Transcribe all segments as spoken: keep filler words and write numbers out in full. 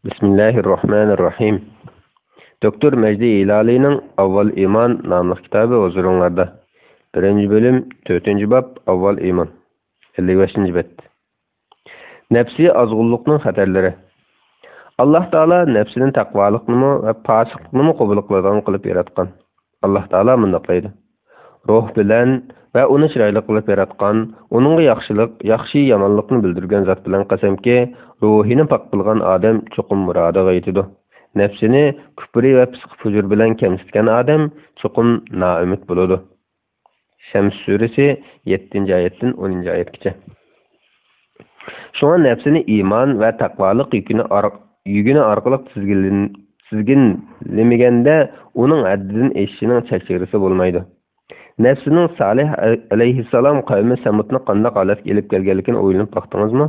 بىسمىللاھىررەھمانىررەھىم. دوكتور مەجدى ھىلالىينىڭ ئاۋۋال ئىمان ناملىق كىتابى ھۇزۇرۇڭلاردا. بىرىنچى بۆلۈم، تۆتىنچى باب، ئاۋۋال ئىمان. ئەللىك بەشىنچى بەت. نەپسىي ئازغۇنلۇقنىڭ خەتەرلىرى. ئاللاھ تائالا نەپسىنى تەقۋالىقنىمۇ ۋە پاسىقلىقنىمۇ قوبۇل قىلىدىغان قىلىپ ياراتقان. ئاللاھ تائالا مۇنداق دەيدۇ: روھ بىلەن ۋە ئۇنى چىرايلىق قىلىپ ياراتقان، ئۇنىڭغا ياخشىلىق، ياخشى يامانلىقنى بىلدۈرگەن زات بىلەن قەسەمكى، روھىنى پاك قىلغان ئادەم چوقۇم مۇرادىغا يېتىدۇ. نەپسىنى كۇپرى ۋە پىسقى پۇجۇر بىلەن كەمسىتكەن ئادەم چوقۇم نائۈمىد بولىدۇ. شەمس سۈرىسى، يەتتىنچى ئايەتتىن ئونىنچى ئايەتكىچە. شۇڭا نەپسىنى ئىمان ۋە تەقۋالىق يۈكىنى ئار-، يۈگىنى ئارقىلىق تىزگىنلىن-، تىزگىنلىمىگەندە، ئۇنىڭ ھەددىدىن ئېشىشىنىڭ چەك-چېگرىسى بولمايدۇ. نەپسىنىڭ سالىھ ئەلەيھىسسالام قەۋمى سەمۇدنى قانداق ھالەتكە ئېلىپ كەلگەنلىكىنى ئويلىنىپ باقتىڭىزمۇ؟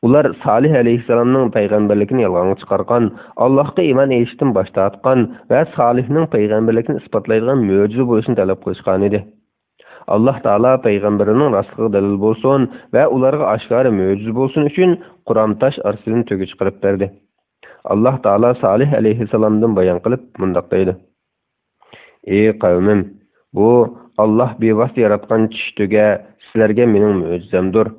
ئۇلار سالىھ ئەلەيھىسسالامنىڭ پەيغەمبەرلىكىنى يالغانغا چىقارغان، ئاللاھقا ئىمان ئېيتىشتىن باش تارتقان ۋە سالىھنىڭ پەيغەمبەرلىكىنى ئىسپاتلايدىغان مۆجىزە بولۇشىنى تەلەپ قىلىشقانىدى. ئاللاھ تائالا پەيغەمبىرىنىڭ راستلىقىغا دەلىل بولسۇن ۋە ئۇلارغا ئاشكارا مۆجىزە بولسۇن ئۈچۈن قۇرام تاش ئارىسىدىن تۆگە چىقىرىپ بەردى. ئاللاھ تائالا سالىھ ئەلەيھىسسالامدىن بايان قىلىپ مۇنداق دەيدۇ: ئى قەۋمىم، بۇ ئاللاھ بىۋاسىتە ياراتقان چىش تۆگە سىلەرگە مېنىڭ مۆجىزەمدۇر.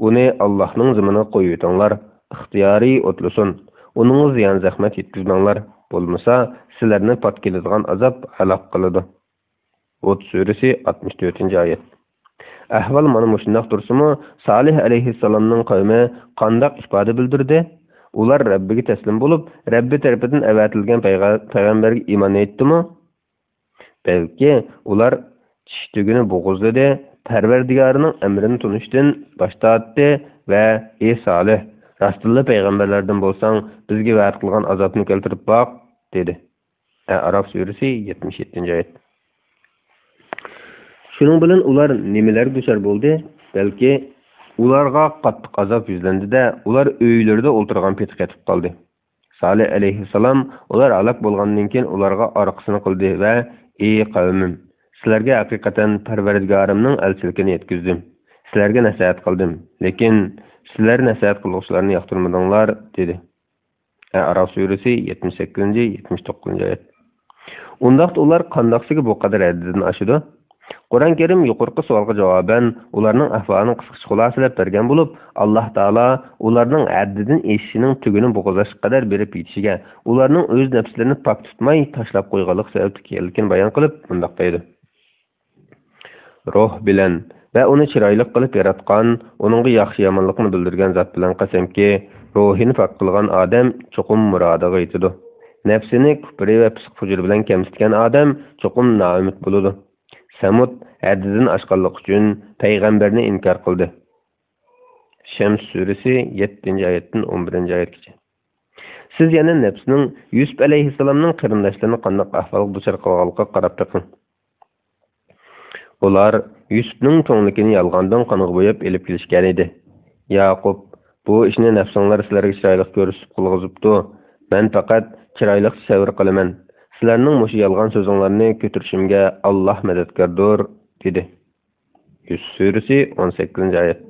ئۇنى ئاللاھنىڭ زېمىنىغا قويۇۋېتىڭلار، ئىختىيارىي ئوتلىسۇن. ئۇنىڭغا زىيان-زەخمەت يەتكۈزمەڭلار، بولمىسا سىلەرنى پات كېلىدىغان ئازاب ھالاك قىلىدۇ. ھۇد سۈرىسى، ئاتمىش تۆتىنچى ئايەت. ئەھۋال مانا مۇشۇنداق تۇرسىمۇ، سالىھ ئەلەيھىسسالامنىڭ قەۋمى قانداق ئىپادە بىلدۈردى؟ ئۇلار رەببىگە تەسلىم بولۇپ، رەببى تەرىپىدىن ئەۋەتىلگەن پەيغە-، پەيغەمبەرگە ئىمان ئېيتتىمۇ؟ بەلكى ئۇلار چىش تۈگىنى بوغۇزلىدى، پەرۋەردىگارىنىڭ ئەمرىنى تونۇشتىن باش تارتتى ۋە، ئى سالىھ، راستتىنلا پەيغەمبەرلەردىن بولساڭ، بىزگە ۋەدە قىلغان ئازابنى كەلتۈرۈپ باق، دېدى. ئەئراف سۈرىسى، يەتمىش يەتتىنچى ئايەت. شۇنىڭ بىلەن ئۇلار نېمىلەرگە دۇچار بولدى؟ بەلكى ئۇلارغا قاتتىق ئازاب يۈزلەندى-دە، ئۇلار ئۆيلىرىدە ئولتۇرغان پېتى قېتىپ قالدى. سالىھ ئەلەيھىسسالام ئۇلار ھالاك بولغاندىن كېيىن ئۇلارغا ئارقىسىنى قىلدى ۋە، ئى قەۋمىم، سىلەرگە ھەقىقەتەن پەرۋەردىگارىمنىڭ ئەلچىلىكىنى يەتكۈزدۈم. سىلەرگە نەسىھەت قىلدىم، لېكىن سىلەر نەسىھەت قىلغۇچىلارنى ياقتۇرمىدىڭلار، دېدى. ئەئراف سۈرىسى، يەتمىش سەككىزىنچى، يەتمىش توققۇزىنچى ئايەت. ئۇنداقتا ئۇلار قانداقسىگە بۇ قەدەر ھەددىدىن ئاشىدۇ؟ قۇرئان كەرىم يۇقىرىقى سوئالغا جاۋابەن، ئۇلارنىڭ ئەھۋالىنى قىسقىچە خۇلاسىلەپ بەرگەن بولۇپ، ئاللاھ تائالا ئۇلارنىڭ ھەددىدىن ئېشىشىنىڭ تۈگىنى بوغۇزلاشقا قەدەر بېرىپ يېتىشىگە، ئۇلارنىڭ ئۆز نەپسلىرىنى پاك تۇتماي تاشلاپ قويغانلىقى سەۋەبلىك ئىكەنلىكىنى بايان قىلىپ، مۇنداق دەيدۇ: روھ بىلەن ۋە ئۇنى چىرايلىق قىلىپ ياراتقان، ئۇنىڭغا ياخشى-يامانلىقنى بىلدۈرگەن زات بىلەن قەسەمكى، روھىنى پاك قىلغان ئادەم چوقۇم مۇرادىغا يېتىدۇ. نەپسىنى كۇپرى ۋە پىسقى-پۇجۇر بىلەن كەمسىتكەن ئادەم چوقۇم نائۈمىد بولىدۇ. سەمۇد ھەددىدىن ئاشقانلىقى ئۈچۈن پەيغەمبەرنى ئىنكار قىلدى. شەمس سۈرىسى، يەتتىنچى ئايەتتىن ئون بىرىنچى ئايەتكىچە. سىز يەنە نەپسىنىڭ يۈسۈپ ئەلەيھىسسالامنىڭ قېرىنداشلىرىنى قانداق ئەھۋالغا دۇچار قىلغانلىقىغا قاراپ بېقىڭ. ئۇلار يۈسۈپنىڭ كۆڭلىكىنى يالغاندىن قانغا بوياپ ئېلىپ كېلىشكەنىدى. ياقۇپ، بۇ ئىشنى نەپسىڭلار سىلەرگە چىرايلىق كۆرسىتىپ قىلغۇزۇپتۇ. مەن پەقەت چىرايلىقچە سەۋر قىلىمەن. سىلەرنىڭ مۇشۇ يالغان سۆزۈڭلارنى كۆتۈرۈشۈمگە ئاللاھ مەدەتكاردۇر، دېدى. يۈسۈپ سۈرىسى، ئون سەككىزىنچى ئايەت.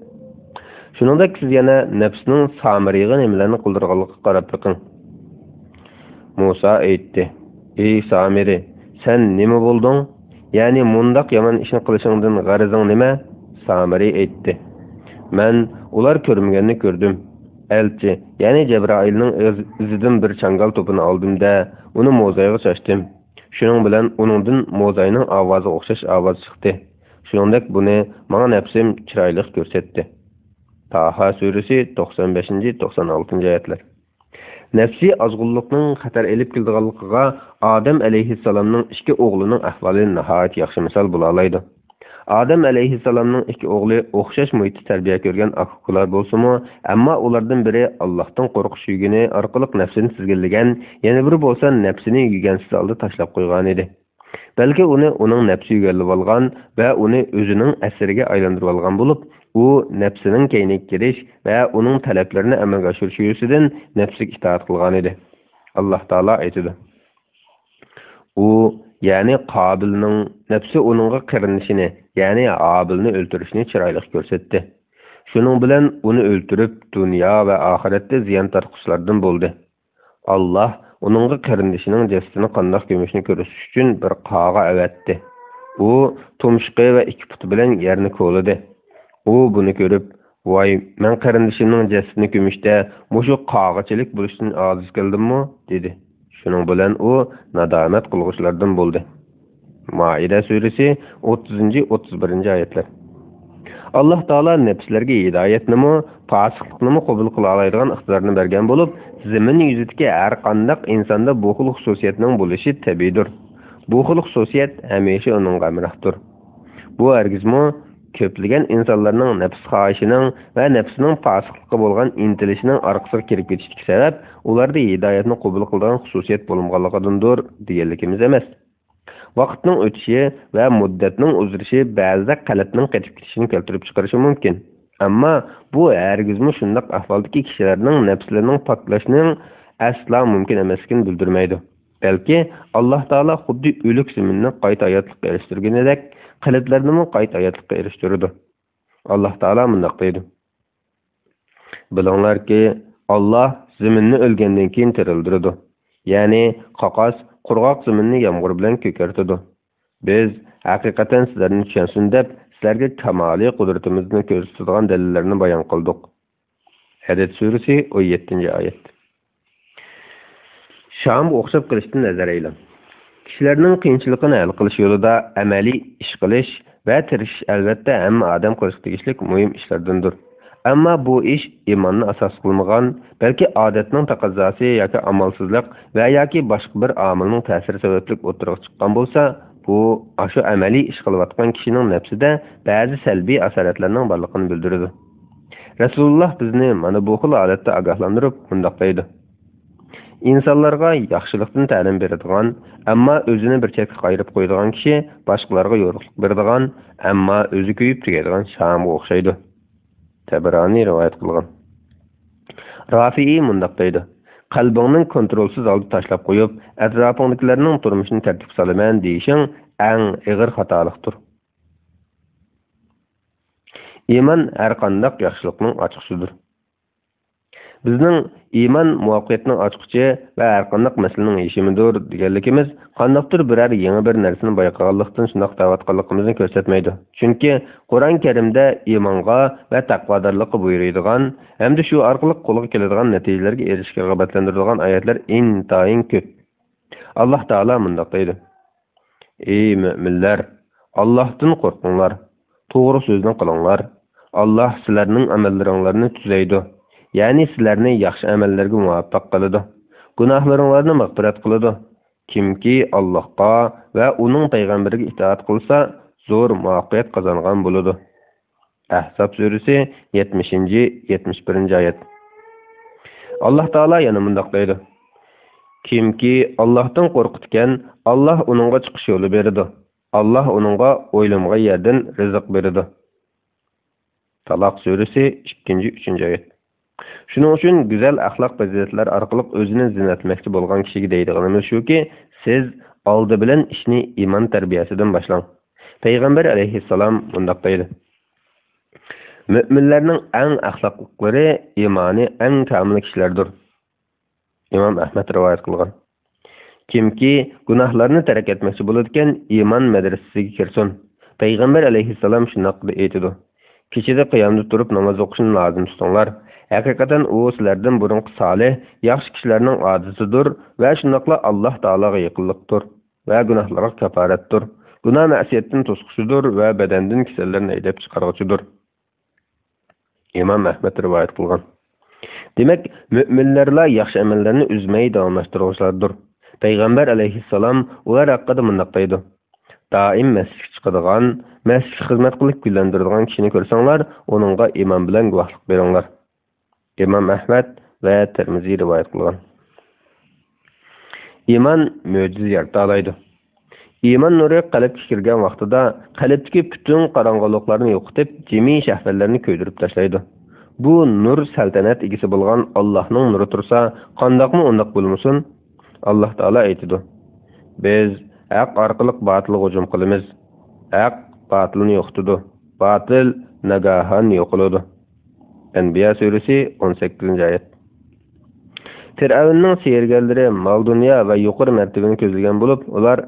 شۇنىڭدەك سىز يەنە نەپسىنىڭ سامىرىغا نېمىلەرنى قىلدۇرغانلىقىغا قاراپ بېقىڭ. مۇسا ئېيتتى: ئى سامىرى، سەن نېمە بولدۇڭ؟ يەنى مۇنداق يامان ئىشنى قىلىشىڭدىن غەرىزىڭ نېمە؟ سامىرى ئېيتتى: مەن ئۇلار كۆرمىگەننى كۆردۈم. ئەلچى، يەنى جەبرائىلنىڭ ئىز-، ئىزىدىن بىر چاڭگال توپىنى ئالدىم-دە، ئۇنى موزايغا چاچتىم. شۇنىڭ بىلەن ئۇنىڭدىن موزاينىڭ ئاۋازىغا ئوخشاش ئاۋاز چىقتى. شۇنىڭدەك بۇنى ماڭا نەپسىم چىرايلىق كۆرسەتتى. تاھا سۈرىسى، توقسان بەشىنچى، توقسان ئالتىنچى ئايەتلەر. نەپسىي ئازغۇنلۇقنىڭ خەتەر ئېلىپ كېلىدىغانلىقىغا ئادەم ئەلەيھىسسالامنىڭ ئىككى ئوغلىنىڭ ئەھۋالى ناھايىتى ياخشى مىسال بولالايدۇ. ئادەم ئەلەيھىسسالامنىڭ ئىككى ئوغلى ئوخشاش مۇھىتتا تەربىيە كۆرگەن ئاكا-ئۇكىلار بولسىمۇ، ئەمما ئۇلاردىن بىرى ئاللاھتىن قورقۇش يۈگىنى ئارقىلىق نەپسىنى تىزگىنلىگەن، يەنە بىرى بولسا نەپسىنى يۈگەنسىز ھالدا تاشلاپ قويغانىدى. بەلكى ئۇنى ئۇنىڭ نەپسى يۈگەنلىۋالغان ۋە ئۇنى ئۆزىنىڭ ئەسىرىگە ئايلاندۇرۇۋالغان بولۇپ، ئۇ نەپسىنىڭ كەينىگە كىرىش ۋە ئۇنىڭ تەلەپلىرىنى ئەمەلگە ئاشۇرۇش يۈزىسىدىن نەپسىگە ئىتائەت قىلغانىدى. ئاللاھ تائالا ئېيتىدۇ: ئۇ، يەنى قابىلنىڭ نەپسى ئۇنىڭغا قېرىندىشىنى، يەنى ھابىلنى ئۆلتۈرۈشنى چىرايلىق كۆرسەتتى. شۇنىڭ بىلەن ئۇنى ئۆلتۈرۈپ، دۇنيا ۋە ئاخىرەتتە زىيان تارتقۇچىلاردىن بولدى. ئاللاھ ئۇنىڭغا قېرىندىشىنىڭ جەسىتىنى قانداق كۆمۈشنى كۆرسىتىش ئۈچۈن بىر قاغا ئەۋەتتى. ئۇ تۇمشۇقى ۋە ئىككى پۇتى بىلەن يەرنى كولىدى. ئۇ بۇنى كۆرۈپ، ۋاي، مەن قېرىندىشىمنىڭ جەسىتىنى كۆمۈشتە مۇشۇ قاغىچىلىك بولۇشتىن ئاجىز كەلدىممۇ؟ دېدى. شۇنىڭ بىلەن ئۇ نادامەت قىلغۇچىلاردىن بولدى. مائىدە سۈرىسى، ئوتتۇزىنچى، ئوتتۇز بىرىنچى ئايەتلەر. ئاللاھ تائالا نەپسلەرگە ھىدايەتنىمۇ، پاسىقلىقنىمۇ قوبۇل قىلالايدىغان ئىقتىدارنى بەرگەن بولۇپ، زېمىن يۈزىدىكى ھەر قانداق ئىنساندا بۇ خىل خۇسۇسىيەتنىڭ بولۇشى تەبىئىيدۇر. بۇ خىل خۇسۇسىيەت ھەمىشە ئۇنىڭغا ھەمراھتۇر. بۇ ھەرگىزمۇ كۆپلىگەن ئىنسانلارنىڭ نەپس خاھىشىنىڭ ۋە نەپسىنىڭ پاسىقلىققا بولغان ئىنتىلىشىنىڭ ئارقىسىغا كىرىپ كېتىشىدىكى سەۋەب، ئۇلاردا ھىدايەتنى قوبۇل قىلىدىغان خۇسۇسىيەت بولمىغانلىقىدىندۇر، دېگەنلىكىمىز ئەمەس. ۋاقىتنىڭ ئۆتۈشى ۋە مۇددەتنىڭ ئۇزىرىشى بەزىدە قەلبنىڭ قېتىپ كېتىشىنى كەلتۈرۈپ چىقىرىشى مۇمكىن. ئەمما بۇ ھەرگىزمۇ شۇنداق ئەھۋالدىكى كىشىلەرنىڭ نەپسلىرىنىڭ پاكلىشىنىڭ ئەسلا مۇمكىن ئەمەسلىكىنى بىلدۈرمەيدۇ. بەلكى ئاللاھ تائالا خۇددى ئۆلۈك زېمىننى قايتا ھاياتلىققا ئېرىشتۈرگىنىدەك، قەلبلەرنىمۇ قايتا ھاياتلىققا ئېرىشتۈرىدۇ. ئاللاھ تائالا مۇنداق دەيدۇ: بىلىڭلاركى، ئاللاھ زېمىننى ئۆلگەندىن كېيىن تىرىلدۈرىدۇ. يەنى قاقاس، قۇرغاق زېمىننى يامغۇر بىلەن كۆكەرتىدۇ. بىز ھەقىقەتەن سىلەرنى چۈشەنسۇن دەپ، سىلەرگە كامالىي قۇدرىتىمىزنى كۆرسىتىدىغان دەلىللەرنى بايان قىلدۇق. ھەدىد سۈرىسى، ئون يەتتىنچى ئايەت. شامغا ئوخشاپ قېلىشتىن ھەزەر ئەيلەڭ. كىشىلەرنىڭ قىيىنچىلىقىنى ھەل قىلىش يولىدا ئەمەلىي ئىش قىلىش ۋە تىرىشىش ئەلۋەتتە ھەممە ئادەم قىلىشقا تېگىشلىك مۇھىم ئىشلاردىندۇر. ئەمما بۇ ئىش ئىماننى ئاساس قىلمىغان، بەلكى ئادەتنىڭ تەقەززاسى ياكى ئامالسىزلىق ۋە ياكى باشقا بىر ئامىلنىڭ تەسىرى سەۋەبلىك ئوتتۇرىغا چىققان بولسا، بۇ ئاشۇ ئەمەلىي ئىش قىلىۋاتقان كىشىنىڭ نەپسىدە بەزى سەلبىي ئاسارەتلەرنىڭ بارلىقىنى بىلدۈرىدۇ. رەسۇلۇللاھ بىزنى مانا بۇ خىل ھالەتتە ئاگاھلاندۇرۇپ مۇنداق دەيدۇ: ئىنسانلارغا ياخشىلىقتىن تەلىم بېرىدىغان، ئەمما ئۆزىنى بىر چەتكە قايرىپ قويىدىغان كىشى باشقىلارغا يورۇقلۇق بېرىدىغان، ئەمما ئۆزى كۆيۈپ تۈگەيدىغان شامغا ئوخشايدۇ. تەبرانىي رىۋايەت قىلغان. رافىئىي مۇنداق دەيدۇ: قەلبىڭنى كونترولسىز ھالدا تاشلاپ قويۇپ، ئەتراپىڭدىكىلەرنىڭ تۇرمۇشىنى تەرتىپكە سالىمەن دېيىشىڭ ئەڭ ئېغىر خاتالىقتۇر. ئىمان ھەرقانداق ياخشىلىقنىڭ ئاچقۇچىدۇر. بىزنىڭ ئىمان مۇۋەپپەقىيەتنىڭ ئاچقۇچى ۋە ھەرقانداق مەسىلىنىڭ يېشىمىدۇر دېگەنلىكىمىز، قانداقتۇر بىرەر يېڭى بىر نەرسىنى بايقىغانلىقتىن شۇنداق دەۋاتقانلىقىمىزنى كۆرسەتمەيدۇ. چۈنكى قۇرئان كەرىمدە ئىمانغا ۋە تەقۋادارلىققا بۇيرۇيدىغان ھەمدە شۇ ئارقىلىق قولغا كېلىدىغان نەتىجىلەرگە ئېرىشىشكە رىغبەتلەندۈرىدىغان ئايەتلەر ئىنتايىن كۆپ. ئاللاھ تائالا مۇنداق دەيدۇ: ئەي مۆمىنلەر، ئاللاھتىن قورقۇڭلار، توغرا سۆزنى قىلىڭلار. ئاللاھ سىلەرنىڭ ئەمەللىرىڭلارنى تۈزەيدۇ، يەنى سىلەرنى ياخشى ئەمەللەرگە مۇۋەپپەق قىلىدۇ، گۇناھلىرىڭلارنى مەغپىرەت قىلىدۇ. كىمكى ئاللاھقا ۋە ئۇنىڭ پەيغەمبىرىگە ئىتائەت قىلسا، زور مۇۋەپپەقىيەت قازانغان بولىدۇ. ئەھزاب سۈرىسى، يەتمىشىنچى، يەتمىش بىرىنچى ئايەت. ئاللاھ تائالا يەنە مۇنداق دەيدۇ: كىمكى ئاللاھتىن قورقىدىكەن، ئاللاھ ئۇنىڭغا چىقىش يولى بېرىدۇ. ئاللاھ ئۇنىڭغا ئويلىمىغان يەردىن رىزىق بېرىدۇ. تالاق سۈرىسى، ئىككىنچى، ئۈچىنچى ئايەت. شۇنىڭ ئۈچۈن گۈزەل ئەخلاق پەزىلەتلەر ئارقىلىق ئۆزىنى زىننەتلىمەكچى بولغان كىشىگە دەيدىغىنىمىز شۇكى، سىز ئالدى بىلەن ئىشنى ئىمان تەربىيەسىدىن باشلاڭ. پەيغەمبەر ئەلەيھىسسالام مۇنداق دەيدۇ: مۆمىنلەرنىڭ ئەڭ ئەخلاقلىقلىرى، ئىمانى ئەڭ كامىل كىشىلەردۇر. ئىمام ئەھمەد رىۋايەت قىلغان. كىمكى گۇناھلارنى تەرك ئەتمەكچى بولىدىكەن، ئىمان مەدرىسىسىگە كىرسۇن. پەيغەمبەر ئەلەيھىسسالام شۇنداق ئېيتىدۇ: كېچىدە قىيامدا تۇرۇپ ناماز ئوقۇشنى لازىم تۇتۇڭلار. ھەقىقەتەن ئۇ سىلەردىن بۇرۇنقى سالىھ، ياخشى كىشىلەرنىڭ ئادىتىدۇر ۋە شۇنداقلا ئاللاھ تائالاغا يېقىنلىقتۇر ۋە گۇناھلارغا كاپارەتتۇر. گۇناھ مەسىيەتتىن توسقۇچىدۇر ۋە بەدەندىن كېسەللەرنى ھەيدەپ چىقارغۇچىدۇر. ئىمام ئەھمەد رىۋايەت قىلغان. دېمەك، مۆمىنلەرلا ياخشى ئەمەللەرنى ئۈزمەي داۋاملاشتۇرغۇچىلاردۇر. پەيغەمبەر ئەلەيھىسسالام ئۇلار ھەققىدە مۇنداق دەيدۇ: دائىم مەسچىتكە چىقىدىغان، مەسچىتكە خىزمەت قىلىپ گۈللەندۈرىدىغان كىشىنى كۆرسەڭلار، ئۇنىڭغا ئىمان بىلەن گۇۋاھلىق بېرىڭلار. ئىمام ئەھمەد ۋە تىرمىزى رىۋايەت قىلغان. ئىمان مۆجىزە يارىتالايدۇ. ئىمان نۇرى قەلبكە كىرگەن ۋاقتىدا قەلبتىكى پۈتۈن قاراڭغۇلۇقلارنى يوقىتىپ، جىمى شەھۋەتلەرنى كۆيدۈرۈپ تاشلايدۇ. بۇ نۇر سەلتەنەت ئىگىسى بولغان ئاللاھنىڭ نۇرى تۇرسا، قانداقمۇ ئۇنداق بولمىسۇن؟ ئاللاھ تائالا ئېيتىدۇ: بىز ھەق ئارقىلىق باتىلغا ھۇجۇم قىلىمىز. ھەق باتىلنى يوقىتىدۇ. باتىل ناگاھان يوقىلىدۇ. ئەنبىيا سۈرىسى، ئون سەككىزىنچى ئايەت. پىرئەۋننىڭ سېھىرگەرلىرى مال-دۇنيا ۋە يۇقىرى مەرتىۋىنى كۆزلىگەن بولۇپ، ئۇلار،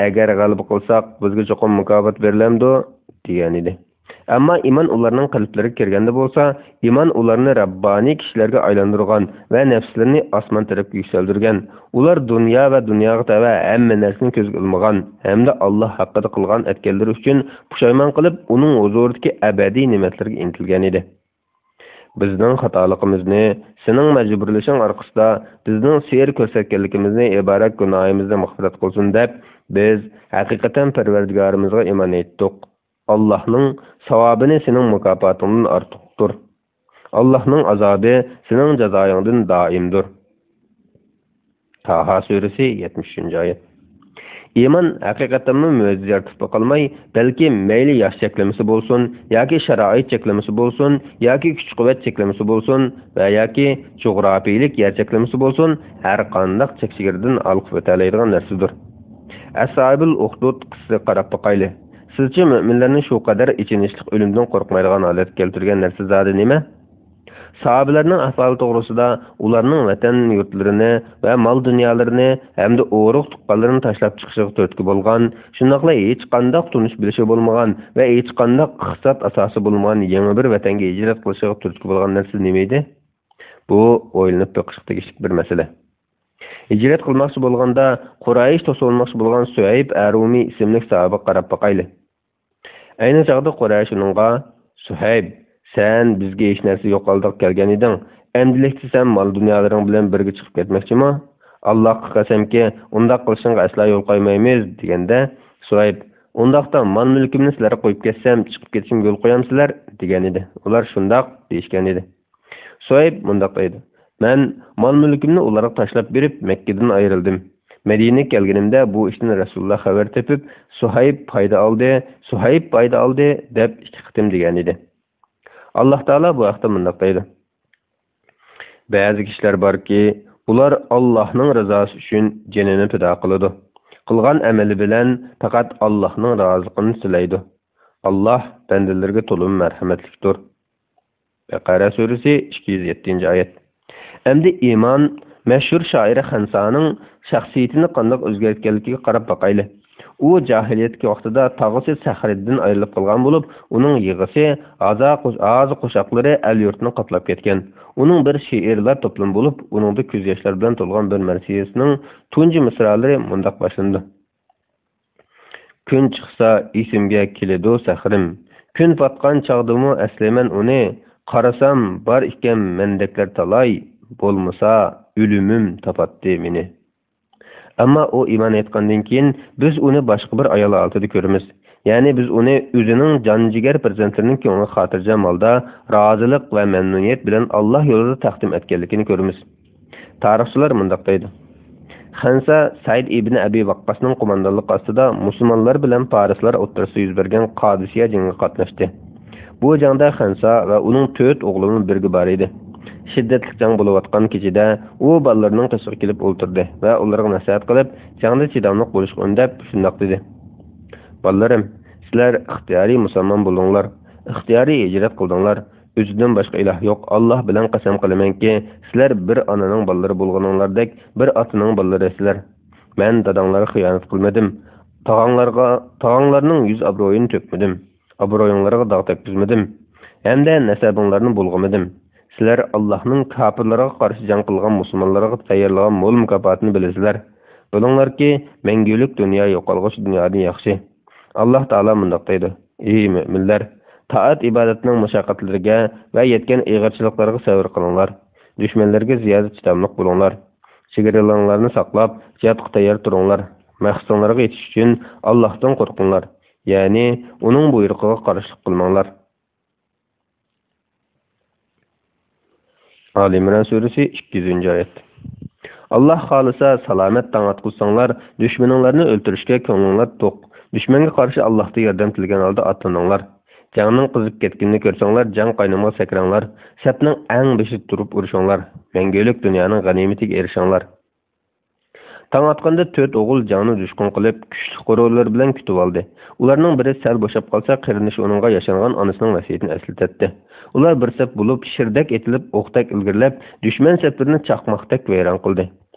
«ئەگەر غەلىبە قىلساق، بىزگە چوقۇم مۇكاپات بېرىلەمدۇ؟» دېگەنىدى. ئەمما ئىمان ئۇلارنىڭ قەلبلىرىگە كىرگەندە بولسا، ئىمان ئۇلارنى رەببانىي كىشىلەرگە ئايلاندۇرغان ۋە نەپسلىرىنى ئاسمان تەرەپكە يۈكسەلدۈرگەن. ئۇلار دۇنيا ۋە دۇنياغا تەۋە ھەممە نەرسىنى كۆزگە ئىلمىغان ھەمدە ئاللاھ ھەققىدە قىلغان ئەتكەنلىرى ئۈچۈن پۇشايمان قىلىپ، ئۇنىڭ ھۇزۇرىدىكى ئەبەدىي نېمەتلەرگە ئىنتىلگەن ئىدى. بىزنىڭ خاتالىقىمىزنى، سېنىڭ مەجبۇرلىشىڭ ئارقىسىدا بىزنىڭ سېھىر كۆرسەتكەنلىكىمىزنى ئىبارەت گۇناھىمىزنى مەغپىرەت قىلسۇن دەپ، بىز ھەقىقەتەن پەرۋەردىگارىمىزغا ئىمان ئېيتتۇق. ئاللاھنىڭ ساۋابىنى سېنىڭ مۇكاپاتىڭدىن ئارتۇقتۇر. ئاللاھنىڭ ئازابى سېنىڭ جازايىڭدىن دائىمدۇر. تاھا سۈرىسى، يەتمىش ئۈچىنچى ئايەت. ئىمان ھەقىقەتەنمۇ مۆجىزە يارىتىپلا قالماي، بەلكى مەيلى ياش چەكلىمىسى بولسۇن، ياكى شارائىت چەكلىمىسى بولسۇن، ياكى كۈچ-قۇۋۋەت چەكلىمىسى بولسۇن ۋە ياكى جۇغراپىيىلىك يەر چەكلىمىسى بولسۇن، ھەر قانداق چەك-چېگرىدىن ھالقىپ ئۆتەلەيدىغان نەرسىدۇر. ئەسھابىل ئۇخدۇد قىسسىسىگە قاراپ باقايلى. سىزچە مۆمىنلەرنى شۇ قەدەر ئېچىنىشلىق ئۆلۈمدىن قورقمايدىغان ھالەتكە كەلتۈرگەن نەرسە زادى نېمە؟ ساھابىلەرنىڭ ئەھۋالى توغرىسىدا، ئۇلارنىڭ ۋەتەن يۇرتلىرىنى ۋە مال-دۇنيالىرىنى ھەمدە ئۇرۇق-تۇغقانلىرىنى تاشلاپ چىقىشىغا تۈرتكە بولغان، شۇنداقلا ھېچقانداق تونۇش-بىلىشى بولمىغان ۋە ھېچقانداق ئىقتىساد ئاساسى بولمىغان يېڭى بىر ۋەتەنگە ھىجرەت قىلىشىغا تۈرتكە بولغان نەرسە نېمە ئىدى؟ بۇ ئويلىنىپ بېقىشقا تېگىشلىك بىر مەسىلە. ھىجرەت قىلماقچى بولغاندا، قۇرايىش توسۇۋالماقچى بولغان سۇھەيب ئەرۇمى ئىسىملىك ساھابىگە قاراپ باقايلى. ئەينى چاغدا قۇرەيش ئۇنىڭغا، «سۇھەيب، سەن بىزگە ھېچ نەرسە يوق ھالدا كەلگەن ئىدىڭ، ئەمدىلىكتە سەن مال-دۇنيالىرىڭ بىلەن بىرگە چىقىپ كەتمەكچىمۇ؟ ئاللاھقا قەسەمكى، ئۇنداق قىلىشىڭغا ئەسلا يول قويمايمىز» دېگەندە، سۇھەيب، «ئۇنداقتا مال-مۈلكۈمنى سىلەرگە قويۇپ كەتسەم، چىقىپ كېتىشىمگە يول قويامسىلەر؟» دېگەنىدى. ئۇلار، «شۇنداق» دېيىشكەنىدى. سۇھەيب مۇنداق دەيدۇ، «مەن مال-مۈلكۈمنى ئۇلارغا تاشلاپ بېرىپ، مەككىدىن ئايرىلدىم. مەدىنىگە كەلگىنىمدە بۇ ئىشتىن رەسۇلۇللا خەۋەر تېپىپ، سۇھەيب پايدا ئالدى، سۇھەيب پايدا ئالدى دەپ ئىككى قېتىم دېگەنىدى.» ئاللاھ تائالا بۇ ھەقتە مۇنداق دەيدۇ، «بەزى كىشىلەر باركى، ئۇلار ئاللاھنىڭ رىزاسى ئۈچۈن جېنىنى پىدا قىلىدۇ. قىلغان ئەمىلى بىلەن پەقەت ئاللاھنىڭ رازىلىقىنى تىلەيدۇ. ئاللاھ بەندىلىرىگە تولىمۇ مەرھەمەتلىكتۇر.» بەقەرە سۈرىسى، ئىككى يۈز يەتتىنچى ئايەت. ئەمدى ئىمان مەشھۇر شائىرى خەنسانىڭ شەخسىيىتىنى قانداق ئۆزگەرتكەنلىكىگە قاراپ باقايلى. ئۇ جاھىلىيەتتىكى ۋاقتىدا تاغىسى سەخرىدىن ئايرىلىپ قالغان بولۇپ، ئۇنىڭ يىغىسى، ھازا-، ھازا قوشاقلىرى ئەل-يۇرتنى قاپلاپ كەتكەن. ئۇنىڭ بىر شېئىرلار توپلىمى بولۇپ، ئۇنىڭدا كۆز ياشلار بىلەن تولغان بىر مەرسىيەسىنىڭ تۇنجى مىسرالىرى مۇنداق باشلىنىدۇ. كۈن چىقسا ئېسىمگە كېلىدۇ سەخرىم. كۈن پاتقان چاغدىمۇ ئەسلەيمەن ئۇنى. قارىسام بار ئىكەن مەندەكلەر تالاي، بولمىسا ئۆلۈمۈم تاپاتتى مېنى. ئەمما ئۇ ئىمان ئېيتقاندىن كېيىن بىز ئۇنى باشقا بىر ئايال ھالىتىدە كۆرىمىز. يەنى بىز ئۇنى ئۆزىنىڭ جان-جىگەر پەرزەنتلىرىنىڭ كۆڭلىگە خاتىرجەم ھالدا رازىلىق ۋە مەمنۇنىيەت بىلەن ئاللاھ يولىدا تەقدىم ئەتكەنلىكىنى كۆرىمىز. تارىخچىلار مۇنداق دەيدۇ، خەنسا سەئىد ئىبنى ئەبى ۋەققاسنىڭ قوماندانلىقى ئاستىدا مۇسۇلمانلار بىلەن پارسلار ئوتتۇرىسىدا يۈز بەرگەن قادىسىيە جېڭىگە قاتناشتى. بۇ جەڭدە خەنسا ۋە ئۇنىڭ تۆت ئوغلىمۇ بىرگە بار ئىدى. شىددەتلىك جەڭ بولۇۋاتقان كېچىدە ئۇ بالىلىرىنىڭ قېشىغا كېلىپ ئولتۇردى ۋە ئۇلارغا نەسىھەت قىلىپ، جەڭدە چىداملىق بولۇشقا ئۈندەپ شۇنداق دېدى، بالىلىرىم، سىلەر ئىختىيارىي مۇسۇلمان بولدۇڭلار، ئىختىيارىي ھىجرەت قىلدىڭلار. ئۆزىدىن باشقا ئىلاھ يوق ئاللاھ بىلەن قەسەم قىلىمەنكى، سىلەر بىر ئانىنىڭ بالىلىرى بولغىنىڭلاردەك بىر ئاتىنىڭ بالىلىرىسىلەر. مەن داداڭلارغا خىيانەت قىلمىدىم. تاغاڭلارغا، تاغاڭلارنىڭ يۈز ئابرۇيىنى تۆكمىدىم. ئابرۇيۇڭلارغا داغ تەگكۈزمىدىم. ھەمدە نەسەبىڭلارنى بۇلغىمىدىم. سىلەر ئاللاھنىڭ كاپىرلارغا قارشى جەڭ قىلغان مۇسۇلمانلارغا تەييارلىغان مول مۇكاپاتىنى بىلىسىلەر. بىلىڭلاركى، مەڭگۈلۈك دۇنيا يوقالغۇچى دۇنيادىن ياخشى. ئاللاھ تائالا مۇنداق دەيدۇ، ئى مۆمىنلەر! تائەت-ئىبادەتنىڭ مۇشەققەتلىرىگە ۋە يەتكەن ئېغىرچىلىقلارغا سەۋر قىلىڭلار. دۈشمەنلەرگە زىيادە چىداملىق بولۇڭلار. چېگرىلىرىڭلارنى ساقلاپ، جىھادقا تەييار تۇرۇڭلار. مەقسىتىڭلارغا يېتىش ئۈچۈن ئاللاھتىن قورقۇڭلار. يەنى ئۇنىڭ بۇيرۇقىغا قارشىلىق قىلماڭلار. ئالى ئىمران سۈرىسى، ئىككى يۈزىنچى ئايەت. ئاللاھ خالىسا سالامەت تاڭ ئاتقۇزساڭلار، دۈشمىنىڭلارنى ئۆلتۈرۈشكە كۆڭلۈڭلار توق. دۈشمەنگە قارشى ئاللاھتىن ياردەم تىلىگەن ھالدا ئاتلىنىڭلار. جەڭنىڭ قىزىپ كەتكىنىنى كۆرسەڭلار، جەڭ قاينىمىغا سەكرەڭلار. سەپنىڭ ئەڭ بېشىدا تۇرۇپ ئۇرۇشۇڭلار. مەڭگۈلۈك دۇنيانىڭ غەنىيمىتىگە ئېرىشىڭلار. تاڭ ئاتقاندا تۆت ئوغۇل جەڭنى جۇشقۇن قىلىپ، كۈچلۈك غۇرۇرلىرى بىلەن كۈتۈۋالدى. ئۇلارنىڭ بىرى سەل بوشاپ قالسا، قېرىندىشى ئۇنىڭغا ياشانغان ئانىسىنىڭ ۋەسىيىتىنى ئەسلىتەتتى. ئۇلار بىر سەپ بولۇپ، شىردەك ئېتىلىپ، ئوقتەك ئىلگىرىلەپ، دۈشمەن سەپلىرىنى چاقماقتەك ۋەيران قىلدى.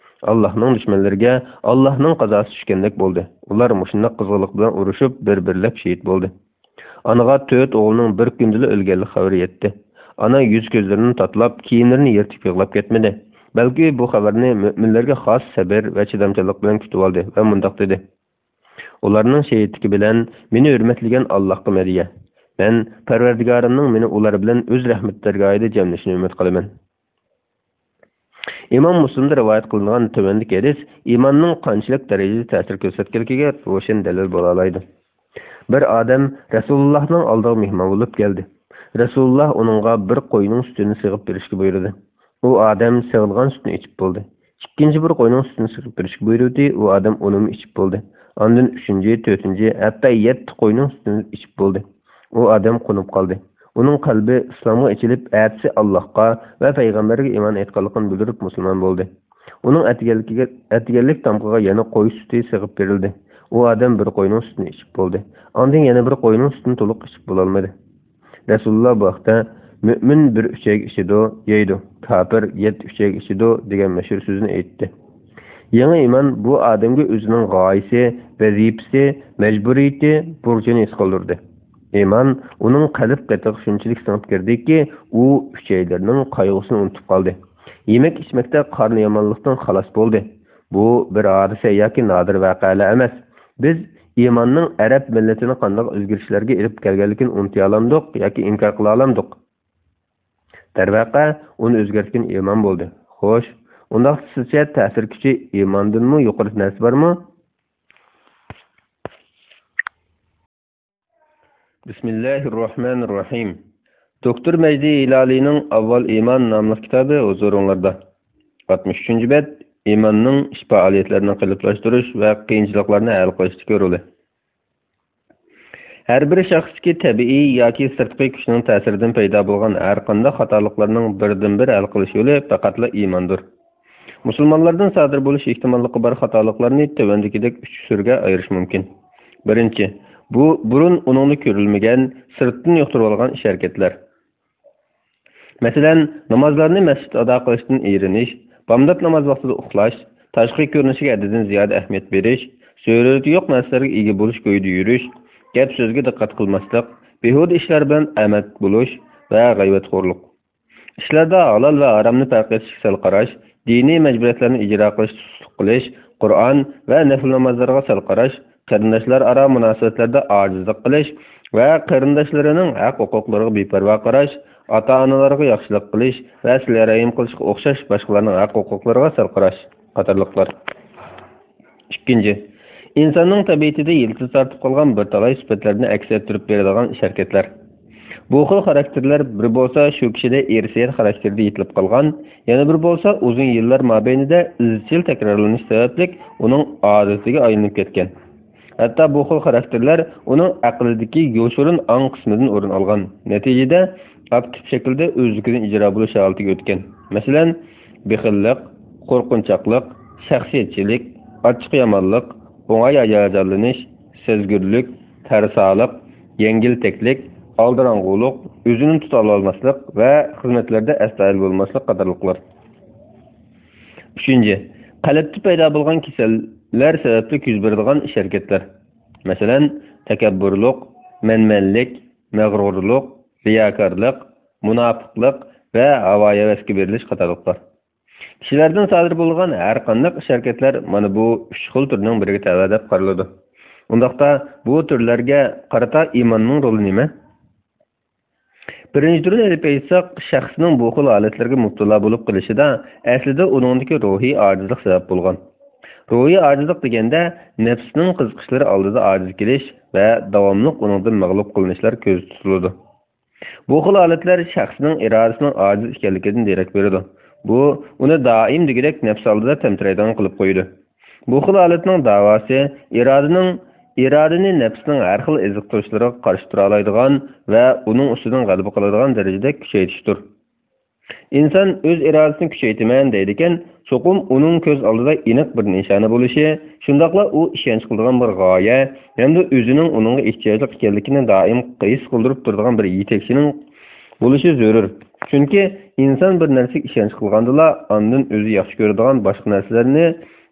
ئاللاھنىڭ دۈشمەنلىرىگە ئاللاھنىڭ قازاسى چۈشكەندەك بولدى. ئۇلار مۇشۇنداق قىزغىنلىق بىلەن ئۇرۇشۇپ، بىر-بىرلەپ شېھىت بولدى. ئانىغا تۆت ئوغلىنىڭ بىر كۈندىلا ئۆلگەنلىك خەۋىرى يەتتى. ئانا يۈز-كۆزلىرىنى تاتلاپ، كىيىملىرىنى يىرتىپ يىغلاپ كەتمىدى. بەلكى بۇ خەۋەرنى مۆمىنلەرگە خاس سەبىر ۋە چىدامچانلىق بىلەن كۈتۈۋالدى ۋە مۇنداق دېدى: «ئۇلارنىڭ شېھىتلىكى بىلەن مېنى ھۆرمەتلىگەن ئاللاھقا مەدھىيە. مەن پەرۋەردىگارىمنىڭ مېنى ئۇلار بىلەن ئۆز رەھمىتى دەرگاھىدا جەملىشىنى ئۈمىد قىلىمەن.» ئىمام مۇسلىمدا رىۋايەت قىلىنغان تۆۋەندىكى ھەدىس ئىماننىڭ قانچىلىك دەرىجىدە تەسىر كۆرسەتكەنلىكىگە روشەن دەلىل بولالايدۇ. بىر ئادەم رەسۇلۇللاھنىڭ ئالدىغا مېھمان بولۇپ كەلدى. رەسۇلۇللاھ ئۇنىڭغا بىر قوينىڭ سۈتىنى سېغىپ بېرىشكە بۇيرۇدى. ئۇ ئادەم سېغىلغان سۈتنى ئىچىپ بولدى. ئىككىنچى بىر قوينىڭ سۈتىنى سېغىپ بېرىشكە بۇيرۇدى. ئۇ ئادەم ئۇنىمۇ ئىچىپ بولدى. ئاندىن ئۈچىنچى، تۆتىنچى، ھەتتا يەتتە قوينىڭ سۈتىنى ئىچىپ بولدى. ئۇ ئادەم قونۇپ قالدى. ئۇنىڭ قەلبى ئىسلامغا ئېچىلىپ، ئەتىسى ئاللاھقا ۋە پەيغەمبەرگە ئىمان ئېيتقانلىقىنى بىلدۈرۈپ مۇسۇلمان بولدى. ئۇنىڭ ئەتىگەنلىكىگە، ئەتىگەنلىك تامىقىغا يەنە قوي سۈتى سېغىپ بېرىلدى. ئۇ ئادەم بىر قوينىڭ سۈتىنى ئىچىپ بولدى. ئاندىن يەنە بىر قوينىڭ سۈتىنى تولۇق ئىچىپ بولالمىدى. رەسۇلۇللا بۇ ھەقتە، «مۆمىن بىر ئۈچەيگە ئىچىدۇ، يەيدۇ، كاپىر يەتتە ئۈچەيگە ئىچىدۇ» دېگەن مەشھۇر سۆزىنى ئېيتتى. يېڭى ئىمان بۇ ئادەمگە ئۆزىنىڭ غايىسى، ۋەزىپىسى، مەجبۇرىيىتى، بۇرچىنى ھېس قىلدۇردى. ئىمان ئۇنىڭ قەلب قېتىغا شۇنچىلىك سىڭىپ كىردىكى، ئۇ ئۈچەيلىرىنىڭ قايغۇسىنى ئۇنتۇپ قالدى. يېمەك-ئىچمەكتە قارنى يامانلىقتىن خالاس بولدى. بۇ بىر ھادىسە ياكى نادىر ۋەقەلەر ئەمەس. بىز ئىماننىڭ ئەرەب مىللىتىنى قانداق ئۆزگىرىشلەرگە ئېلىپ كەلگەنلىكىنى ئۇنتۇيالامدۇق ياكى ئىنكار قىلالامدۇق؟ دەرۋەقە، ئۇنى ئۆزگەرتكەن ئىمان بولدى. خوش، ئۇنداقتا سىزچە تەسىر كۈچى ئىماندىنمۇ يۇقىرى نەرسە بارمۇ؟ بىسمىللاھىررەھمانىررەھىم. دوكتور مەجدى ھىلالىينىڭ ئاۋۋال ئىمان ناملىق كىتابى ھۇزۇرۇڭلاردا. ئاتمىش ئۈچىنچى بەت، ئىماننىڭ ئىش پائالىيەتلىرىنى قېلىپلاشتۇرۇش ۋە قىيىنچىلىقلارنى ھەل قىلىشتىكى رولى. ھەر بىر شەخستىكى تەبىئىي ياكى سىرتقى كۈچنىڭ تەسىرىدىن پەيدا بولغان ھەر قانداق خاتالىقلارنىڭ بىردىنبىر ھەل قىلىش يولى پەقەتلا ئىماندۇر. مۇسۇلمانلاردىن سادىر بولۇش ئېھتىماللىقى بار خاتالىقلارنى تۆۋەندىكىدەك ئۈچ تۈرگە ئايرىش مۇمكىن. بىرىنچى، بۇ بۇرۇن ئۇنىڭدا كۆرۈلمىگەن، سىرتتىن يۇقتۇرۇۋالغان ئىش-ھەرىكەتلەر. مەسىلەن، نامازلارنى مەسچىتتە ئادا قىلىشتىن ئېرىنىش، بامدات ناماز ۋاقتىدا ئۇخلاش، تاشقى كۆرۈنۈشىگە ھەددىدىن زىيادە ئەھمىيەت بېرىش، زۆرۈرىيىتى يوق نەرسىلەرگە ئىگە بولۇش كويىدا يۈرۈش، گەپ-سۆزگە دىققەت قىلماسلىق، بىھۇدە ئىشلار بىلەن ئەمەت بولۇش ۋە غەيۋەتخورلۇق. ئىشلاردا ھالال ۋە ھارامنى پەرق ئېتىشكە سەل قاراش، دىنىي مەجبۇرىيەتلەرنى ئىجرا قىلىشتا سۇسلۇق قىلىش، قۇرئان ۋە نەپلى نامازلارغا سەل قاراش، قېرىنداشلار ئارا مۇناسىۋەتلەردە ئاجىزلىق قىلىش ۋە قېرىنداشلىرىنىڭ ھەق-ھوقۇقلىرىغا بىپەرۋا قاراش، ئاتا-ئانىلارغا ياخشىلىق قىلىش ۋە سىلە رەھىم قىلىشقا ئوخشاش باشقىلارنىڭ ھەق-ھوقۇقلىرىغا سەل قاراش قاتارلىقلار. ئىككىنچى، ئىنساننىڭ تەبىئىتىدە يىلتىز تارتىپ قالغان بىر تالاي سۈپەتلەرنى ئەكس ئەتتۈرۈپ بېرىدىغان ئىش-ھەرىكەتلەر. بۇ خىل خاراكتېرلەر بىر بولسا شۇ كىشىدە ئىرسىيەت خاراكتېرىدە يېتىلىپ قالغان، يەنە بىر بولسا ئۇزۇن يىللار مابەينىدە ئىزچىل تەكرارلىنىش سەۋەبلىك ئۇنىڭ ئادىتىگە ئايلىنىپ كەتكەن. ھەتتا بۇ خىل خاراكتېرلەر ئۇنىڭ ئەقلىدىكى يوشۇرۇن ئاڭ قىسمىدىن ئورۇن ئالغان. نەتىجىدە، ئاكتىپ شەكىلدە ئۆزلۈكىدىن ئىجرا بولۇش ھالىتىگە ئۆتكەن. مەسىلەن، بېخىللىق، قورقۇنچاقلىق، شەخسىيەتچىلىك، ئاچچىقيامانلىق، ئوڭاي ھاياجانلىنىش، سەزگۈرلۈك، تەرسالىق، يەڭگىلتەكلىك، ئالدىراڭغۇلۇق، ئۆزىنى تۇتالالماسلىق ۋە خىزمەتلەردە ئەستايىدىل بولماسلىق قاتارلىقلار. ئۈچىنچى، قەلبتە پەيدا بولغان كېسەللەر سەۋەبلىك يۈز بېرىدىغان ئىش-ھەرىكەتلەر. مەسىلەن، تەكەببۇرلۇق، مەنمەنلىك، مەغرۇرلۇق، رىياكارلىق، مۇناپىقلىق ۋە ھاۋاھەۋەسكە بېرىلىش قاتارلىقلار. كىشىلەردىن سادىر بولىدىغان ھەر قانداق ئىش-ھەرىكەتلەر مانا بۇ ئۈچ خىل تۈرنىڭ بىرىگە تەۋە دەپ قارىلىدۇ. ئۇنداقتا بۇ تۈرلەرگە قارىتا ئىماننىڭ رولى نېمە؟ بىرىنچى تۈرنى ئېلىپ ئېيتساق، شەخسنىڭ بۇ خىل ھالەتلەرگە مۇپتىلا بولۇپ قېلىشىدا ئەسلىدە ئۇنىڭدىكى روھىي ئاجىزلىق سەۋەب بولغان. روھىي ئاجىزلىق دېگەندە، نەپسنىڭ قىزىقىشلىرى ئالدىدا ئاجىز كېلىش ۋە داۋاملىق ئۇنىڭدىن مەغلۇپ قىلىنىشلار كۆزدە تۇتۇلىدۇ. بۇ خىل ھالەتلەر شەخسنىڭ ئىرادىسىنىڭ ئاجىز ئىكەنلىكىدىن دېرەك بېرىدۇ. بۇ ئۇنى دائىم دېگۈدەك نەپس ئالدىدا تەمتىرەيدىغان قىلىپ قويىدۇ. بۇ خىل ھالەتنىڭ داۋاسى ئىرادىنىڭ، ئىرادىنى نەپسنىڭ ھەر خىل ئېزىقتۇرۇشلىرىغا قارشى تۇرالايدىغان ۋە ئۇنىڭ ئۈستىدىن غەلىبە قىلىدىغان دەرىجىدە كۈچەيتىشتۇر. ئىنسان ئۆز ئىرادىسىنى كۈچەيتىمەن دەيدىكەن، چوقۇم ئۇنىڭ كۆز ئالدىدا ئېنىق بىر نىشانە بولۇشى، شۇنداقلا ئۇ ئىشەنچ قىلىدىغان بىر غايە ھەمدە ئۆزىنىڭ ئۇنىڭغا ئېھتىياجلىق ئىكەنلىكىنى دائىم ھېس قىلدۇرۇپ تۇرىدىغان بىر يېتەكچىنىڭ بولۇشى زۆرۈر. چۈنكى ئىنسان بىر نەرسىگە ئىشەنچ قىلغاندىلا، ئاندىن ئۆزى ياخشى كۆرىدىغان باشقا نەرسىلەرنى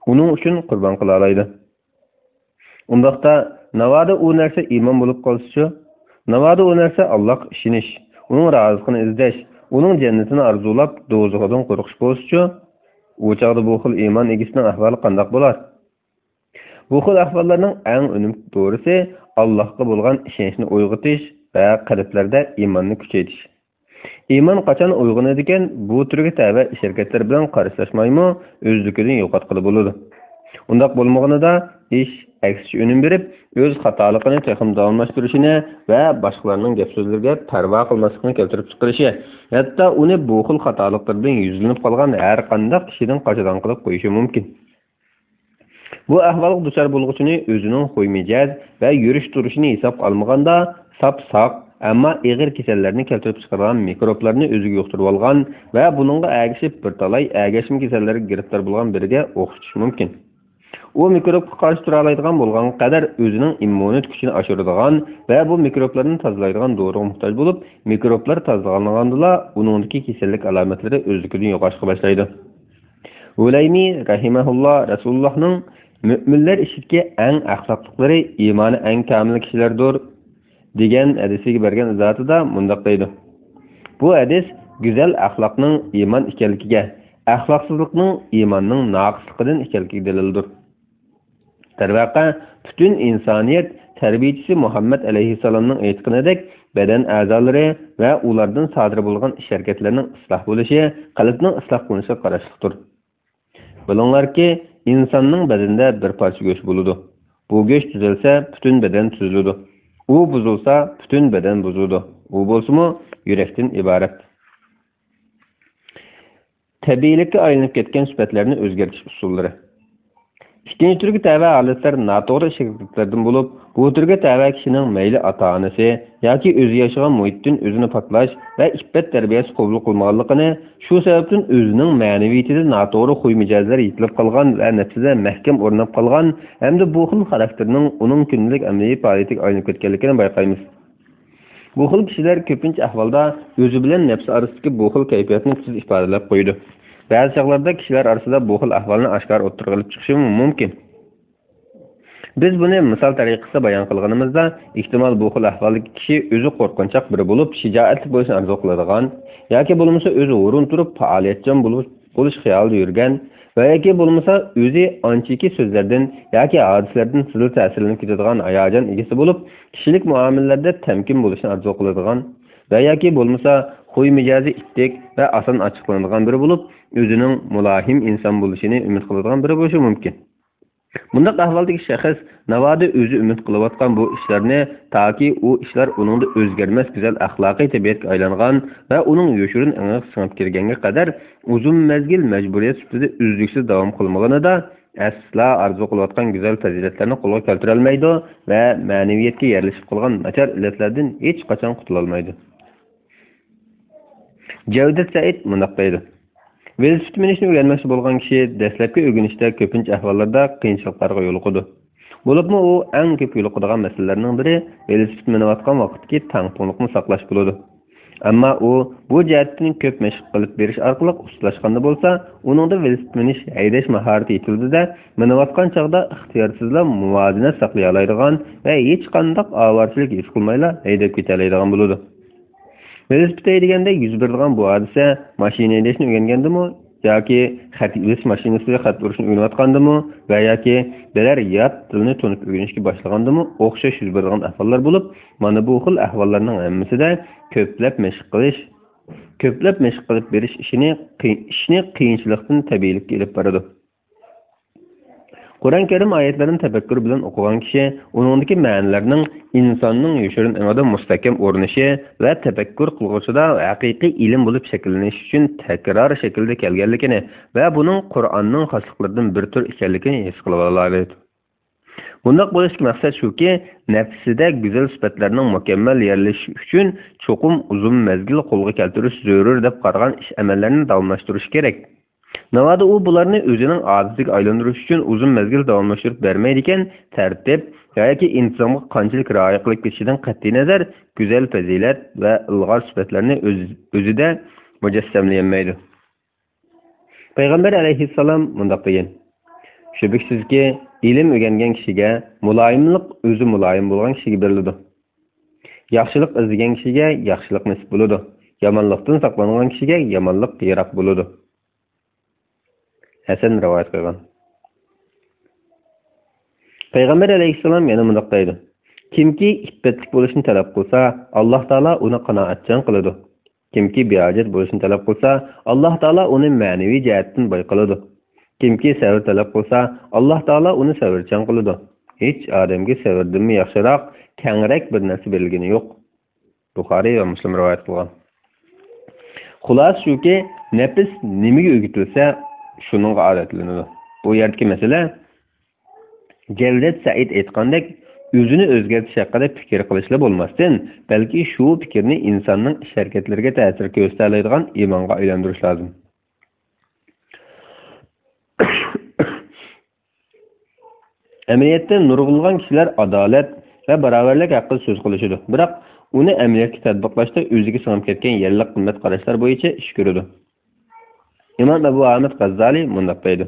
ئۇنىڭ ئۈچۈن قۇربان قىلالايدۇ. ئۇنداقتا، ناۋادا ئۇ نەرسە ئىمان بولۇپ قالسىچۇ؟ ناۋادا ئۇ نەرسە ئاللاھقا ئىشىنىش، ئۇنىڭ رازىلىقىنى ئىزدەش، ئۇنىڭ جەننىتىنى ئارزۇلاپ، دوزىخىدىن قورقۇش بولسىچۇ؟ ئۇ چاغدا بۇ خىل ئىمان ئىگىسىنىڭ ئەھۋالى قانداق بولار؟ بۇ خىل ئەھۋاللارنىڭ ئەڭ ئۈنۈملۈك دورىسى ئاللاھقا بولغان ئىشەنچنى ئويغىتىش ۋە قەلبلەردە ئىماننى كۈچەيتىش. ئىمان قاچان ئويغىنىدىكەن، بۇ تۈرگە تەۋە ئىش-ھەرىكەتلەر بىلەن قارشىلاشمايمۇ، ئۆزلۈكىدىن يوقاتقىلى بولىدۇ. ئۇنداق بولمىغىنىدا، ئىش ئەكسىچە ئۈنۈم بېرىپ، ئۆز خاتالىقىنى تېخىمۇ داۋاملاشتۇرۇشىنى ۋە باشقىلارنىڭ گەپ-سۆزلىرىگە پەرۋا قىلماسلىقىنى كەلتۈرۈپ چىقىرىشى، ھەتتا ئۇنى بۇ خىل خاتالىقلىرىدىن يۈزلىنىپ قالغان ھەر قانداق كىشىدىن قاچىدىغان قىلىپ قويۇشى مۇمكىن. بۇ ئەھۋالغا دۇچار بولغۇچىنى ئۆزىنىڭ خۇي-مىجەز ۋە يۈرۈش-تۇرۇشىنى ھېسابقا ئالمىغاندا، ساپ-ساق، ئەمما ئېغىر كېسەللەرنى كەلتۈرۈپ چىقىرىدىغان مىكروبلارنى ئۆزىگە يۇقتۇرۇۋالغان ۋە بۇنىڭغا ئەگىشىپ بىر تالاي ئەگەشمە كېسەللەرگە گىرىپتار بولغان بىرىگە ئوخشىتىش مۇمكىن. ئۇ مىكروبقا قارشى تۇرالايدىغان بولغانغا قەدەر ئۆزىنىڭ ئىممۇنىتېت كۈچىنى ئاشۇرىدىغان ۋە بۇ مىكروبلاردىن تازىلايدىغان دورىغا موھتاج بولۇپ، مىكروبلار تازىلانغاندىلا ئۇنىڭدىكى كېسەللىك ئالامەتلىرى ئۆزلۈكىدىن يوقاشقا باشلايدۇ. ھۇلەيمى رەھىمەھۇللا رەسۇلۇللاھنىڭ «مۆمىنلەر ئىچىدىكى ئەڭ ئەخلاقلىقلىرى ئىمانى ئەڭ كامىل كىشىلەردۇر» دېگەن ھەدىسىگە بەرگەن ئىزاھاتىدا مۇنداق دەيدۇ: بۇ ھەدىس گۈزەل ئەخلاقنىڭ ئىمان ئىكەنلىكىگە، ئەخلاقسىزلىقنىڭ ئىماننىڭ ناقىسلىقىدىن ئىكەنلىكىگە دەلىلدۇر. دەرۋەقە، پۈتۈن ئىنسانىيەت تەربىيىچىسى مۇھەممەد ئەلەيھىسسالامنىڭ ئېيتقىنىدەك، بەدەن ئەزالىرى ۋە ئۇلاردىن سادىر بولغان ئىش-ھەرىكەتلەرنىڭ ئىسلاھ بولۇشى قەلبنىڭ ئىسلاھ قىلىنىشىغا قاراشلىقتۇر. بىلىڭلاركى، ئىنساننىڭ بەدىنىدە بىر پارچە گۆش بولىدۇ. بۇ گۆش تۈزەلسە، پۈتۈن بەدەن تۈزىلىدۇ. ئۇ بۇزۇلسا، پۈتۈن بەدەن بۇزۇلىدۇ. ئۇ بولسىمۇ يۈرەكتىن ئىبارەت. تەبىئىيلىككە ئايلىنىپ كەتكەن سۈپەتلەرنى ئۆزگەرتىش ئۇسۇللىرى. ئىككىنچى تۈرگە تەۋە ھالەتلەر ناتوغرا ئىش-ھەرىكەتلەردىن بولۇپ، بۇ تۈرگە تەۋە كىشىنىڭ مەيلى ئاتا-ئانىسى ياكى ئۆزى ياشىغان مۇھىتتىن ئۆزىنى پاكلاش ۋە ئىپپەت تەربىيەسى قوبۇل قىلمىغانلىقىنى، شۇ سەۋەبتىن ئۆزىنىڭ مەنىۋىيىتىدە ناتوغرا خۇي-مىجەزلەر يېتىلىپ قالغان ۋە نەپسىدە مەھكەم ئورناپ قالغان ھەمدە بۇ خىل خاراكتېرنىڭ ئۇنىڭ كۈندىلىك ئەمەلىي پائالىيىتىگە ئايلىنىپ كەتكەنلىكىنى بايقايمىز. بۇ خىل كىشىلەر كۆپىنچە ئەھۋالدا ئۆزى بىلەن نەپسى ئارىسىدىكى بۇ خىل كەيپىياتنى تېز ئىپادىلەپ قويىدۇ. بەزى چاغلاردا كىشىلەر ئارىسىدا بۇ خىل ئەھۋالنى ئاشكارا ئوتتۇرىغا ئېلىپ چىقىشىمۇ مۇمكىن. بىز بۇنى مىسال تەرىقىسىدە بايان قىلغىنىمىزدا، ئېھتىمال بۇ خىل ئەھۋالدىكى كىشى ئۆزى قورقۇنچاق بىرى بولۇپ، شىجائەتلىك بولۇشنى ئارزۇ قىلىدىغان ياكى بولمىسا ئۆزى ھۇرۇن تۇرۇپ پائالىيەتچان بولۇش، بولۇش خىيالىدا يۈرگەن ۋە ياكى بولمىسا ئۆزى ئانچىكى سۆزلەردىن ياكى ھادىسىلەردىن تېزلا تەسىرلىنىپ كېتىدىغان ھاياجان ئىگىسى بولۇپ، كىشىلىك مۇئامىلىلەردە تەمكىن بولۇشنى ئارزۇ قىلىدىغان ۋە ياكى بولمىسا خۇي مىجەزى ئىتتىك ۋە ئاسان ئاچچىقلىنىدىغان بىرى بولۇپ، ئۆزىنىڭ مۇلايىم ئىنسان بولۇشىنى ئۈمىد قىلىدىغان بىرى بولۇشى مۇمكىن. بۇنداق ئەھۋالدىكى شەخس ناۋادا ئۆزى ئۈمىد قىلىۋاتقان بۇ ئىشلارنى، تاكى ئۇ ئىشلار ئۇنىڭدا ئۆزگەرمەس گۈزەل ئەخلاقىي تەبىئەتكە ئايلانغان ۋە ئۇنىڭ يوشۇرۇن ئېڭىغا سىڭىپ كىرگەنگە قەدەر ئۇزۇن مەزگىل مەجبۇرىيەت سۈپىتىدە ئۈزلۈكسىز داۋام قىلمىغىنىدا، ئەسلا ئارزۇ قىلىۋاتقان گۈزەل پەزىلەتلەرنى قولغا كەلتۈرەلمەيدۇ ۋە مەنىۋىيەتكە يەرلىشىپ قالغان ناچار ئىللەتلەردىن ھېچقاچان قۇتۇلالمايدۇ. جەۋدەت سەئىد مۇنداق دەيدۇ: ۋېلىسىپىت مىنىشنى ئۆگەنمەكچى بولغان كىشى دەسلەپكى ئۆگىنىشتە كۆپىنچە ئەھۋاللاردا قىيىنچىلىقلارغا يولۇقىدۇ. بولۇپمۇ ئۇ ئەڭ كۆپ يولۇقىدىغان مەسىلىلەرنىڭ بىرى ۋېلىسىپىت مىنىۋاتقان ۋاقىتتىكى تەڭپۇڭلۇقنى ساقلاش بولىدۇ. ئەمما ئۇ بۇ جەھەتتىن كۆپ مەشىق قىلىپ بېرىش ئارقىلىق ئۇستىلاشقاندا بولسا، ئۇنىڭدا ۋېلىسىپىت مىنىش، ھەيدەش ماھارىتى يېتىلىدۇ-دە، مىنىۋاتقان چاغدا ئىختىيارسىزلا مۇۋازىنەت ساقلىيالايدىغان ۋە ھېچقانداق ئاۋارىچىلىك ھېس قىلمايلا ھەيدەپ كېتەلەيدىغان بولىدۇ. ۋېلىسىپىت ھەيدىگەندە يۈز بېرىدىغان بۇ ھادىسە ماشىنا ھەيدەشنى ئۆگەنگەندىمۇ ياكى خەت، ۋېلىسىپىت ماشىنىسىدا خەت ئۇرۇشنى ئۆگىنىۋاتقاندىمۇ ۋە ياكى بىرەر يات تىلنى تونۇپ ئۆگىنىشكە باشلىغاندىمۇ ئوخشاش يۈز بېرىدىغان ئەھۋاللار بولۇپ، مانا بۇ خىل ئەھۋاللارنىڭ ھەممىسىدە كۆپلەپ مەشىق قىلىش، كۆپلەپ مەشىق قىلىپ بېرىش ئىشىنى قىي-، ئىشنى قىيىنچىلىقتىن تەبىئىيلىككە ئېلىپ بارىدۇ. قۇرئان كەرىم ئايەتلىرىنى تەپەككۇر بىلەن ئوقۇغان كىشى ئۇنىڭدىكى مەنىلەرنىڭ ئىنساننىڭ يوشۇرۇن ئېڭىدا مۇستەھكەم ئورنىشى ۋە تەپەككۇر قىلغۇچىدا ھەقىقىي ئىلىم بولۇپ شەكىللىنىشى ئۈچۈن تەكرار شەكىلدە كەلگەنلىكىنى ۋە بۇنىڭ قۇرئاننىڭ خاسلىقلىرىدىن بىر تۈر ئىكەنلىكىنى ھېس قىلىۋالالايدۇ. بۇنداق بولۇشتىكى مەقسەت شۇكى، نەپسىدە گۈزەل سۈپەتلەرنىڭ مۇكەممەل يەرلىشىشى ئۈچۈن چوقۇم ئۇزۇن مەزگىل قولغا كەلتۈرۈش زۆرۈر دەپ قارىغان ئىش-ئەمەللەرنى داۋاملاشتۇرۇش كېرەك. ناۋادا ئۇ بۇلارنى ئۆزىنىڭ ئادىتىگە ئايلاندۇرۇش ئۈچۈن ئۇزۇن مەزگىل داۋاملاشتۇرۇپ بەرمەيدىكەن، تەرتىپ ياكى ئىنتىزامغا قانچىلىك رىئايە قىلىپ كېتىشىدىن قەتئىينەزەر، گۈزەل پەزىلەت ۋە ئىلغار سۈپەتلەرنى ئۆز-، ئۆزىدە مۇجەسسەملىيەلمەيدۇ. پەيغەمبەر ئەلەيھىسسالام مۇنداق دېگەن: شۈبھىسىزكى، ئىلىم ئۆگەنگەن كىشىگە مۇلايىملىق ئۆزى مۇلايىم بولغان كىشىگە بېرىلىدۇ. ياخشىلىق ئىزدىگەن كىشىگە ياخشىلىق نېسىپ بولىدۇ. يامانلىقتىن ساقلانغان كىشىگە يامانلىق يىراق بولىدۇ. ھەسەن رىۋايەت قىلغان. پەيغەمبەر ئەلەيھىسسالام يەنە مۇنداق دەيدۇ: كىمكى ئىپپەتلىك بولۇشنى تەلەپ قىلسا، ئاللاھ تائالا ئۇنى قانائەتچان قىلىدۇ. كىمكى بىھاجەت بولۇشنى تەلەپ قىلسا، ئاللاھ تائالا ئۇنى مەنىۋى جەھەتتىن باي قىلىدۇ. كىمكى سەۋر تەلەپ قىلسا، ئاللاھ تائالا ئۇنى سەۋرچان قىلىدۇ. ھېچ ئادەمگە سەۋردىنمۇ ياخشىراق، كەڭرەك بىر نەرسە بېرىلگىنى يوق. بۇخارىي ۋە مۇسلىم رىۋايەت قىلغان. خۇلاسە شۇكى، نەپس نېمىگە ئۆگىتىلسە، شۇنىڭغا ئادەتلىنىدۇ. بۇ يەردىكى مەسىلە، جەۋدەت سەئىد ئېيتقاندەك، ئۆزىنى ئۆزگەرتىش ھەققىدە پىكىر قىلىشلا بولماستىن، بەلكى شۇ پىكىرنى ئىنساننىڭ ئىش-ھەرىكەتلىرىگە تەسىر كۆرسىتەلەيدىغان ئىمانغا ئايلاندۇرۇش لازىم. ئەمەلىيەتتە نۇرغۇنلىغان كىشىلەر ئادالەت ۋە باراۋەرلىك ھەققىدە سۆز قىلىشىدۇ، بىراق ئۇنى ئەمەلىيەتكە تەتبىقلاشتا ئۆزىگە سىڭىپ كەتكەن يەرلىك قىممەت قاراشلار بويىچە ئىش كۆرىدۇ. ئىمام ئەبۇ ئەمەد غەززالى مۇنداق دەيدۇ: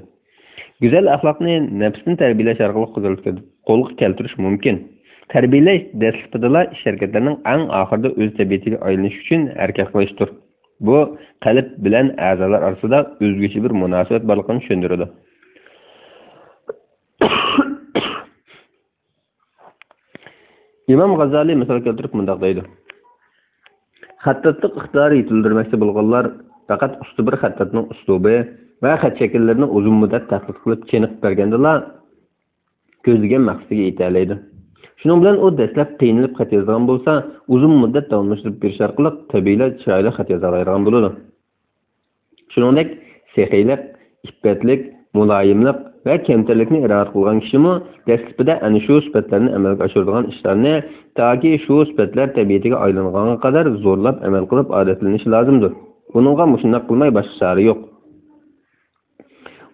گۈزەل ئەخلاقنى نەپسنى تەربىيەلەش ئارقىلىق قولغا كەلتۈرۈش مۇمكىن. تەربىيەلەش دەسلىپىدىلا ئىش-ھەرىكەتلەرنىڭ ئەڭ ئاخىرىدا ئۆز تەبىئىتىگە ئايلىنىش ئۈچۈن ھەرىكەت قىلىشتۇر. بۇ قەلب بىلەن ئەزالار ئارىسىدا ئۆزگىچە بىر مۇناسىۋەت بارلىقىنى چۈشەندۈرىدۇ. ئىمام غازالى مىسال كەلتۈرۈپ مۇنداق دەيدۇ: خەتتاتلىق ئىقتىدارى يېتىلدۈرمەكچى بولغانلار پەقەت ئۇستا بىر خەتتاتنىڭ ئۇسلۇبى ۋە خەت شەكىللىرىنى ئۇزۇن مۇددەت تەتقىق قىلىپ چېنىقىپ بەرگەندىلا، كۆزلىگەن مەقسىتىگە يېتەلەيدۇ. شۇنىڭ بىلەن ئۇ دەسلەپ قىينىلىپ خەت يازىدىغان بولسا، ئۇزۇن مۇددەت داۋاملاشتۇرۇپ بېرىش ئارقىلىق تەبىئىيلا چىرايلىق خەت يازالايدىغان بولىدۇ. شۇنىڭدەك سېخىيلىق، ئىپپەتلىك، مۇلايىملىق ۋە كەمتەرلىكنى ئىرادە قىلغان كىشىمۇ دەسلىپىدە ئەنە شۇ سۈپەتلەرنى ئەمەلگە ئاشۇرىدىغان ئىشلارنى تاكى شۇ سۈپەتلەر تەبىئىتىگە ئايلانغانغا قەدەر زورلاپ ئەمەل قىلىپ ئادەتلىنىشى لازىمدۇر. ئۇنىڭغا مۇشۇنداق قىلماي باشقا چارە يوق.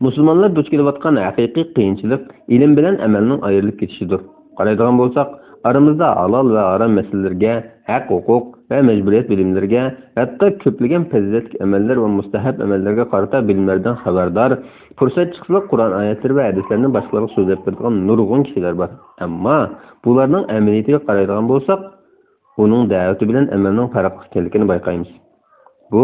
مۇسۇلمانلار دۇچ كېلىۋاتقان ھەقىقىي قىيىنچىلىق ئىلىم بىلەن ئەمەلنىڭ ئايرىلىپ كېتىشىدۇر. قارايدىغان بولساق، ئارىمىزدا ھالال ۋە ھارام مەسىلىلىرىگە، ھەق-ھوقۇق ۋە مەجبۇرىيەت بىلىملىرىگە، ھەتتا كۆپلىگەن پەزىلەتلىك ئەمەللەر ۋە مۇستەھەپ ئەمەللەرگە قارىتا بىلىملەردىن خەۋەردار، پۇرسەت چىقسىلا قۇرئان ئايەتلىرى ۋە ھەدىسلەرنى باشقىلارغا سۆزلەپ بېرىدىغان نۇرغۇن كىشىلەر بار. ئەمما بۇلارنىڭ ئەمەلىيىتىگە قارايدىغان بولساق، ئۇنىڭ دەۋىتى بىلەن ئەمەلنىڭ پەرقلىق ئىكەنلىكىنى بايقايمىز. بۇ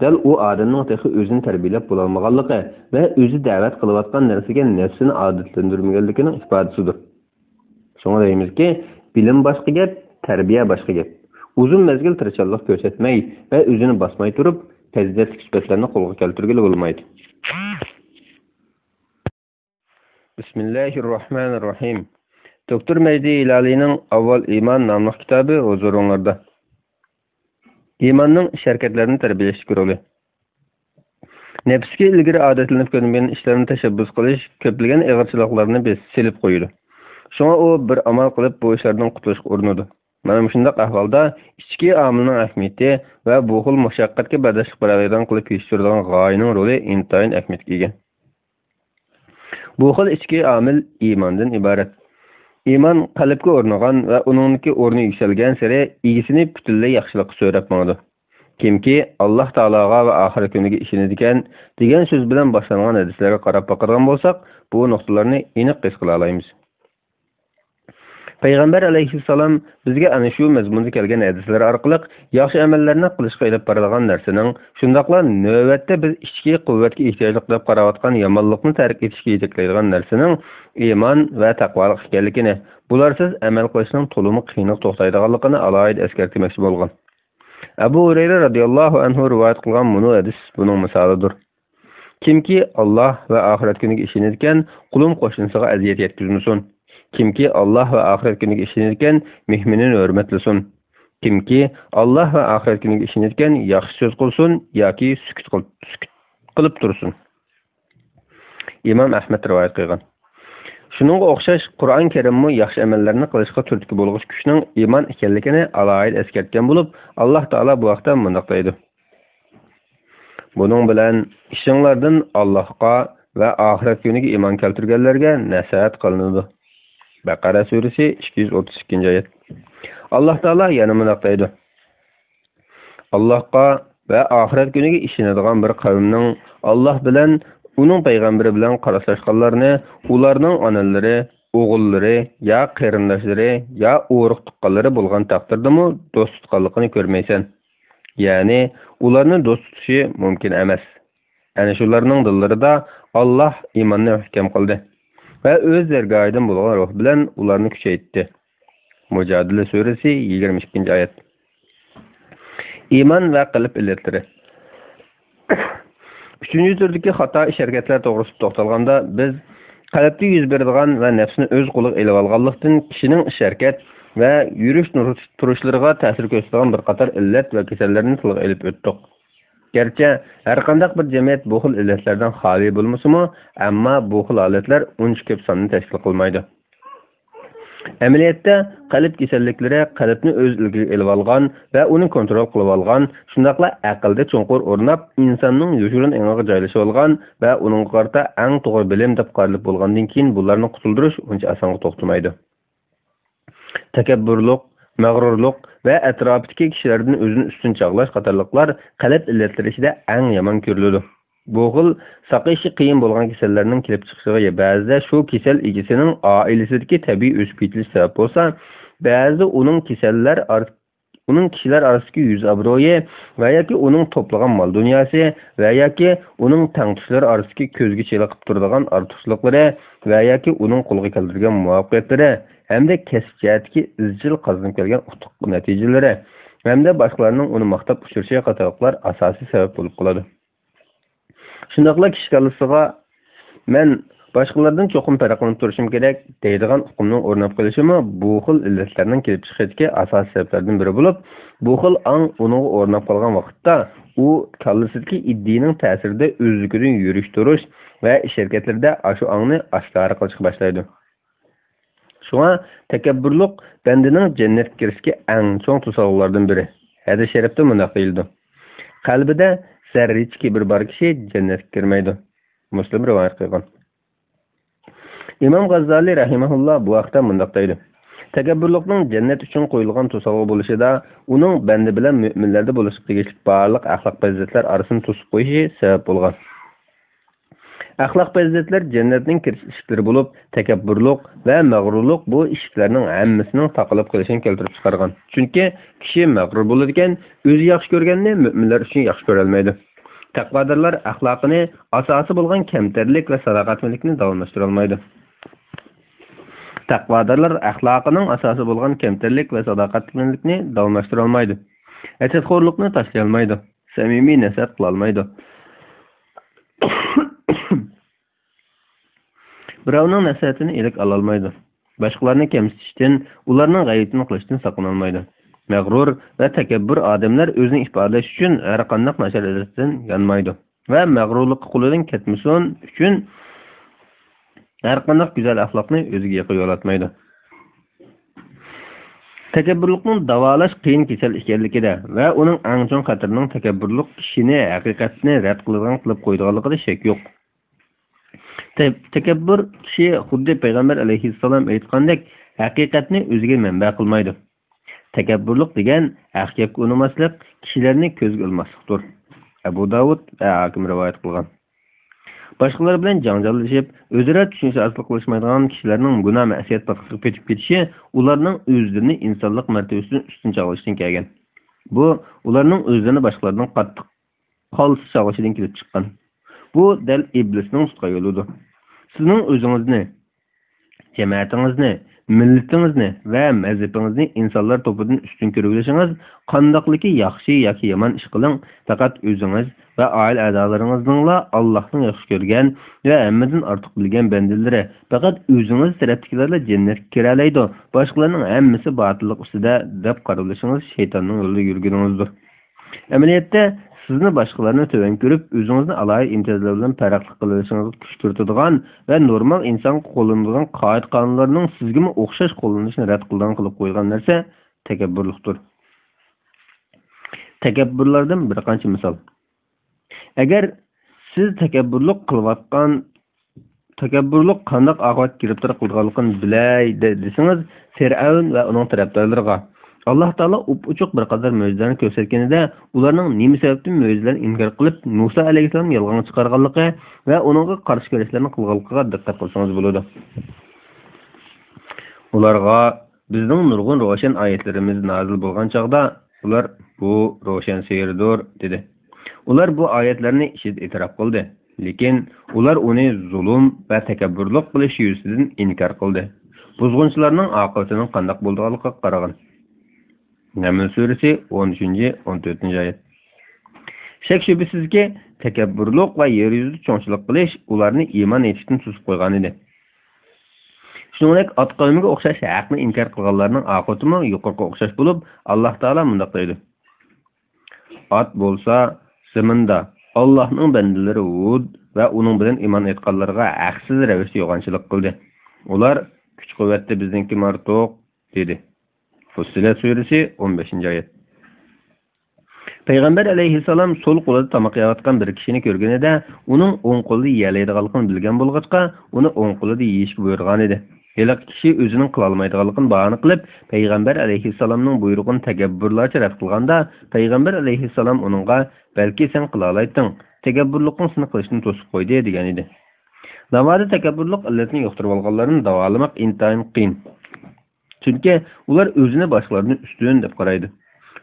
دەل ئۇ ئادەمنىڭ تېخى ئۆزىنى تەربىيەلەپ بولالمىغانلىقى ۋە ئۆزى دەۋەت قىلىۋاتقان نەرسىگە نەپسىنى ئادەتلەندۈرمىگەنلىكىنىڭ ئىپادىسىدۇر. شۇڭا دەيمىزكى، بىلىم باشقا گەپ، تەربىيە باشقا گەپ. ئۇزۇن مەزگىل تىرىشچانلىق كۆرسەتمەي ۋە ئۆزىنى باسماي تۇرۇپ، پەزىلەتلىك سۈپەتلەرنى قولغا كەلتۈرگىلى بولمايدۇ. بىسمىللاھىر راھمانىر راھىم. دوكتور مەجدى ھىلالىينىڭ ئاۋۋال ئىمان ناملىق كىتابى ھۇزۇرۇڭلاردا. ئىماننىڭ ئىش-ھەرىكەتلەرنى تەربىيەلەشتىكى رولى. نەپسكە ئىلگىرى ئادەتلىنىپ كۆرمىگەن ئىشلارنى تەشەببۇس قىلىش كۆپلىگەن ئېغىرچىلىقلارنى بېس-، سېلىپ قويىدۇ. شۇڭا ئۇ بىر ئامال قىلىپ بۇ ئىشلاردىن قۇتۇلۇشقا ئۇرۇنىدۇ. مانا مۇشۇنداق ئەھۋالدا ئىچكى ئامىلنىڭ ئەھمىيىتى ۋە بۇ خىل مۇشەققەتكە بەرداشلىق بېرەلەيدىغان قىلىپ يېتىشتۈرىدىغان غايىنىڭ رولى ئىنتايىن ئەھمىيەتكە ئىگە. بۇ خىل ئىچكى ئامىل ئىماندىن ئىبارەت. ئىمان قەلبكە ئورنىغان ۋە ئۇنىڭدىكى ئورنى يۈكسەلگەنسېرى ئىگىسىنى پۈتۈنلەي ياخشىلىققا سۆرەپ ماڭىدۇ. كىمكى ئاللاھ تائالاغا ۋە ئاخىرەت كۈنىگە ئىشىنىدىكەن، دېگەن سۆز بىلەن باشلانغان ھەدىسلەرگە قاراپ باقىدىغان بولساق، بۇ نۇقتىلارنى ئېنىق ھېس قىلالايمىز. پەيغەمبەر ئەلەيھىسسالام بىزگە ئەنە شۇ مەزمۇندا كەلگەن ھەدىسلەر ئارقىلىق ياخشى ئەمەللەرنى قىلىشقا ئېلىپ بارىدىغان نەرسىنىڭ، شۇنداقلا نۆۋەتتە بىز ئىچكى قۇۋۋەتكە ئېھتىياجلىق دەپ قاراۋاتقان يامانلىقنى تەرك ئېتىشكە يېتەكلەيدىغان نەرسىنىڭ ئىمان ۋە تەقۋالىق ئىكەنلىكىنى، بۇلارسىز ئەمەل قىلىشنىڭ تولىمۇ قىيىنلىققا توختايدىغانلىقىنى ئالاھىدە ئەسكەرتمەكچى بولغان. ئەبۇ ھۇرەيرە رەزىياللاھۇ ئەنھۇ رىۋايەت قىلغان مۇنۇ ھەدىس بۇنىڭ مىسالىدۇر. كىمكى ئاللاھ ۋە ئاخىرەت كۈنىگە ئىشىنىدىكەن، قۇلۇم قوشنىسىغا ئەزىيەت يەتكۈزمىسۇن. كىمكى ئاللاھ ۋە ئاخىرەت كۈنىگە ئىشىنىدىكەن، مېھمىنىنى ھۆرمەتلىسۇن. كىمكى ئاللاھ ۋە ئاخىرەت كۈنىگە ئىشىنىدىكەن، ياخشى سۆز قىلسۇن ياكى سۈكۈت قىل-، سۈكۈت قىلىپ تۇرسۇن. ئىمام ئەھمەد رىۋايەت قىلغان. شۇنىڭغا ئوخشاش، قۇرئان كەرىممۇ ياخشى ئەمەللەرنى قىلىشقا تۈرتكە بولغۇچ كۈچنىڭ ئىمان ئىكەنلىكىنى ئالاھىدە ئەسكەرتكەن بولۇپ، ئاللاھ تائالا بۇ ھەقتە مۇنداق دەيدۇ: بۇنىڭ بىلەن ئىشىڭلاردىن ئاللاھقا ۋە ئاخىرەت كۈنىگە ئىمان كەلتۈرگەنلەرگە نەسىھەت قىلىنىدۇ. بەقەرە سۈرىسى، ئىككى يۈز ئوتتۇز ئىككىنچى ئايەت. ئاللاھ تائالا يەنە مۇنداق دەيدۇ: ئاللاھقا ۋە ئاخىرەت كۈنىگە ئىشىنىدىغان بىر قەۋمنىڭ ئاللاھ بىلەن، ئۇنىڭ پەيغەمبىرى بىلەن قارشىلاشقانلارنى ئۇلارنىڭ ئانىلىرى، ئوغۇللىرى يا قېرىنداشلىرى يا ئۇرۇق-تۇغقانلىرى بولغان تەقدىردىمۇ دوست تۇتقانلىقىنى كۆرمەيسەن. يەنى ئۇلارنى دوست تۇتۇشى مۇمكىن ئەمەس. ئەنە شۇلارنىڭ دىللىرىدا ئاللاھ ئىماننى مەھكەم قىلدى ۋە ئۆز دەرگاھىدىن بولغان روھ بىلەن ئۇلارنى كۈچەيتتى. مۇجادىلە سۈرىسى، يىگىرمە ئىككىنچى ئايەت. ئىمان ۋە قەلب ئىللەتلىرى. ئۈچىنچى تۈردىكى خاتا ئىش-ھەرىكەتلەر توغرىسىدا توختالغاندا، بىز قەلبتە يۈز بېرىدىغان ۋە نەپسىنى ئۆز قولىغا ئېلىۋالغانلىقتىن، كىشىنىڭ ئىش-ھەرىكەت ۋە يۈرۈش-تۇرۇشلىرىغا تەسىر كۆرسىتىدىغان بىر قاتار ئىللەت ۋە كېسەللەرنى تىلغا ئېلىپ ئۆتتۇق. گەرچە ھەرقانداق بىر جەمئىيەت بۇ خىل ئىللەتلەردىن خالىي بولمىسىمۇ، ئەمما بۇ خىل ھالەتلەر ئۇنچە كۆپ ساننى تەشكىل قىلمايدۇ. ئەمەلىيەتتە، قەلب كېسەللىكلىرى قەلبنى ئۆز ئىلكىگە ئېلىۋالغان ۋە ئۇنى كونترول قىلىۋالغان، شۇنداقلا ئەقىلدە چوڭقۇر ئورناپ، ئىنساننىڭ يوشۇرۇن ئېڭىغا جايلىشىۋالغان ۋە ئۇنىڭغا قارىتا ئەڭ توغرا بىلىم دەپ قارىلىپ بولغاندىن كېيىن، بۇلارنى قۇتۇلدۇرۇش ئۇنچە ئاسانغا توختىمايدۇ. تەكەببۇرلۇق، مەغرۇرلۇق ۋە ئەتراپىدىكى كىشىلەردىن ئۆزىنى ئۈستۈن چاغلاش قاتارلىقلار قەلب ئىللەتلىرى ئىچىدە ئەڭ يامان كۆرۈلىدۇ. بۇ خىل ساقىيىشى قىيىن بولغان كېسەللەرنىڭ كېلىپ چىقىشىغا بەزىدە شۇ كېسەل ئىگىسىنىڭ ئائىلىسىدىكى تەبىئىي ئۆسۈپ يېتىلىشى سەۋەب بولسا، بەزىدە ئۇنىڭ كېسەللەر ئار-، ئۇنىڭ كىشىلەر ئارىسىدىكى يۈز ئابرۇيى ۋە ياكى ئۇنىڭ توپلىغان مال دۇنياسى ۋە ياكى ئۇنىڭ تەڭتۇشلىرى ئارىسىدىكى كۆزگە چېلىقىپ تۇرىدىغان ئارتۇقچىلىقلىرى ۋە ياكى ئۇنىڭ قولغا كەلتۈرگەن مۇۋەپپەقىيەتلىرى ھەمدە كەسىپ جەھەتتىكى ئىزچىل قازىنىپ كەلگەن ئۇتۇق نەتىجىلىرى ھەمدە باشقىلارنىڭ ئۇنى ماختاپ ئۇچۇرۇشى قاتارلىقلار ئاساسىي سەۋەب بولۇپ قالىدۇ. شۇنداقلا كىشى كاللىسىغا «مەن باشقىلاردىن چوقۇم پەرقلىنىپ تۇرۇشۇم كېرەك» دەيدىغان ئۇقۇمنىڭ ئورناپ قېلىشىمۇ بۇ خىل ئىللەتلەرنىڭ كېلىپ چىقىشىدىكى ئاساسىي سەۋەبلەردىن بىرى بولۇپ، بۇ خىل ئاڭ ئۇنىڭغا ئورناپ قالغان ۋاقىتتا، ئۇ كاللىسىدىكى ئىدىيىنىڭ تەسىرىدە ئۆزلۈكىدىن يۈرۈش-تۇرۇش ۋە ئىش-ھەرىكەتلىرىدە ئاشۇ ئاڭنى ئاشكارا قىلىشقا باشلايدۇ. شۇڭا تەكەببۇرلۇق بەندىنىڭ جەننەتكە كىرىشتىكى ئەڭ چوڭ توسالغۇلاردىن بىرى. ھەدىس شەرىپتە مۇنداق دېيىلىدۇ: «قەلبىدە زەررىچە كىبىر بار كىشى جەننەتكە كىرمەيدۇ.» مۇسلىم رىۋايەت قىلغان. ئىمام غاززالى رەھىمەھۇللا بۇ ھەقتە مۇنداق دەيدۇ: تەكەببۇرلۇقنىڭ جەننەت ئۈچۈن قويۇلغان توسالغۇ بولۇشىدا، ئۇنىڭ بەندە بىلەن مۆمىنلەردە بولۇشقا تېگىشلىك بارلىق ئەخلاق پەزىلەتلەر ئارىسىنى توسۇپ قويۇشى سەۋەب بولغان. ئەخلاق پەزىلەتلەر جەننەتنىڭ كىرىش ئىشىكلىرى بولۇپ، تەكەببۇرلۇق ۋە مەغرۇرلۇق بۇ ئىشىكلەرنىڭ ھەممىسىنىڭ تاقىلىپ قېلىشىنى كەلتۈرۈپ چىقارغان. چۈنكى كىشى مەغرۇر بولىدىكەن، ئۆزى ياخشى كۆرگەننى مۆمىنلەر ئۈچۈن ياخشى كۆرەلمەيدۇ. تەقۋادارلار ئەخلاقىنى ئاساسى بولغان كەمتەرلىك ۋە ساداقەتمەنلىكنى داۋاملاشتۇرالمايدۇ. تەقۋادارلار ئەخلاقىنىڭ ئاساسى بولغان كەمتەرلىك ۋە ساداقەتمەنلىكنى داۋاملاشتۇرالمايدۇ. ھەسەتخورلۇقنى تاشلىيالمايدۇ. سەمىمىي نەسىھەت قىلالمايدۇ. بىراۋنىڭ نەسىھەتىنى ئىلىك ئالالمايدۇ. باشقىلارنى كەمسىتىشتىن، ئۇلارنىڭ غەيۋىتىنى قىلىشتىن ساقلىنالمايدۇ. مەغرۇر ۋە تەكەببۇر ئادەملەر ئۆزىنى ئىپادىلەش ئۈچۈن ھەرقانداق ناچار ئادەتتىن يانمايدۇ ۋە مەغرۇرلۇققا قولىدىن كەتمىسۇن ئۈچۈن ھەرقانداق گۈزەل ئەخلاقنى ئۆزىگە ياقا يولاتمايدۇ. تەكەببۇرلۇقنى داۋالاش قىيىن كېسەل ئىكەنلىكىدە ۋە ئۇنىڭ ئەڭ چوڭ خەتىرىنىڭ تەكەببۇرلۇق كىشىنى ھەقىقەتنى رەت قىلىدىغان قىلىپ قويىدىغانلىقىدا شەك يوق. تە-، تەكەببۇر كىشى خۇددى پەيغەمبەر ئەلەيھىسسالام ئېيتقاندەك ھەقىقەتنى ئۆزىگە مەنبە قىلمايدۇ. تەكەببۇرلۇق دېگەن ھەق گەپكە ئۇنىماسلىق، كىشىلەرنى كۆزگە ئىلماسلىقتۇر. ئەبۇ داۋۇد ۋە ھاكىم رىۋايەت قىلغان. باشقىلار بىلەن جاڭجاللىشىپ، ئۆزئارا چۈشىنىشسىزلىق قىلىشمايدىغان كىشىلەرنىڭ گۇناھ مەسىيەت پاتقىقىغا پېتىپ كېتىشى ئۇلارنىڭ ئۆزلىرىنى ئىنسانلىق مەرتىۋىسىدىن ئۈستۈن چاغلىشىدىن كەلگەن. بۇ ئۇلارنىڭ ئۆزلىرىنى باشقىلاردىن قاتتىق قالتىس چاغلىشىدىن كېلىپ چىققان. بۇ دەل ئىبلىسنىڭ تۇتقان يولىدۇر. سىزنىڭ ئۆزىڭىزنى، جەمەتىڭىزنى، مىللىتىڭىزنى ۋە مەزھىپىڭىزنى ئىنسانلار توپىدىن ئۈستۈن كۆرۈۋېلىشىڭىز، قانداقلىكى ياخشى ياكى يامان ئىش قىلىڭ، پەقەت ئۆزىڭىز ۋە ئائىلە ئەزالىرىڭىزنىڭلا ئاللاھنىڭ ياخشى كۆرگەن ۋە ھەممىدىن ئارتۇق بىلگەن بەندىلىرى، پەقەت ئۆزىڭىز تەرەپتىكىلەرلا جەننەتكە كىرەلەيدۇ، باشقىلارنىڭ ھەممىسى باتىللىق ئۈستىدە، دەپ قارىۋېلىشىڭىز شەيتاننىڭ يولىدا يۈرگىنىڭىزدۇر. ئەمەلىيەتتە، سىزنى باشقىلارنى تۆۋەن كۆرۈپ، ئۆزىڭىزنى ئالاھىدە ئىمتىيازلار بىلەن پەرقلىق قىلىۋېلىشىڭىزغا كۈچ كىرىتىدىغان ۋە نورمال ئىنسانغا قوللىنىدىغان قائىدە-قانۇنلارنىڭ سىزگىمۇ ئوخشاش قوللىنىشىنى رەت قىلىدىغان قىلىپ قويغان نەرسە تەكەببۇرلۇقتۇر. تەكەببۇرلاردىن بىر قانچە مىسال. ئەگەر سىز تەكەببۇرلۇق قىلىۋاتقان، تەكەببۇرلۇق قانداق ئاقىۋەتكە گىرىپتار قىلىدىغانلىقىنى بىلەي دە-، دېسىڭىز، فىرئەۋن ۋە ئۇنىڭ تەرەپدارلىرىغا ئاللاھ تائالا ئوپئوچۇق بىر قاتار مۆجىزىلەرنى كۆرسەتكىنىدە، ئۇلارنىڭ نېمە سەۋەبتىن مۆجىزىلەرنى ئىنكار قىلىپ، مۇسا ئەلەيھىسسالامنى يالغانغا چىقارغانلىقى ۋە ئۇنىڭغا قارشى كۈرەشلەرنى قىلغانلىقىغا دىققەت قىلسىڭىز بولىدۇ. ئۇلارغا بىزنىڭ نۇرغۇن روشەن ئايەتلىرىمىز نازىل بولغان چاغدا، ئۇلار، «بۇ روشەن سېھىردۇر» دېدى. ئۇلار بۇ ئايەتلەرنى ئىچىدە ئېتىراپ قىلدى. لېكىن ئۇلار ئۇنى زۇلۇم ۋە تەكەببۇرلۇق قىلىش يۈزىسىدىن ئىنكار قىلدى. بۇزغۇنچىلارنىڭ ئاقىۋىتىنىڭ قانداق بولىدىغانلىقىغا قارىغىن. نەمل سۈرىسى، ئون ئۈچىنچى، ئون تۆتىنچى ئايەت. شەك-شۈبھىسىزكى، تەكەببۇرلۇق ۋە يەر يۈزىدە چوڭچىلىق قىلىش ئۇلارنى ئىمان ئېيتىشتىن توسۇپ قويغانىدى. شۇنىڭدەك ئات قەۋمىگە ئوخشاش ھەقنى ئىنكار قىلغانلارنىڭ ئاقىۋىتىمۇ يۇقىرىقىغا ئوخشاش بولۇپ، ئاللاھ تائالا مۇنداق دەيدۇ: «ئات بولسا زېمىندا ئاللاھنىڭ بەندىلىرى ھۇد ۋە ئۇنىڭ بىلەن ئىمان ئېيتقانلارغا ھەقسىز رەۋىشتە يوغانچىلىق قىلدى. ئۇلار، كۈچ-قۇۋۋەتتە بىزنىڭكىمۇ ئارتۇق، دېدى.» فۇسسىلەت سۈرىسى، ئون بەشىنچى ئايەت. پەيغەمبەر ئەلەيھىسسالام سول قولىدا تاماق يەۋاتقان بىر كىشىنى كۆرگىنىدە، ئۇنىڭ ئوڭ قولىدا يېيەلەيدىغانلىقىنى بىلگەن بولغاچقا، ئۇنى ئوڭ قولىدا يېيىشكە بۇيرۇغانىدى. ھېلىقى كىشى ئۆزىنىڭ قىلالمايدىغانلىقىنى باھانە قىلىپ، پەيغەمبەر ئەلەيھىسسالامنىڭ بۇيرۇقىنى تەكەببۇرلارچە رەت قىلغاندا، پەيغەمبەر ئەلەيھىسسالام ئۇنىڭغا، «بەلكى سەن قىلالايتتىڭ، تەكەببۇرلۇقۇڭ سېنى قىلىشتىن توسۇپ قويدى» دېگەنىدى. ناۋادا تەكەببۇرلۇق ئىللىتىنى يۇقتۇرۇۋالغانلارنى داۋالىماق ئىنتايىن قىيىن. چۈنكى ئۇلار ئۆزىنى باشقىلاردىن ئۈستۈن دەپ قارايدۇ.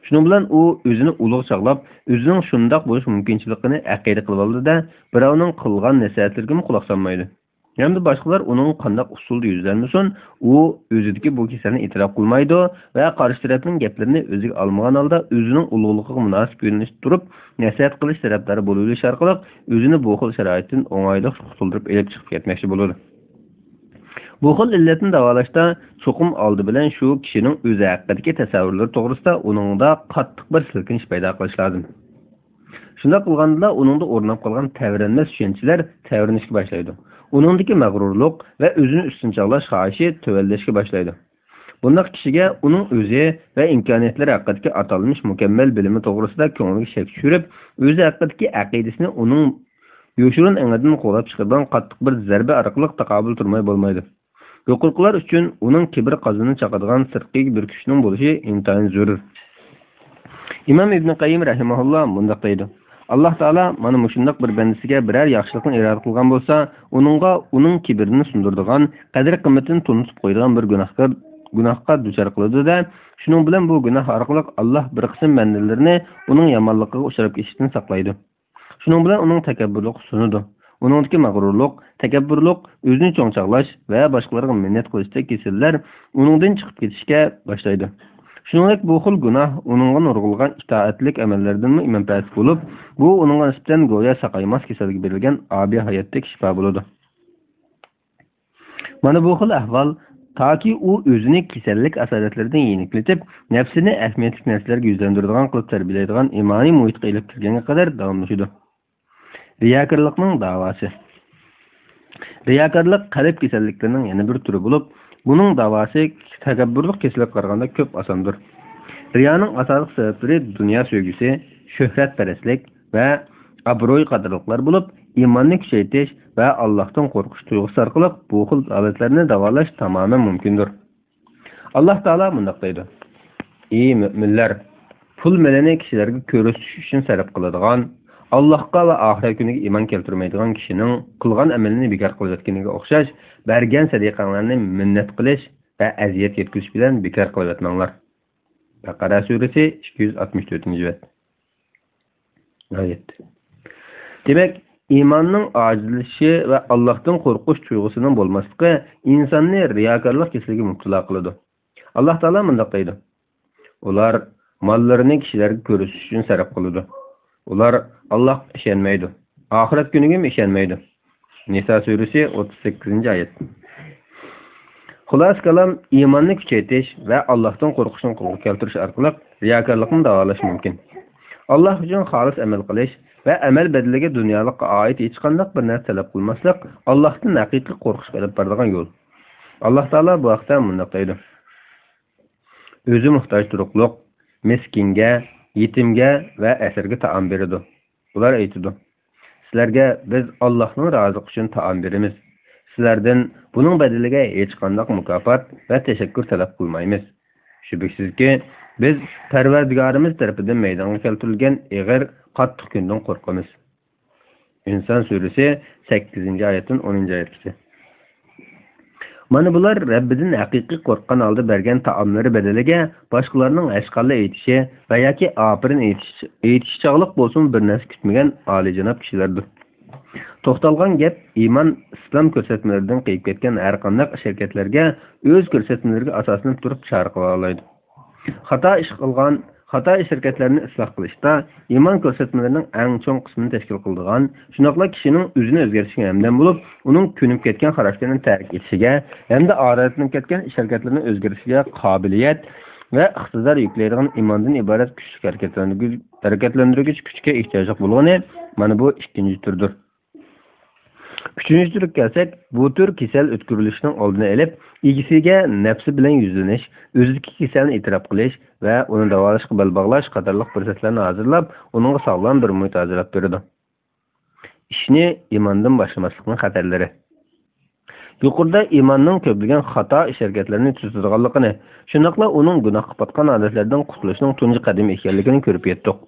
شۇنىڭ بىلەن ئۇ ئۆزىنى ئۇلۇغ چاغلاپ، ئۆزىنىڭ شۇنداق بولۇش مۇمكىنچىلىكىنى ئەقىدە قىلىۋالىدۇ-دە، بىراۋنىڭ قىلغان نەسىھەتلىرىگىمۇ قۇلاق سالمايدۇ. ھەمدە باشقىلار ئۇنىڭغا قانداق ئۇسۇلدا يۈزلەنمىسۇن، ئۇ ئۆزىدىكى بۇ كېسەلنى ئېتىراپ قىلمايدۇ ۋە قارشى تەرەپنىڭ گەپلىرىنى ئۆزىگە ئالمىغان ھالدا ئۆزىنىڭ ئۇلۇغلۇقىغا مۇناسىپ يۆنىلىشتە تۇرۇپ، نەسىھەت قىلىش تەرەپدارى بولۇۋېلىش ئارقىلىق ئۆزىنى بۇ خىل شارائىتتىن ئوڭايلىق قۇتۇلدۇرۇپ ئېلىپ چىقىپ كەتمەكچى بولىدۇ. بۇ خىل ئىللەتنى داۋالاشتا چوقۇم ئالدى بىلەن شۇ كىشىنىڭ ئۆزى ھەققىدىكى تەسەۋۋۇرلىرى توغرىسىدا ئۇنىڭدا قاتتىق بىر سىلكىنىش پەيدا قىلىش لازىم. شۇنداق قىلغاندىلا ئۇنىڭدا ئورناپ قالغان تەۋرەنمەس چۈشەنچىلەر تەۋرىنىشكە باشلايدۇ. ئۇنىڭدىكى مەغرۇرلۇق ۋە ئۆزىنى ئۈستۈن چاغلاش خاھىشى تۆۋەنلەشكە باشلايدۇ. بۇنداق كىشىگە ئۇنىڭ ئۆزى ۋە ئىمكانىيەتلىرى ھەققىدىكى ئاتالمىش مۇكەممەل بىلىمى توغرىسىدا كۆڭلىگە شەك چۈشۈرۈپ، ئۆزى ھەققىدىكى ئەقىدىسىنى ئۇنىڭ يوشۇرۇن ئېڭىدىن قوغلاپ چىقىدىغان قاتتىق بىر زەربە ئارقىلىق تاقابىل تۇرماي بولمايدۇ. يۇقىرىقىلار ئۈچۈن ئۇنىڭ كىبىر قازىنى چاقىدىغان سىرتقى بىر كۈچنىڭ بولۇشى ئىنتايىن زۆرۈر. ئىمام ئىبن قەييىم رەھىمەھۇللا مۇنداق دەيدۇ: «ئاللاھ تائالا مانا مۇشۇنداق بىر بەندىسىگە بىرەر ياخشىلىقنى ئىرادە قىلغان بولسا، ئۇنىڭغا ئۇنىڭ كىبىرىنى سۇندۇرىدىغان، قەدىر-قىممىتىنى تونۇتۇپ قويىدىغان بىر گۇناھكار، گۇناھقا دۇچار قىلىدۇ-دە، شۇنىڭ بىلەن بۇ گۇناھ ئارقىلىق ئاللاھ بىر قىسىم بەندىلىرىنى ئۇنىڭ يامانلىقىغا ئۇچراپ كېتىشتىن ساقلايدۇ.» شۇنىڭ بىلەن ئۇنىڭ تەكەببۇرلۇقى سۇنىدۇ. ئۇنىڭدىكى مەغرۇرلۇق، تەكەببۇرلۇق، ئۆزىنى چوڭ چاغلاش ۋە باشقىلارغا مىننەت قىلىشتەك كېسەللەر ئۇنىڭدىن چىقىپ كېتىشكە باشلايدۇ. شۇنىڭدەك بۇ خىل گۇناھ ئۇنىڭغا نۇرغۇنلىغان ئىتائەتلىك ئەمەللەردىنمۇ مەنپەئەتلىك بولۇپ، بۇ ئۇنىڭغا نىسبەتەن گويا ساقايماس كېسەلگە بېرىلگەن ئابىي ھاياتتەك شىپا بولىدۇ. مانا بۇ خىل ئەھۋال، تاكى ئۇ ئۆزىنى كېسەللىك ئاسارەتلىرىدىن يېنىكلىتىپ، نەپسىنى ئەھمىيەتلىك نەرسىلەرگە يۈزلەندۈرىدىغان قىلىپ تەربىيەلەيدىغان ئىمانىي مۇھىتقا ئېلىپ كىرگەنگە قەدەر داۋاملىشىدۇ. رىياكارلىقنىڭ داۋاسى. رىياكارلىق قەلب كېسەللىكلىرىنىڭ يەنە بىر تۈرى بولۇپ، بۇنىڭ داۋاسى تەكەببۇرلۇق كېسىلىگە قارىغاندا كۆپ ئاساندۇر. رىيانىڭ ئاساسلىق سەۋەبلىرى دۇنيا سۆيگۈسى، شۆھرەتپەرەسلىك ۋە ئابرۇي قاتارلىقلار بولۇپ، ئىماننى كۈچەيتىش ۋە ئاللاھتىن قورقۇش تۇيغۇسى ئارقىلىق بۇ خىل ھالەتلەرنى داۋالاش تامامەن مۇمكىندۇر. ئاللاھ تائالا مۇنداق دەيدۇ: «ئى مۆمىنلەر! پۇل مېلىنى كىشىلەرگە كۆرسىتىش ئۈچۈن سەرپ قىلىدىغان، ئاللاھقا ۋە ئاخىرەت كۈنىگە ئىمان كەلتۈرمەيدىغان كىشىنىڭ قىلغان ئەمىلىنى بىكار قىلىۋەتكىنىگە ئوخشاش، بەرگەن سەدىقەڭلارنى مىننەت قىلىش ۋە ئەزىيەت يەتكۈزۈش بىلەن بىكار قىلىۋەتمەڭلار.» بەقەرە سۈرىسى، ئىككى يۈز ئاتمىش تۆتىنچى بەت. ئايەت. دېمەك، ئىماننىڭ ئاجىزلىشىشى ۋە ئاللاھتىن قورقۇش تۇيغۇسىنىڭ بولماسلىقى ئىنساننى رىياكارلىق كېسىلىگە مۇپتىلا قىلىدۇ. ئاللاھ تائالا مۇنداق دەيدۇ: «ئۇلار ماللىرىنى كىشىلەرگە كۆرسىتىش ئۈچۈن سەرپ قىلىدۇ. ئۇلار ئاللاھقا ئىشەنمەيدۇ، ئاخىرەت كۈنىگىمۇ ئىشەنمەيدۇ.» نىسا سۈرىسى، ئوتتۇز سەككىزىنچى ئايەت. خۇلاسە كالام، ئىماننى كۈچەيتىش ۋە ئاللاھتىن قورقۇشنى قولغا كەلتۈرۈش ئارقىلىق رىياكارلىقنى داۋالاش مۇمكىن. ئاللاھ ئۈچۈن خالىس ئەمەل قىلىش ۋە ئەمەل بەدىلىگە دۇنيالىققا ئائىت ھېچقانداق بىر نەرسە تەلەپ قىلماسلىق ئاللاھتىن ھەقىقىي قورقۇشقا ئېلىپ بارىدىغان يول. ئاللاھ تائالا بۇ ھەقتە مۇنداق دەيدۇ: ئۆزى موھتاج تۇرۇقلۇق، مىسكىنگە، يېتىمگە ۋە ئەسىرگە تائام بېرىدۇ. ئۇلار ئېيتىدۇ: سىلەرگە بىز ئاللاھنىڭ رازىلىقى ئۈچۈن تائام بېرىمىز. سىلەردىن بۇنىڭ بەدىلىگە ھېچقانداق مۇكاپات ۋە تەشەككۈر تەلەپ قىلمايمىز. شۈبھىسىزكى، بىز پەرۋەردىگارىمىز تەرىپىدىن مەيدانغا كەلتۈرۈلگەن ئېغىر، قاتتىق كۈندىن قورقىمىز. ئىنسان سۈرىسى، سەككىزىنچى ئايەتتىن ئونىنچى ئايەتكىچە. مانا بۇلار رەببىدىن ھەقىقىي قورققان ھالدا بەرگەن تائاملىرى بەدىلىگە باشقىلارنىڭ ھەشقاللا ئېيتىشى ۋە ياكى ئاپىرىن ئېيتىش، ئېيتىشى چاغلىق بولسىمۇ بىر نەرسە كۈتمىگەن ئالىيجاناب كىشىلەردۇر. توختالغان گەپ ئىمان، ئىسلام كۆرسەتمىلىرىدىن قېيىپ كەتكەن ھەرقانداق ئىش-ھەرىكەتلەرگە ئۆز كۆرسەتمىلىرىگە ئاساسلىنىپ تۇرۇپ چارە قىلالايدۇ. خاتا ئىش قىلغان، خاتا ئىش-ھەرىكەتلەرنى ئىسلاھ قىلىشتا ئىمان كۆرسەتمىلىرىنىڭ ئەڭ چوڭ قىسمىنى تەشكىل قىلىدىغان، شۇنداقلا كىشىنىڭ ئۆزىنى ئۆزگەرتىشىگە ھەمدەم بولۇپ، ئۇنىڭ كۆنۈپ كەتكەن خاراكتېرىنى تەرك ئېتىشىگە ھەمدە ئادەتلىنىپ كەتكەن ئىش-ھەرىكەتلىرىنى ئۆزگەرتىشىگە قابىلىيەت ۋە ئىقتىدار يۈكلەيدىغان ئىماندىن ئىبارەت كۈچلۈك ھەرىكەتلەندۈرگۈ-، ھەرىكەتلەندۈرگۈچ كۈچكە ئېھتىياجلىق بولغىنى، مانا بۇ ئىككىنچى تۈردۇر. ئۈچىنچى تۈرگە كەلسەك، بۇ تۈر كېسەل ئۆتكۈرۈلۈشىنىڭ ئالدىنى ئېلىپ، ئىگىسىگە نەپسى بىلەن يۈزلىنىش، ئۆزىدىكى كېسەلنى ئېتىراپ قىلىش ۋە ئۇنى داۋالاشقا بەل باغلاش قاتارلىق پۇرسەتلەرنى ھازىرلاپ، ئۇنىڭغا ساغلام بىر مۇھىت ھازىرلاپ بېرىدۇ. ئىشنى ئىماندىن باشلىماسلىقنىڭ خەتەرلىرى. يۇقىرىدا ئىماننىڭ كۆپلىگەن خاتا ئىش-ھەرىكەتلىرىنى تۈزىتىدىغانلىقىنى، شۇنداقلا ئۇنىڭ گۇناھقا پاتقان ئادەتلەردىن قۇتۇلۇشنىڭ تۇنجى قەدىمى ئىكەنلىكىنى كۆرۈپ يەتتۇق.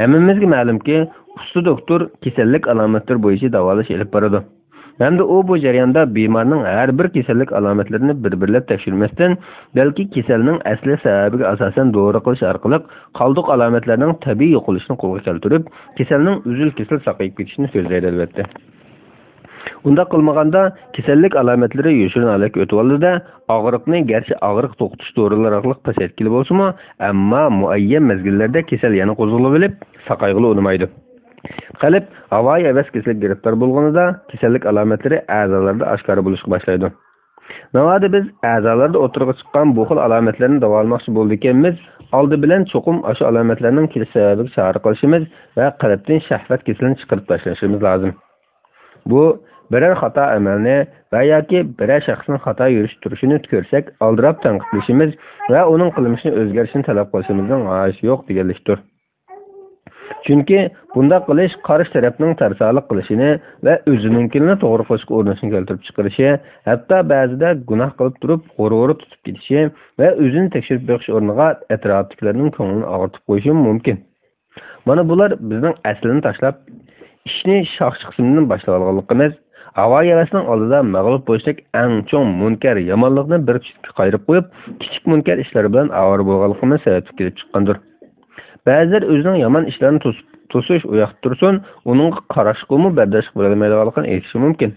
ھەممىمىزگە مەلۇمكى، ئۇستا دوختۇر كېسەللىك ئالامەتلىرى بويىچە داۋالاش ئېلىپ بارىدۇ. ھەمدە ئۇ بۇ جەرياندا بىمارنىڭ ھەر بىر كېسەللىك ئالامەتلىرىنى بىر-بىرلەپ تەكشۈرمەستىن، بەلكى كېسەلنىڭ ئەسلى سەۋەبىگە ئاساسەن دورا قىلىش ئارقىلىق قالدۇق ئالامەتلەرنىڭ تەبىئىي يوقىلىشىنى قولغا كەلتۈرۈپ، كېسەلنىڭ ئۈزۈل-كېسىل ساقىيىپ كېتىشىنى كۆزلەيدۇ، ئەلۋەتتە. ئۇنداق قىلمىغاندا، كېسەللىك ئالامەتلىرى يوشۇرۇن ھالەتكە ئۆتۈۋالىدۇ-دە، ئاغرىقنى گەرچە ئاغرىق توختىتىش دورىلىرى ئارقىلىق پەسەيتكىلى بولسىمۇ، ئەمما مۇئەييەن مەزگىللەردە كېسەل يەنە قوزغىلىۋېلىپ، ساقايغىلى ئۇنىمايدۇ. قەلب ھاۋايى ھەۋەس كېسىلىگە گىرىپتار بولغىنىدا، كېسەللىك ئالامەتلىرى ئەزالاردا ئاشكارا بولۇشقا باشلايدۇ. ناۋادا بىز ئەزالاردا ئوتتۇرىغا چىققان بۇ خىل ئالامەتلەرنى داۋالىماقچى بولىدىكەنمىز، ئالدى بىلەن چوقۇم ئاشۇ ئالامەتلەرنىڭ كېلىش سەۋەبىگە چارە قىلىشىمىز ۋە قەلبتىن شەھۋەت كېسىلىنى چىقىرىپ تاشلىشىمىز لازىم. بۇ بىرەر خاتا ئەمەلنى ۋە ياكى بىرەر شەخسنىڭ خاتا يۈرۈش تۇرۇشىنى كۆرسەك، ئالدىراپ تەنقىدلىشىمىز ۋە ئۇنىڭ قىلمىشىنى ئۆزگەرتىشىنى تەلەپ قىلىشىمىزنىڭ ھاجىتى يوق دېگەنلىكتۇر. چۈنكى بۇنداق قىلىش قارشى تەرەپنىڭ تەرسالىق قىلىشىنى ۋە ئۆزىنىڭكىنىلا توغرا قىلىشقا ئۇرۇنۇشىنى كەلتۈرۈپ چىقىرىشى، ھەتتا بەزىدە گۇناھ قىلىپ تۇرۇپ غۇرۇرى تۇتۇپ كېتىشى ۋە ئۆزىنى تەكشۈرۈپ بېقىش ئورنىغا ئەتراپتىكىلەرنىڭ كۆڭلىنى ئاغرىتىپ قويۇشىمۇ مۇمكىن. مانا بۇلار بىزنىڭ ئەسلىنى تاشلاپ، ئىشنى شاخچى قىسمىدىن باشلاۋالغانلىقىمىز، ھاۋا-ھەۋەسنىڭ ئالدىدا مەغلۇپ بولۇشتەك ئەڭ چوڭ مۇنكەر يامانلىقنى بىر چەتكە قايرىپ قويۇپ، كىچىك مۇنكەر ئىشلار بىلەن ئاۋارە بولغانلىقىمىز سەۋەبلىك كېلىپ چىققاندۇر. بەزىلەر ئۆزىنىڭ يامان ئىشلارنى توس-، توسۇش ئۇياقتا تۇرسۇن، ئۇنىڭغا قاراشقىمۇ بەرداشلىق بېرەلمەيدىغانلىقىنى ئېيتىشى مۇمكىن.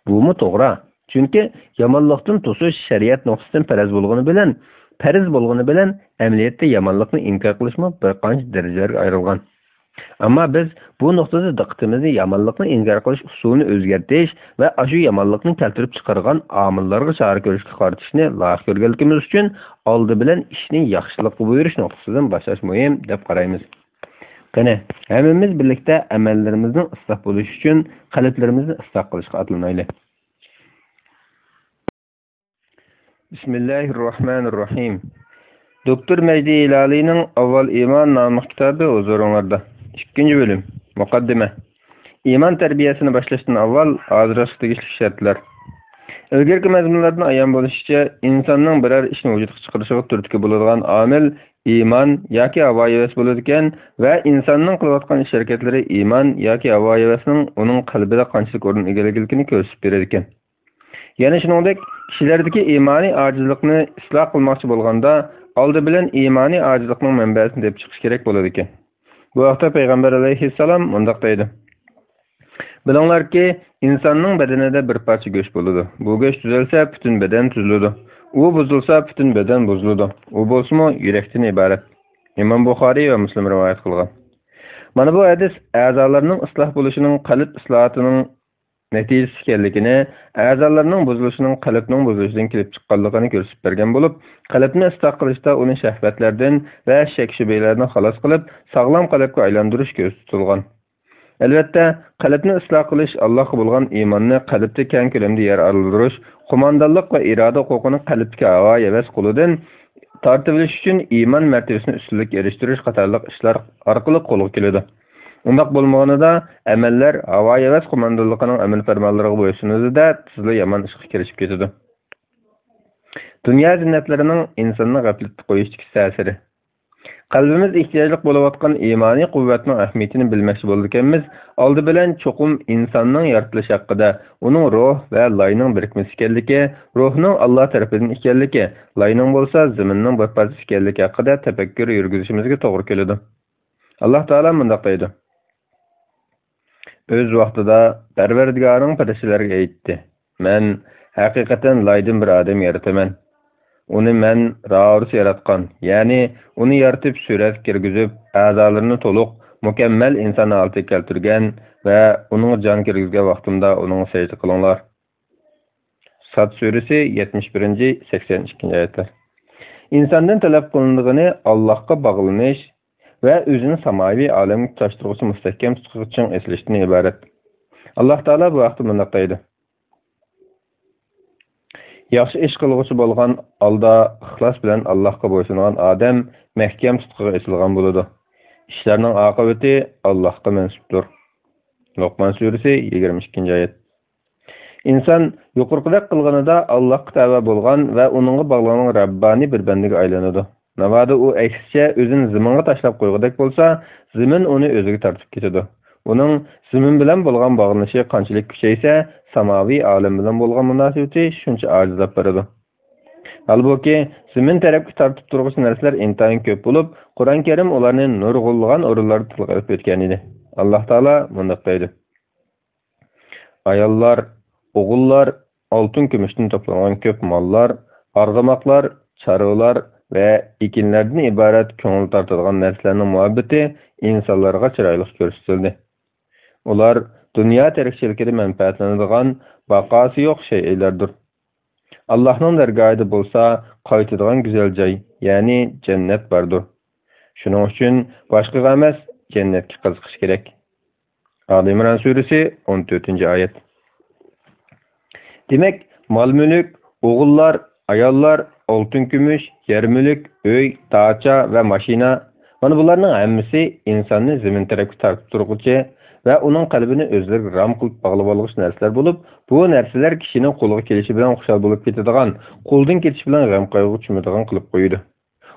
بۇمۇ توغرا. چۈنكى يامانلىقتىن توسۇش شەرىئەت نۇقتىسىدىن پەرەز بولغىنى بىلەن، پەرز بولغىنى بىلەن، ئەمەلىيەتتە يامانلىقنى ئىنكار قىلىشمۇ بىر قانچە دەرىجىلەرگە ئايرىلغان. ئەمما بىز بۇ نۇقتىدا دىققىتىمىزنى يامانلىقنى ئىنكار قىلىش ئۇسۇلىنى ئۆزگەرتىش ۋە ئاشۇ يامانلىقنى كەلتۈرۈپ چىقارغان ئامىللارغا چارە كۆرۈشكە قارىتىشنى لايىق كۆرگەنلىكىمىز ئۈچۈن، ئالدى بىلەن ئىشنى ياخشىلىققا بۇيرۇش نۇقتىسىدىن باشلاش مۇھىم، دەپ قارايمىز. قېنى، ھەممىمىز بىرلىكتە ئەمەللىرىمىزنىڭ ئىسلاھ بولۇشى ئۈچۈن قەلبلىرىمىزنى ئىسلاھ قىلىشقا ئاتلىنايلى. بىسمىللاھىررەھمانىررەھىم. دوكتور مەجدى ھىلالىينىڭ ئاۋۋال ئىمان ناملىق كىتابى ھۇزۇرۇڭلاردا. ئىككىنچى بۆلۈم، مۇقەددىمە. ئىمان تەربىيەسىنى باشلاشتىن ئاۋۋال ھازىرلاشقا تېگىشلىك شەرتلەر. ئىلگىرىكى مەزمۇنلاردىن ئايان بولۇشىچە، ئىنساننىڭ بىرەر ئىشنى ۋۇجۇدقا چىقىرىشىغا تۈرتكە بولىدىغان ئامىل ئىمان ياكى ھاۋا-ھەۋەس بولىدىكەن ۋە ئىنساننىڭ قىلىۋاتقان ئىش-ھەرىكەتلىرى ئىمان ياكى ھاۋا-ھەۋەسنىڭ ئۇنىڭ قەلبىدە قانچىلىك ئورۇن ئىگىلىگەنلىكىنى كۆرسىتىپ بېرىدىكەن. يەنە شۇنىڭدەك، كىشىلەردىكى ئىمانىي ئاجىزلىقنى ئىسلاھ قىلماقچى بولغاندا، ئالدى بىلەن ئىمانىي ئاجىزلىقنىڭ مەنبەسىنى تېپىپ چىقىش كېرەك بولىدىكەن. بۇ ھەقتە پەيغەمبەر ئەلەيھىسسالام مۇنداق دەيدۇ: بىلىڭلاركى، ئىنساننىڭ بەدىنىدە بىر پارچە گۆش بولىدۇ. بۇ گۆش تۈزەلسە، پۈتۈن بەدەن تۈزۈلىدۇ. ئۇ بۇزۇلسا، پۈتۈن بەدەن بۇزۇلىدۇ. ئۇ بولسىمۇ يۈرەكتىن ئىبارەت. ئىمام بۇخارىي ۋە مۇسلىم رىۋايەت قىلغان. مانا بۇ ھەدىس ئەزالارنىڭ ئىسلاھ بولۇشىنىڭ، قەلب ئىسلاھاتىنىڭ نەتىجىسى ئىكەنلىكىنى، ئەزالارنىڭ بۇزۇلۇشىنىڭ قەلبنىڭ بۇزۇلۇشىدىن كېلىپ چىققانلىقىنى كۆرسىتىپ بەرگەن بولۇپ، قەلبنى ئىسلاھ قىلىشتا ئۇنى شەھۋەتلەردىن ۋە شەك-شۈبھىلەردىن خالاس قىلىپ، ساغلام قەلبكە ئايلاندۇرۇش كۆزدە تۇتۇلغان. ئەلۋەتتە، قەلبنى ئىسلاھ قىلىش، ئاللاھقا بولغان ئىماننى قەلبتە كەڭ كۆلەمدە يەر ئالدۇرۇش، قوماندانلىق ۋە ئىرادە ھوقۇقىنى قەلبتىكى ھاۋا-ھەۋەس قولىدىن تارتىۋېلىش ئۈچۈن ئىمان مەرتىۋىسىنى ئۈستۈنلۈككە ئېرىشتۈرۈش قاتارلىق ئىشلار ئارقىلىق قولغا كېلىدۇ. ئۇنداق بولمىغىنىدا، ئەمەللەر ھاۋا-ھەۋەس قوماندانلىقىنىڭ ئەمىر پەرمانلىرىغا بويسۇنىدۇ-دە، تېزلا يامان ئىشقا كىرىشىپ كېتىدۇ. دۇنيا زىننەتلىرىنىڭ ئىنساننى غەپلەتتە قويۇشتىكى تەسىرى. قەلبىمىز ئېھتىياجلىق بولۇۋاتقان ئىمانىي قۇۋۋەتنىڭ ئەھمىيىتىنى بىلمەكچى بولىدىكەنمىز، ئالدى بىلەن چوقۇم ئىنساننىڭ يارىتىلىشى ھەققىدە، ئۇنىڭ روھ ۋە لاينىڭ بىرىكمىسى ئىكەنلىكى، روھنىڭ ئاللا تەرىپىدىن ئىكەنلىكى، لاينىڭ بولسا زېمىننىڭ بىر پارچىسى ئىكەنلىكى ھەققىدە تەپەككۇر يۈرگۈزۈشىمىزگە توغرا كېلىدۇ. ئاللا تائالا مۇنداق دەيدۇ: ئۆز ۋاقتىدا پەرۋەردىگارىڭ پەرىشتىلەرگە ئېيتتى: «مەن ھەقىقەتەن لايدىن بىر ئادەم يارىتىمەن. ئۇنى مەن راۋۇرۇس ياراتقان، يەنى ئۇنى يارىتىپ سۈرەتكە كىرگۈزۈپ، ئەزالىرىنى تولۇق، مۇكەممەل ئىنسان ھالىتىگە كەلتۈرگەن ۋە ئۇنىڭغا جان كىرگۈزگەن ۋاقتىمدا ئۇنىڭغا سەجدە قىلىڭلار.» ساد سۈرىسى يەتمىش بىرىنچى، سەكسەن ئىككىنچى ئايەتلەر. ئىنساندىن تەلەپ قىلىنىدىغىنى ئاللاھقا باغلىنىش ۋە ئۆزىنى ساماۋىي ئالەمگە تۇتاشتۇرغۇچى مۇستەھكەم تۇتقىغا چىڭ ئېسىلىشتىن ئىبارەت. ئاللاھ تائالا بۇ ھەقتە مۇنداق دەيدۇ: ياخشى ئىش قىلغۇچى بولغان ھالدا ئىخلاس بىلەن ئاللاھقا بويسۇنغان ئادەم مەھكەم تۇتقىغا ئېسىلغان بولىدۇ. ئىشلارنىڭ ئاقىۋىتى ئاللاھقا مەنسۇپتۇر. لوقمان سۈرىسى، يىگىرمە ئىككىنچى ئايەت. ئىنسان يۇقىرىقىدەك قىلغىنىدا ئاللاھقا تەۋە بولغان ۋە ئۇنىڭغا باغلانغان رەببانىي بىر بەندىگە ئايلىنىدۇ. ناۋادا ئۇ ئەكسىچە ئۆزىنى زېمىنغا تاشلاپ قويغۇدەك بولسا، زېمىن ئۇنى ئۆزىگە تارتىپ كېتىدۇ. ئۇنىڭ زېمىن بىلەن بولغان باغلىنىشى قانچىلىك كۈچەيسە، ساماۋىي ئالەم بىلەن بولغان مۇناسىۋىتى شۇنچە ئاجىزلاپ بارىدۇ. ھالبۇكى، زېمىن تەرەپكە تارتىپ تۇرغۇچى نەرسىلەر ئىنتايىن كۆپ بولۇپ، قۇرئان كەرىم ئۇلارنى نۇرغۇنلىغان ئورۇنلاردا تىلغا ئېلىپ ئۆتكەن ئىدى. ئاللاھ تائالا مۇنداق دەيدۇ: ئاياللار، ئوغۇللار، ئالتۇن-كۈمۈشتىن توپلانغان كۆپ ماللار، ئارغىماقلار، چارۋىلار ۋە ئېكىنلەردىن ئىبارەت كۆڭۈل تارتىدىغان نەرسىلەرنىڭ مۇھەببىتى ئىنسانلارغا چىرايلىق كۆرسىتىلدى. ئۇلار دۇنيا تىرىكچىلىكىدە مەنپەئەتلىنىدىغان باقاسى يوق شەيئىلەردۇر. ئاللاھنىڭ دەرگاھىدا بولسا قايتىدىغان گۈزەل جاي، يەنى جەننەت باردۇر. شۇنىڭ ئۈچۈن باشقىغا ئەمەس، جەننەتكە قىزىقىش كېرەك. ئالى ئىمران سۈرىسى، ئون تۆتىنچى ئايەت. دېمەك، مال-مۈلۈك، ئوغۇللار، ئاياللار، ئالتۇن-كۈمۈش، يەر-مۈلۈك، ئۆي، داچا ۋە ماشىنا، مانا بۇلارنىڭ ھەممىسى ئىنساننى زېمىن تەرەپكە تارتىپ تۇرغۇچى ۋە ئۇنىڭ قەلبىنى ئۆزلىرىگە رام قىلىپ باغلىۋالغۇچى نەرسىلەر بولۇپ، بۇ نەرسىلەر كىشىنىڭ قولىغا كېلىشى بىلەن خۇشال بولۇپ كېتىدىغان، قولدىن كېتىشى بىلەن غەم-قايغۇغا چۆمىدىغان قىلىپ قويىدۇ.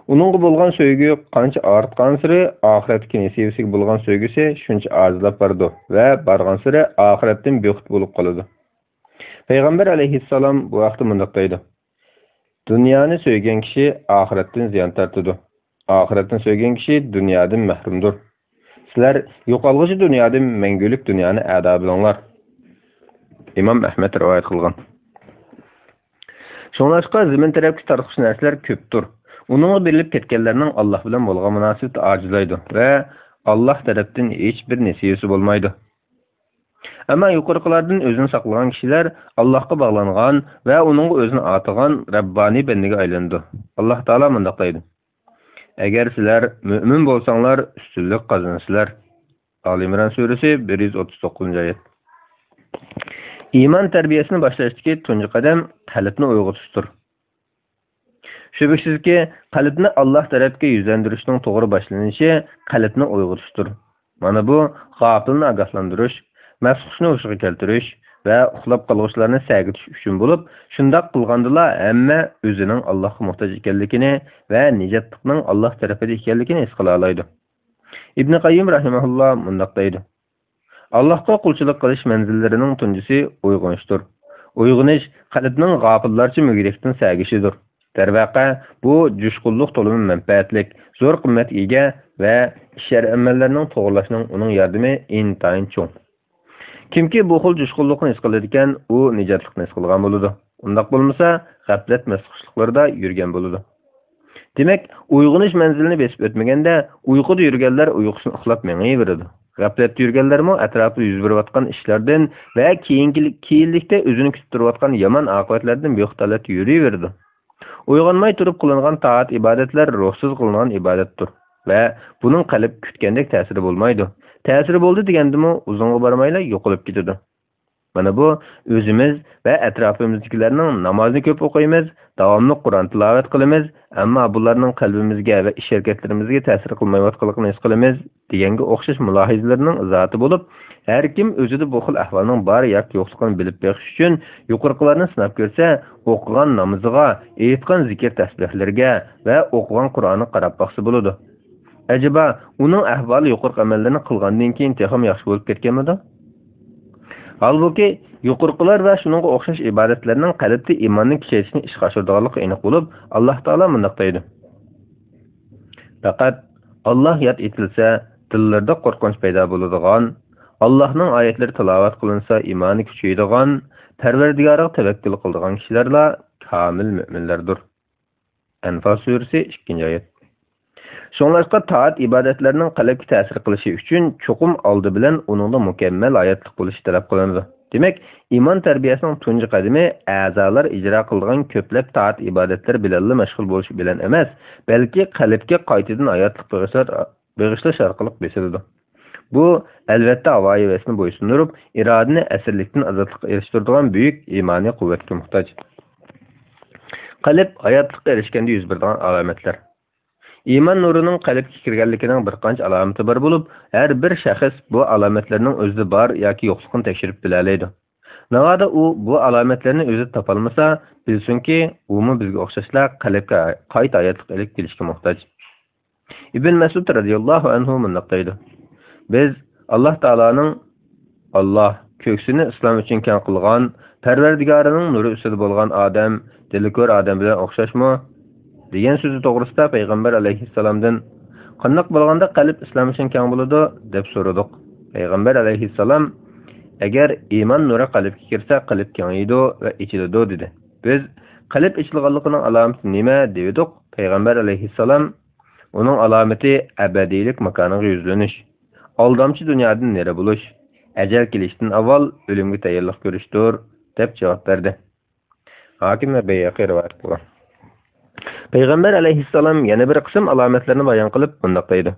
ئۇنىڭغا بولغان سۆيگۈ قانچە ئارتقانسېرى، ئاخىرەتتىكى نېسىۋىسىگە بولغان سۆيگۈسى شۇنچە ئاجىزلاپ بارىدۇ ۋە بارغانسېرى ئاخىرەتتىن بىخۇد بولۇپ قالىدۇ. پەيغەمبەر ئەلەيھىسسالام بۇ ھەقتە مۇنداق دەيدۇ: دۇنيانى سۆيگەن كىشى ئاخىرەتتىن زىيان تارتىدۇ. ئاخىرەتنى سۆيگەن كىشى دۇنيادىن مەھرۇمدۇر. سىلەر يوقالغۇچى دۇنيادىن مەڭگۈلۈك دۇنيانى ئەدا بىلىڭلار. ئىمام ئەھمەد رىۋايەت قىلغان. شۇڭلاشقا زېمىن تەرەپكە تارتقۇچى نەرسىلەر كۆپتۇر. ئۇنىڭغا بېرىلىپ كەتكەنلەرنىڭ ئاللاھ بىلەن بولغان مۇناسىۋىتى ئاجىزلايدۇ ۋە ئاللاھ تەرەپتىن ھېچبىر نېسىۋىسى بولمايدۇ. ئەمما يۇقىرىقىلاردىن ئۆزىنى ساقلىغان كىشىلەر ئاللاھقا باغلانغان ۋە ئۇنىڭغا ئۆزىنى ئاتىغان رەببانىي بەندىگە ئايلىنىدۇ. ئاللاھ تائالا مۇنداق دەيدۇ: ئەگەر سىلەر مۆمىن بولساڭلار، ئۈستۈنلۈك قازىنىسىلەر. ئالى ئىمران سۈرىسى، بىر يۈز ئوتتۇز توققۇزىنچى ئايەت. ئىمان تەربىيەسىنى باشلاشتىكى تۇنجى قەدەم قەلبنى ئويغىتىشتۇر. شۈبھىسىزكى، قەلبنى ئاللاھ تەرەپكە يۈزلەندۈرۈشنىڭ توغرا باشلىنىشى قەلبنى ئويغىتىشتۇر. مانا بۇ غاپىلنى ئاگاھلاندۇرۇش، مەستخۇشنى ھوشىغا كەلتۈرۈش ۋە ئۇخلاپ قالغۇچىلارنى سەگىتىش ئۈچۈن بولۇپ، شۇنداق قىلغاندىلا ھەممە ئۆزىنىڭ ئاللاھقا موھتاج ئىكەنلىكىنى ۋە نىجاتلىقنىڭ ئاللاھ تەرىپىدە ئىكەنلىكىنى ھېس قىلالايدۇ. ئىبنى قەييىم رەھىمەھۇللا مۇنداق دەيدۇ: ئاللاھقا قۇلچىلىق قىلىش مەنزىللىرىنىڭ تۇنجىسى ئويغىنىشتۇر. ئويغىنىش قەلبنىڭ غاپىللارچە مۈگدەكتىن سەگىشىدۇر. دەرۋەقە، بۇ جۇشقۇنلۇق تولىمۇ مەنپەئەتلىك، زور قىممەتكە ئىگە ۋە ئىش-ھەر ئەمەللەرنىڭ توغرىلاشنىڭ ئۇنىڭ ياردىمى ئىنتايىن چوڭ. كىمكى بۇ خىل جۇشقۇنلۇقنى ھېس قىلىدىكەن، ئۇ نىجاتلىقنى ھېس قىلغان بولىدۇ. ئۇنداق بولمىسا، غەپلەت مەستخۇشلۇقلىرىدا يۈرگەن بولىدۇ. دېمەك، ئويغىنىش مەنزىلىنى بېسىپ ئۆتمىگەندە، ئۇيقۇدا يۈرگەنلەر ئۇيقۇسىنى ئۇخلاپ مېڭىۋېرىدۇ. غەپلەتتە يۈرگەنلەرمۇ ئەتراپىدا يۈز بېرىۋاتقان ئىشلاردىن ۋە كېيىنكىلىك-، كېيىنلىكتە ئۆزىنى كۈتۈپ تۇرۇۋاتقان يامان ئاقىۋەتلەردىن بىخۇد ھالەتتە يۈرۈۋېرىدۇ. ئويغانماي تۇرۇپ قىلىنغان تائەت-ئىبادەتلەر روھسىز قىلىنغان ئىبادەتتۇر ۋە بۇنىڭ قەلب كۈتكەندەك تەسىرى بولمايدۇ. تەسىرى بولدى دېگەندىمۇ ئۇزۇنغا بارمايلا يوقىلىپ كېتىدۇ. مانا بۇ ئۆزىمىز ۋە ئەتراپىمىزدىكىلەرنىڭ نامازنى كۆپ ئوقۇيمىز، داۋاملىق قۇرئان تىلاۋەت قىلىمىز، ئەمما بۇلارنىڭ قەلبىمىزگە ۋە ئىش-ھەرىكەتلىرىمىزگە تەسىر قىلمايۋاتقانلىقىنى ھېس قىلىمىز دېگەنگە ئوخشاش مۇلاھىزىلىرىنىڭ ئىزاھاتى بولۇپ، ھەر كىم ئۆزىدە بۇ خىل ئەھۋالنىڭ بار ياكى يوقلۇقىنى بىلىپ بېقىش ئۈچۈن يۇقىرىقىلارنى سىناپ كۆرسە، ئوقۇغان نامىزىغا، ئېيتقان زىكىر تەسبىھلىرىگە ۋە ئوقۇغان قۇرئانىغا قاراپ باقسا بولىدۇ. ئەجەبا، ئۇنىڭ ئەھۋالى يۇقىرىقى ئەمەللەرنى قىلغاندىن كېيىن تېخىمۇ ياخشى بولۇپ كەتكەنمىدۇ؟ ھالبۇكى، يۇقىرىقىلار ۋە شۇنىڭغا ئوخشاش ئىبادەتلەرنىڭ قەلبتە ئىماننى كۈچەيتىشنى ئىشقا ئاشۇرىدىغانلىقىغا ئېنىق بولۇپ، ئاللاھ تائالا مۇنداق دەيدۇ: پەقەت ئاللاھ ياد ئېتىلسە، دىللىرىدا قورقۇنچ پەيدا بولىدىغان، ئاللاھنىڭ ئايەتلىرى تىلاۋەت قىلىنسا، ئىمانى كۈچىيىدىغان، پەرۋەردىگارىغا تەۋەككۈل قىلىدىغان كىشىلەرلا كامىل مۆمىنلەردۇر. ئەنفال سۈرىسى، ئىككىنچى ئايەت. شۇڭلاشقا تائەت-ئىبادەتلەرنىڭ قەلبكە تەسىر قىلىشى ئۈچۈن چوقۇم ئالدى بىلەن ئۇنىڭدا مۇكەممەل ھاياتلىق بولۇشى تەلەپ قىلىنىدۇ. دېمەك، ئىمان تەربىيەسىنىڭ تۇنجى قەدىمى ئەزالار ئىجرا قىلىدىغان كۆپلەپ تائەت-ئىبادەتلەر بىلەنلا مەشغۇل بولۇش بىلەن ئەمەس، بەلكى قەلبكە قايتىدىن ھاياتلىق بېغىشلار-، بېغىشلاش ئارقىلىق بېسىلىدۇ. بۇ، ئەلۋەتتە، ھاۋا-ھەۋەسنى بويسۇندۇرۇپ، ئىرادىنى ئەسىرلىكتىن ئازادلىققا ئېرىشتۈرىدىغان بۈيۈك ئىمانىي قۇۋۋەتكە موھتاج. قەلب ھاياتلىققا ئېرىشكەندە يۈز بېرىدىغان ئالامەتلەر. ئىمان نۇرىنىڭ قەلبكە كىرگەنلىكىنىڭ بىر قانچە ئالامىتى بار بولۇپ، ھەر بىر شەخس بۇ ئالامەتلەرنىڭ ئۆزىدە بار ياكى يوقلۇقىنى تەكشۈرۈپ بىلەلەيدۇ. ناۋادا ئۇ بۇ ئالامەتلەرنى ئۆزىدە تاپالمىسا، بىلسۇنكى، ئۇمۇ بىزگە ئوخشاشلا قەلبكە قايتا ھاياتلىق ئېلىپ كېلىشكە موھتاج. ئىبن مەسئۇد رەزىياللاھۇ ئەنھۇ مۇنداق دەيدۇ: بىز ئاللاھ تائالانىڭ، «ئاللاھ كۆكسىنى ئىسلام ئۈچۈن كەڭ قىلغان، پەرۋەردىگارىنىڭ نۇرى ئۈستىدە بولغان ئادەم دىلى كور ئادەم بىلەن ئوخشاشمۇ؟» دېگەن سۆزى توغرىسىدا پەيغەمبەر ئەلەيھىسسالامدىن، «قانداق بولغاندا قەلب ئىسلام ئۈچۈن كەڭ بولىدۇ؟» دەپ سورىدۇق. پەيغەمبەر ئەلەيھىسسالام، «ئەگەر ئىمان نۇرى قەلبكە كىرسە، قەلب كېڭىيىدۇ ۋە ئېچىلىدۇ» دېدى. بىز، «قەلب ئېچىلغانلىقىنىڭ ئالامىتى نېمە؟» دېۋىدۇق. پەيغەمبەر ئەلەيھىسسالام، «ئۇنىڭ ئالامىتى ئەبەدىيلىك ماكانىغا يۈزلىنىش، ئالدامچى دۇنيادىن نېرى بولۇش، ئەجەل كېلىشتىن ئاۋۋال ئۆلۈمگە تەييارلىق كۆرۈشتۇر» دەپ جاۋاب بەردى. ھاكىم ۋە بەيھەقى رىۋايەت قىلغان. پەيغەمبەر ئەلەيھىسسالام يەنە بىر قىسىم ئالامەتلەرنى بايان قىلىپ مۇنداق دەيدۇ: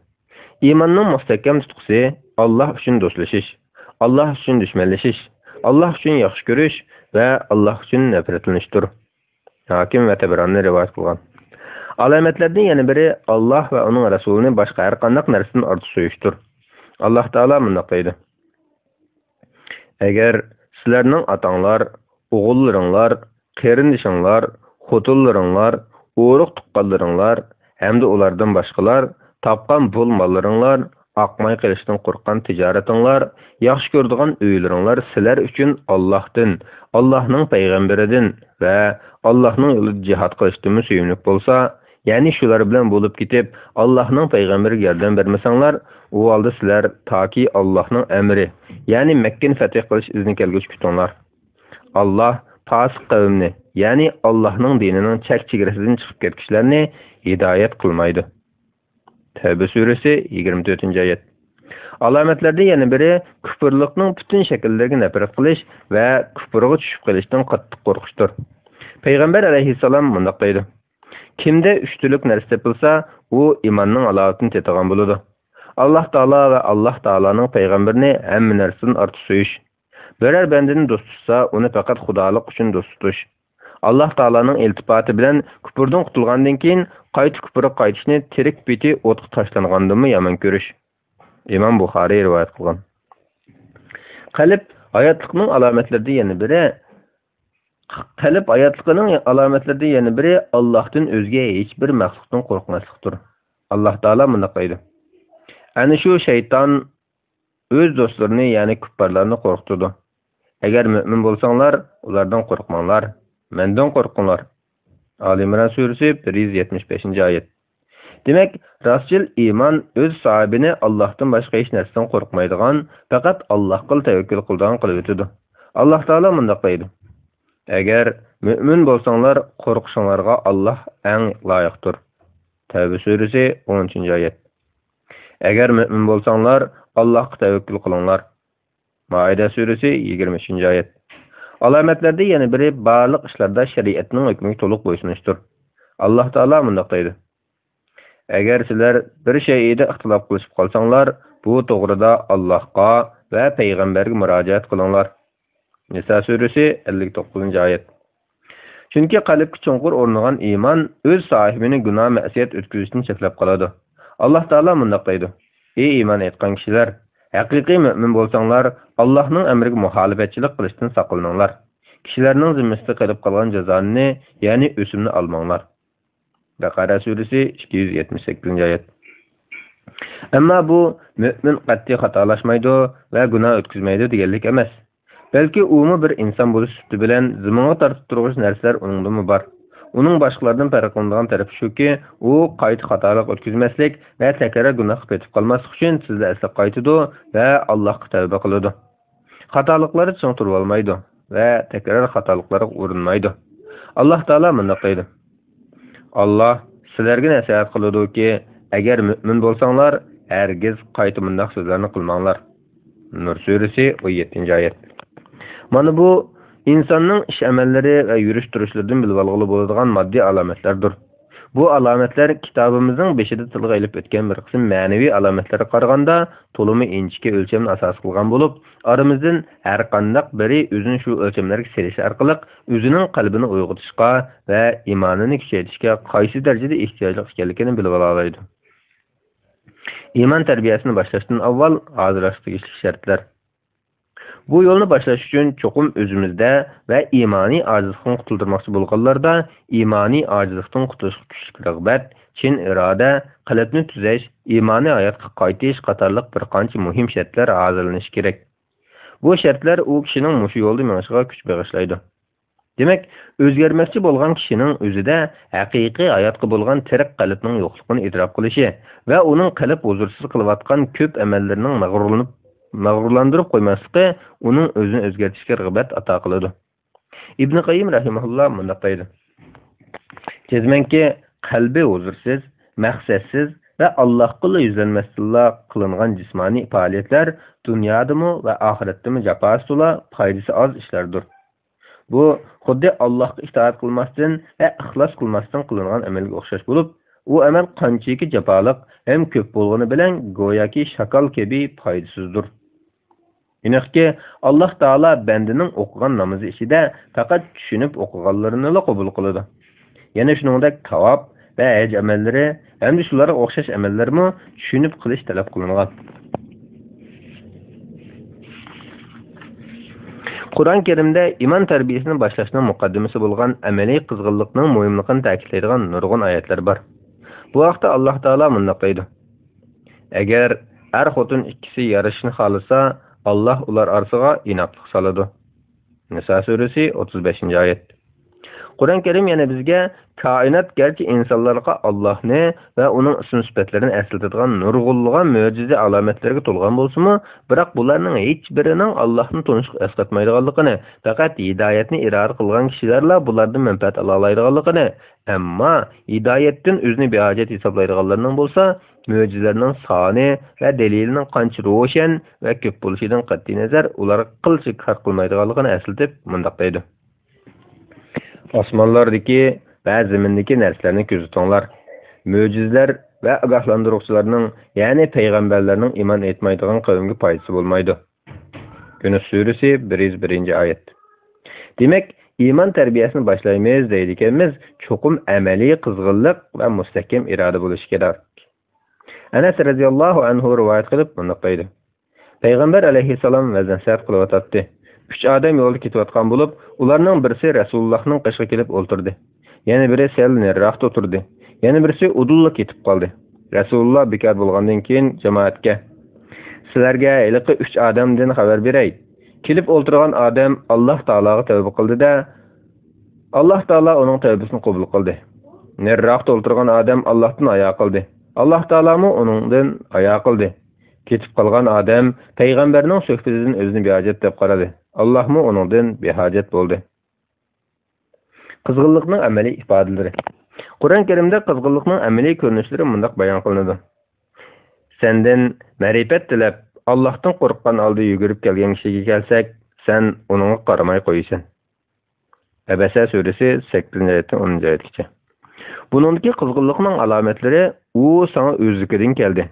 ئىماننىڭ مۇستەھكەم تۇتقۇسى ئاللاھ ئۈچۈن دوستلىشىش، ئاللاھ ئۈچۈن دۈشمەنلىشىش، ئاللاھ ئۈچۈن ياخشى كۆرۈش ۋە ئاللاھ ئۈچۈن نەپرەتلىنىشتۇر. ھاكىم ۋە تەبرانى رىۋايەت قىلغان. ئالامەتلەردىن يەنە بىرى، ئاللاھ ۋە ئۇنىڭ رەسۇلىنى باشقا ھەر قانداق نەرسىدىن ئارتۇق سۆيۈشتۇر. ئاللاھ تائالا مۇنداق دەيدۇ: ئەگەر سىلەرنىڭ ئاتاڭلار، ئوغۇللىرىڭلار، قېرىندىشىڭلار، خوتۇنلىرىڭلار، ئۇرۇق-تۇغقانلىرىڭلار ھەمدە ئۇلاردىن باشقىلار، تاپقان پۇل-ماللىرىڭلار، ئاقماي قېلىشتىن قورققان تىجارىتىڭلار، ياخشى كۆرىدىغان ئۆيلىرىڭلار سىلەر ئۈچۈن ئاللاھتىن، ئاللاھنىڭ پەيغەمبىرىدىن ۋە ئاللاھنىڭ يولىدا جىھاد قىلىشتىنمۇ سۆيۈملۈك بولسا، يەنى شۇلار بىلەن بولۇپ كېتىپ، ئاللاھنىڭ پەيغەمبىرىگە ياردەم بەرمىسەڭلار، ئۇ ھالدا سىلەر تاكى ئاللاھنىڭ ئەمرى، يەنى مەككىنى فەتھ قىلىش ئىزنى كەلگۈچە كۈتۈڭلار. ئاللاھ پاسىق قەۋمنى، يەنى ئاللاھنىڭ دىنىنىڭ چەك-چېگرىسىدىن چىقىپ كەتكۈچىلەرنى ھىدايەت قىلمايدۇ. تەۋبە سۈرىسى، يىگىرمە تۆتىنچى ئايەت. ئالامەتلەردىن يەنە بىرى، كۇپۇرلۇقنىڭ پۈتۈن شەكىللىرىگە نەپرەت قىلىش ۋە كۇپۇرغا چۈشۈپ قېلىشتىن قاتتىق قورقۇشتۇر. پەيغەمبەر ئەلەيھىسسالام مۇنداق دەيدۇ: كىمدە ئۈچ تۈرلۈك نەرسە تېپىلسا، ئۇ ئىماننىڭ ھالاۋىتىنى تېتىغان بولىدۇ. ئاللاھ تائالا ۋە ئاللاھ تائالانىڭ پەيغەمبىرىنى ھەممە نەرسىدىن ئارتۇق سۆيۈش. بىرەر بەندىنى دوست تۇتسا، ئۇنى پەقەت خۇدالىق ئۈچۈن دوست تۇتۇش. ئاللاھ تائالانىڭ ئىلتىپاتى بىلەن كۇپۇردىن قۇتۇلغاندىن كېيىن، قايتا كۇپۇرغا قايتىشنى تىرىك پېتى ئوتقا تاشلانغاندىنمۇ يامان كۆرۈش. ئىمام بۇخارىي رىۋايەت قىلغان. قەلب ھاياتلىقنىڭ ئالامەتلىرىدىن يەنە بىرى، قەلب ھاياتلىقىنىڭ ئالامەتلىرىدىن يەنە بىرى، ئاللاھتىن ئۆزگە ھېچ بىر مەخلۇقتىن قورقماسلىقتۇر. ئاللاھ تائالا مۇنداق دەيدۇ: ئەنە شۇ شەيتان ئۆز دوستلىرىنى، يەنى كۇپپارلارنى قورقۇتىدۇ. ئەگەر مۆمىن بولساڭلار، ئۇلاردىن قورقماڭلار، مەندىن قورقۇڭلار. ئالى ئىمران سۈرىسى، بىر يۈز يەتمىش بەشىنچى ئايەت. دېمەك، راستچىل ئىمان ئۆز ساھىبىنى ئاللاھتىن باشقا ھېچ نەرسىدىن قورقمايدىغان، پەقەت ئاللاھقىلا تەۋەككۈل قىلىدىغان قىلىۋېتىدۇ. ئاللاھ تائالا مۇنداق دەيدۇ: ئەگەر مۆمىن بولساڭلار، قورقۇشۇڭلارغا ئاللاھ ئەڭ لايىقتۇر. تەۋبە سۈرىسى، ئون ئۈچىنچى ئايەت. ئەگەر مۆمىن بولساڭلار، ئاللاھقا تەۋەككۈل قىلىڭلار. مائىدە سۈرىسى، يىگىرمە ئۈچىنچى ئايەت. ئالامەتلەردىن يەنە بىرى بارلىق ئىشلاردا شەرىئەتنىڭ ھۆكمىگە تولۇق بويسۇنۇشتۇر. ئاللاھ تائالا مۇنداق دەيدۇ: ئەگەر سىلەر بىر شەيئىدە ئىختىلاپ قىلىشىپ قالساڭلار، بۇ توغرىدا ئاللاھقا ۋە پەيغەمبەرگە مۇراجىئەت قىلىڭلار. نىسا سۈرىسى، ئەللىك توققۇزىنچى ئايەت. چۈنكى قەلبكە چوڭقۇر ئورنىغان ئىمان ئۆز ساھىبىنى گۇناھ-مەسىيەت ئۆتكۈزۈشتىن چەكلەپ قالىدۇ. ئاللاھ تائالا مۇنداق دەيدۇ: ئى ئىمان ئېيتقان كىشىلەر! ھەقىقىي مۆمىن بولساڭلار، ئاللاھنىڭ ئەمرىگە مۇخالىپەتچىلىك قىلىشتىن ساقلىنىڭلار. كىشىلەرنىڭ زىممىسىدە قېلىپ قالغان جازانى، يەنى ئۆسۈمنى ئالماڭلار. بەقەرە سۈرىسى، ئىككى يۈز يەتمىش سەككىزىنچى ئايەت. ئەمما بۇ مۆمىن قەتئىي خاتالاشمايدۇ ۋە گۇناھ ئۆتكۈزمەيدۇ دېگەنلىك ئەمەس. بەلكى ئۇمۇ بىر ئىنسان بولۇش سۈپىتى بىلەن زىمىنغا تارتىپ تۇرغۇچ نەرسىلەر ئۇنىڭدىمۇ بار. ئۇنىڭ باشقىلاردىن پەرقلىنىدىغان تەرىپى شۇكى، ئۇ قايتا خاتالىق ئۆتكۈزمەسلىك ۋە تەكرار گۇناھقا پېتىپ قالماسلىق ئۈچۈن تېزلا ئەسلەپ قايتىدۇ ۋە ئاللاھقا تەۋبە قىلىدۇ. خاتالىقلاردا چىڭ تۇرۇۋالمايدۇ ۋە تەكرار خاتالىقلارغا ئۇرۇنمايدۇ. ئاللاھ تائالا مۇنداق دەيدۇ: ئاللاھ سىلەرگە نەسىھەت قىلىدۇكى، ئەگەر مۆمىن بولساڭلار، ھەرگىز قايتا مۇنداق سۆزلەرنى قىلماڭلار. نۇر سۈرىسى، ئون يەتتىنچى ئايەت. مانا بۇ ئىنساننىڭ ئىش-ئەمەللىرى ۋە يۈرۈش-تۇرۇشلىرىدىن بىلىۋالغىلى بولىدىغان ماددىي ئالامەتلەردۇر. بۇ ئالامەتلەر كىتابىمىزنىڭ بېشىدا تىلغا ئېلىپ ئۆتكەن بىر قىسىم مەنىۋى ئالامەتلەرگە قارىغاندا تولىمۇ ئىنچىكە ئۆلچەمنى ئاساس قىلغان بولۇپ، ئارىمىزدىن ھەرقانداق بىرى ئۆزىنى شۇ ئۆلچەملەرگە سېلىش ئارقىلىق ئۆزىنىڭ قەلبىنى ئويغىتىشقا ۋە ئىمانىنى كۈچەيتىشكە قايسى دەرىجىدە ئېھتىياجلىق ئىكەنلىكىنى بىلىۋالالايدۇ. ئىمان تەربىيەسىنى باشلاشتىن ئاۋۋال ھازىرلاشقا تېگىشلىك شەرتلەر. بۇ يولنى باشلاش ئۈچۈن چوقۇم ئۆزىمىزدە ۋە ئىمانىي ئاجىزلىقتىن قۇتۇلدۇرماقچى بولغانلاردا ئىمانىي ئاجىزلىقتىن قۇتۇلۇشقا كۈچلۈك رىغبەت، چىن ئىرادە، قەلبنى تۈزەش، ئىمانىي ھاياتقا قايتىش قاتارلىق بىر قانچە مۇھىم شەرتلەر ھازىرلىنىشى كېرەك. بۇ شەرتلەر ئۇ كىشىنىڭ مۇشۇ يولدا مېڭىشىغا كۈچ بېغىشلايدۇ. دېمەك، ئۆزگەرمەكچى بولغان كىشىنىڭ ئۆزىدە ھەقىقىي ھاياتقا بولغان تىرىك قەلبنىڭ يوقلۇقىنى ئېتىراپ قىلىشى ۋە ئۇنىڭ قەلب ھۇزۇرسىز قىلىۋاتقان كۆپ ئەمەللىرىنىڭ مەغرۇرلىنىپ، مەغرۇرلاندۇرۇپ قويماسلىقى ئۇنىڭ ئۆزىنى ئۆزگەرتىشكە رىغبەت ئاتا قىلىدۇ. ئىبنى قەييىم رەھىمەھۇللا مۇنداق دەيدۇ: جەزمەنكى، قەلبى ھۇزۇرسىز، مەقسەتسىز ۋە ئاللاھقىلا يۈزلەنمەستىنلا قىلىنغان جىسمانىي پائالىيەتلەر دۇنيادىمۇ ۋە ئاخىرەتتىمۇ جاپاسى تولا، پايدىسى ئاز ئىشلاردۇر. بۇ خۇددى ئاللاھقا ئىتائەت قىلماستىن ۋە ئىخلاس قىلماستىن قىلىنغان ئەمەلگە ئوخشاش بولۇپ، ئۇ ئەمەل قانچىكى جاپالىق ھەم كۆپ بولغىنى بىلەن گوياكى شاكال كەبى پايدىسىزدۇر. ئېنىقكى، ئاللاھ تائالا بەندىنىڭ ئوقۇغان نامىزى ئىچىدە پەقەت چۈشىنىپ ئوقۇغانلىرىنىلا قوبۇل قىلىدۇ. يەنە شۇنىڭدەك تاۋاپ ۋە ھەج ئەمەللىرى ھەمدە شۇلارغا ئوخشاش ئەمەللەرمۇ چۈشىنىپ قىلىش تەلەپ قىلىنغان. قۇرئان كەرىمدە ئىمان تەربىيەسىنى باشلاشنىڭ مۇقەددىمىسى بولغان ئەمەلىي قىزغىنلىقنىڭ مۇھىملىقىنى تەكىتلەيدىغان نۇرغۇن ئايەتلەر بار. بۇ ھەقتە ئاللاھ تائالا مۇنداق دەيدۇ: ئەگەر ئەر-خوتۇن ئىككىسى يارىشىشنى خالىسا، ئاللاھ ئۇلار ئارىسىغا ئىناقلىق سالىدۇ. نىسا سۈرىسى، ئوتتۇز بەشىنچى ئايەت. قۇرئان كەرىم يەنە بىزگە، كائىنات گەرچە ئىنسانلارغا ئاللاھنى ۋە ئۇنىڭ ئىسىم-سۈپەتلىرىنى ئەسلىتىدىغان نۇرغۇنلىغان مۆجىزە ئالامەتلەرگە تولغان بولسىمۇ، بىراق بۇلارنىڭ ھېچبىرىنىڭ ئاللاھنى تونۇشقا ئەسقاتمايدىغانلىقىنى، پەقەت ھىدايەتنى ئىرادە قىلغان كىشىلەرلا بۇلاردىن مەنپەئەت ئالالايدىغانلىقىنى، ئەمما ھىدايەتتىن ئۆزىنى بىھاجەت ھېسابلايدىغانلارنىڭ بولسا، مۆجىزىلەرنىڭ سانى ۋە دەلىلىنىڭ قانچە روشەن ۋە كۆپ بولۇشىدىن قەتئىينەزەر، ئۇلارغا قىلچە كار قىلمايدىغانلىقىنى ئەسلىتىپ مۇنداق دەيدۇ: ئاسمانلاردىكى ۋە زېمىندىكى نەرسىلەرنى كۆزىتىڭلار. مۆجىزىلەر ۋە ئاگاھلاندۇرغۇچىلارنىڭ، يەنى پەيغەمبەرلەرنىڭ ئىمان ئېيتمايدىغان قەۋمگە پايدىسى بولمايدۇ. يۇنۇس سۈرىسى، بىر يۈز بىرىنچى ئايەت. دېمەك، ئىمان تەربىيەسىنى باشلايمىز دەيدىكەنمىز، چوقۇم ئەمەلىي قىزغىنلىق ۋە مۇستەھكەم ئىرادە بولۇشى كېرەك. ئەنەس رەزىياللاھۇ ئەنھۇ رىۋايەت قىلىپ مۇنداق دەيدۇ: پەيغەمبەر ئەلەيھىسسالام ۋەز-نەسىھەت قىلىۋاتاتتى. ئۈچ ئادەم يولدا كېتىۋاتقان بولۇپ، ئۇلارنىڭ بىرسى رەسۇلۇللاھنىڭ قېشىغا كېلىپ ئولتۇردى. يەنە بىرى سەل نېرىراقتا ئولتۇردى. يەنە بىرسى ئۇدۇللا كېتىپ قالدى. رەسۇلۇللا بىكار بولغاندىن كېيىن جامائەتكە: سىلەرگە ھېلىقى ئۈچ ئادەمدىن خەۋەر بېرەي. كېلىپ ئولتۇرغان ئادەم ئاللاھ تائالاغا تەۋبە قىلدى-دە، ئاللاھ تائالا ئۇنىڭ تەۋبىسىنى قوبۇل قىلدى. نېرىراقتا ئولتۇرغان ئادەم ئاللاھتىن ھايا قىلدى. ئاللاھ تائالامۇ ئۇنىڭدىن ھايا قىلدى. كېتىپ قالغان ئادەم پەيغەمبەرنىڭ سۆھبىتىدىن ئۆزىنى بىھاجەت دەپ قارىدى. ئاللاھمۇ ئۇنىڭدىن بىھاجەت بولدى. قىزغىنلىقنىڭ ئەمەلىي ئىپادىلىرى. قۇرئان كەرىمدە قىزغىنلىقنىڭ ئەمەلىي كۆرۈنۈشلىرى مۇنداق بايان قىلىنىدۇ: سەندىن مەرىپەت تىلەپ، ئاللاھتىن قورققان ھالدا يۈگۈرۈپ كەلگەن كىشىگە كەلسەك، سەن ئۇنىڭغا قارىماي قويىسەن. ئەبەسە سۈرىسى، سەككىزىنچى ئايەتتىن ئونىنچى ئايەتكىچە. بۇنىڭدىكى قىزغىنلىقنىڭ ئالامەتلىرى، ئۇ ساڭا ئۆزلۈكىدىن كەلدى.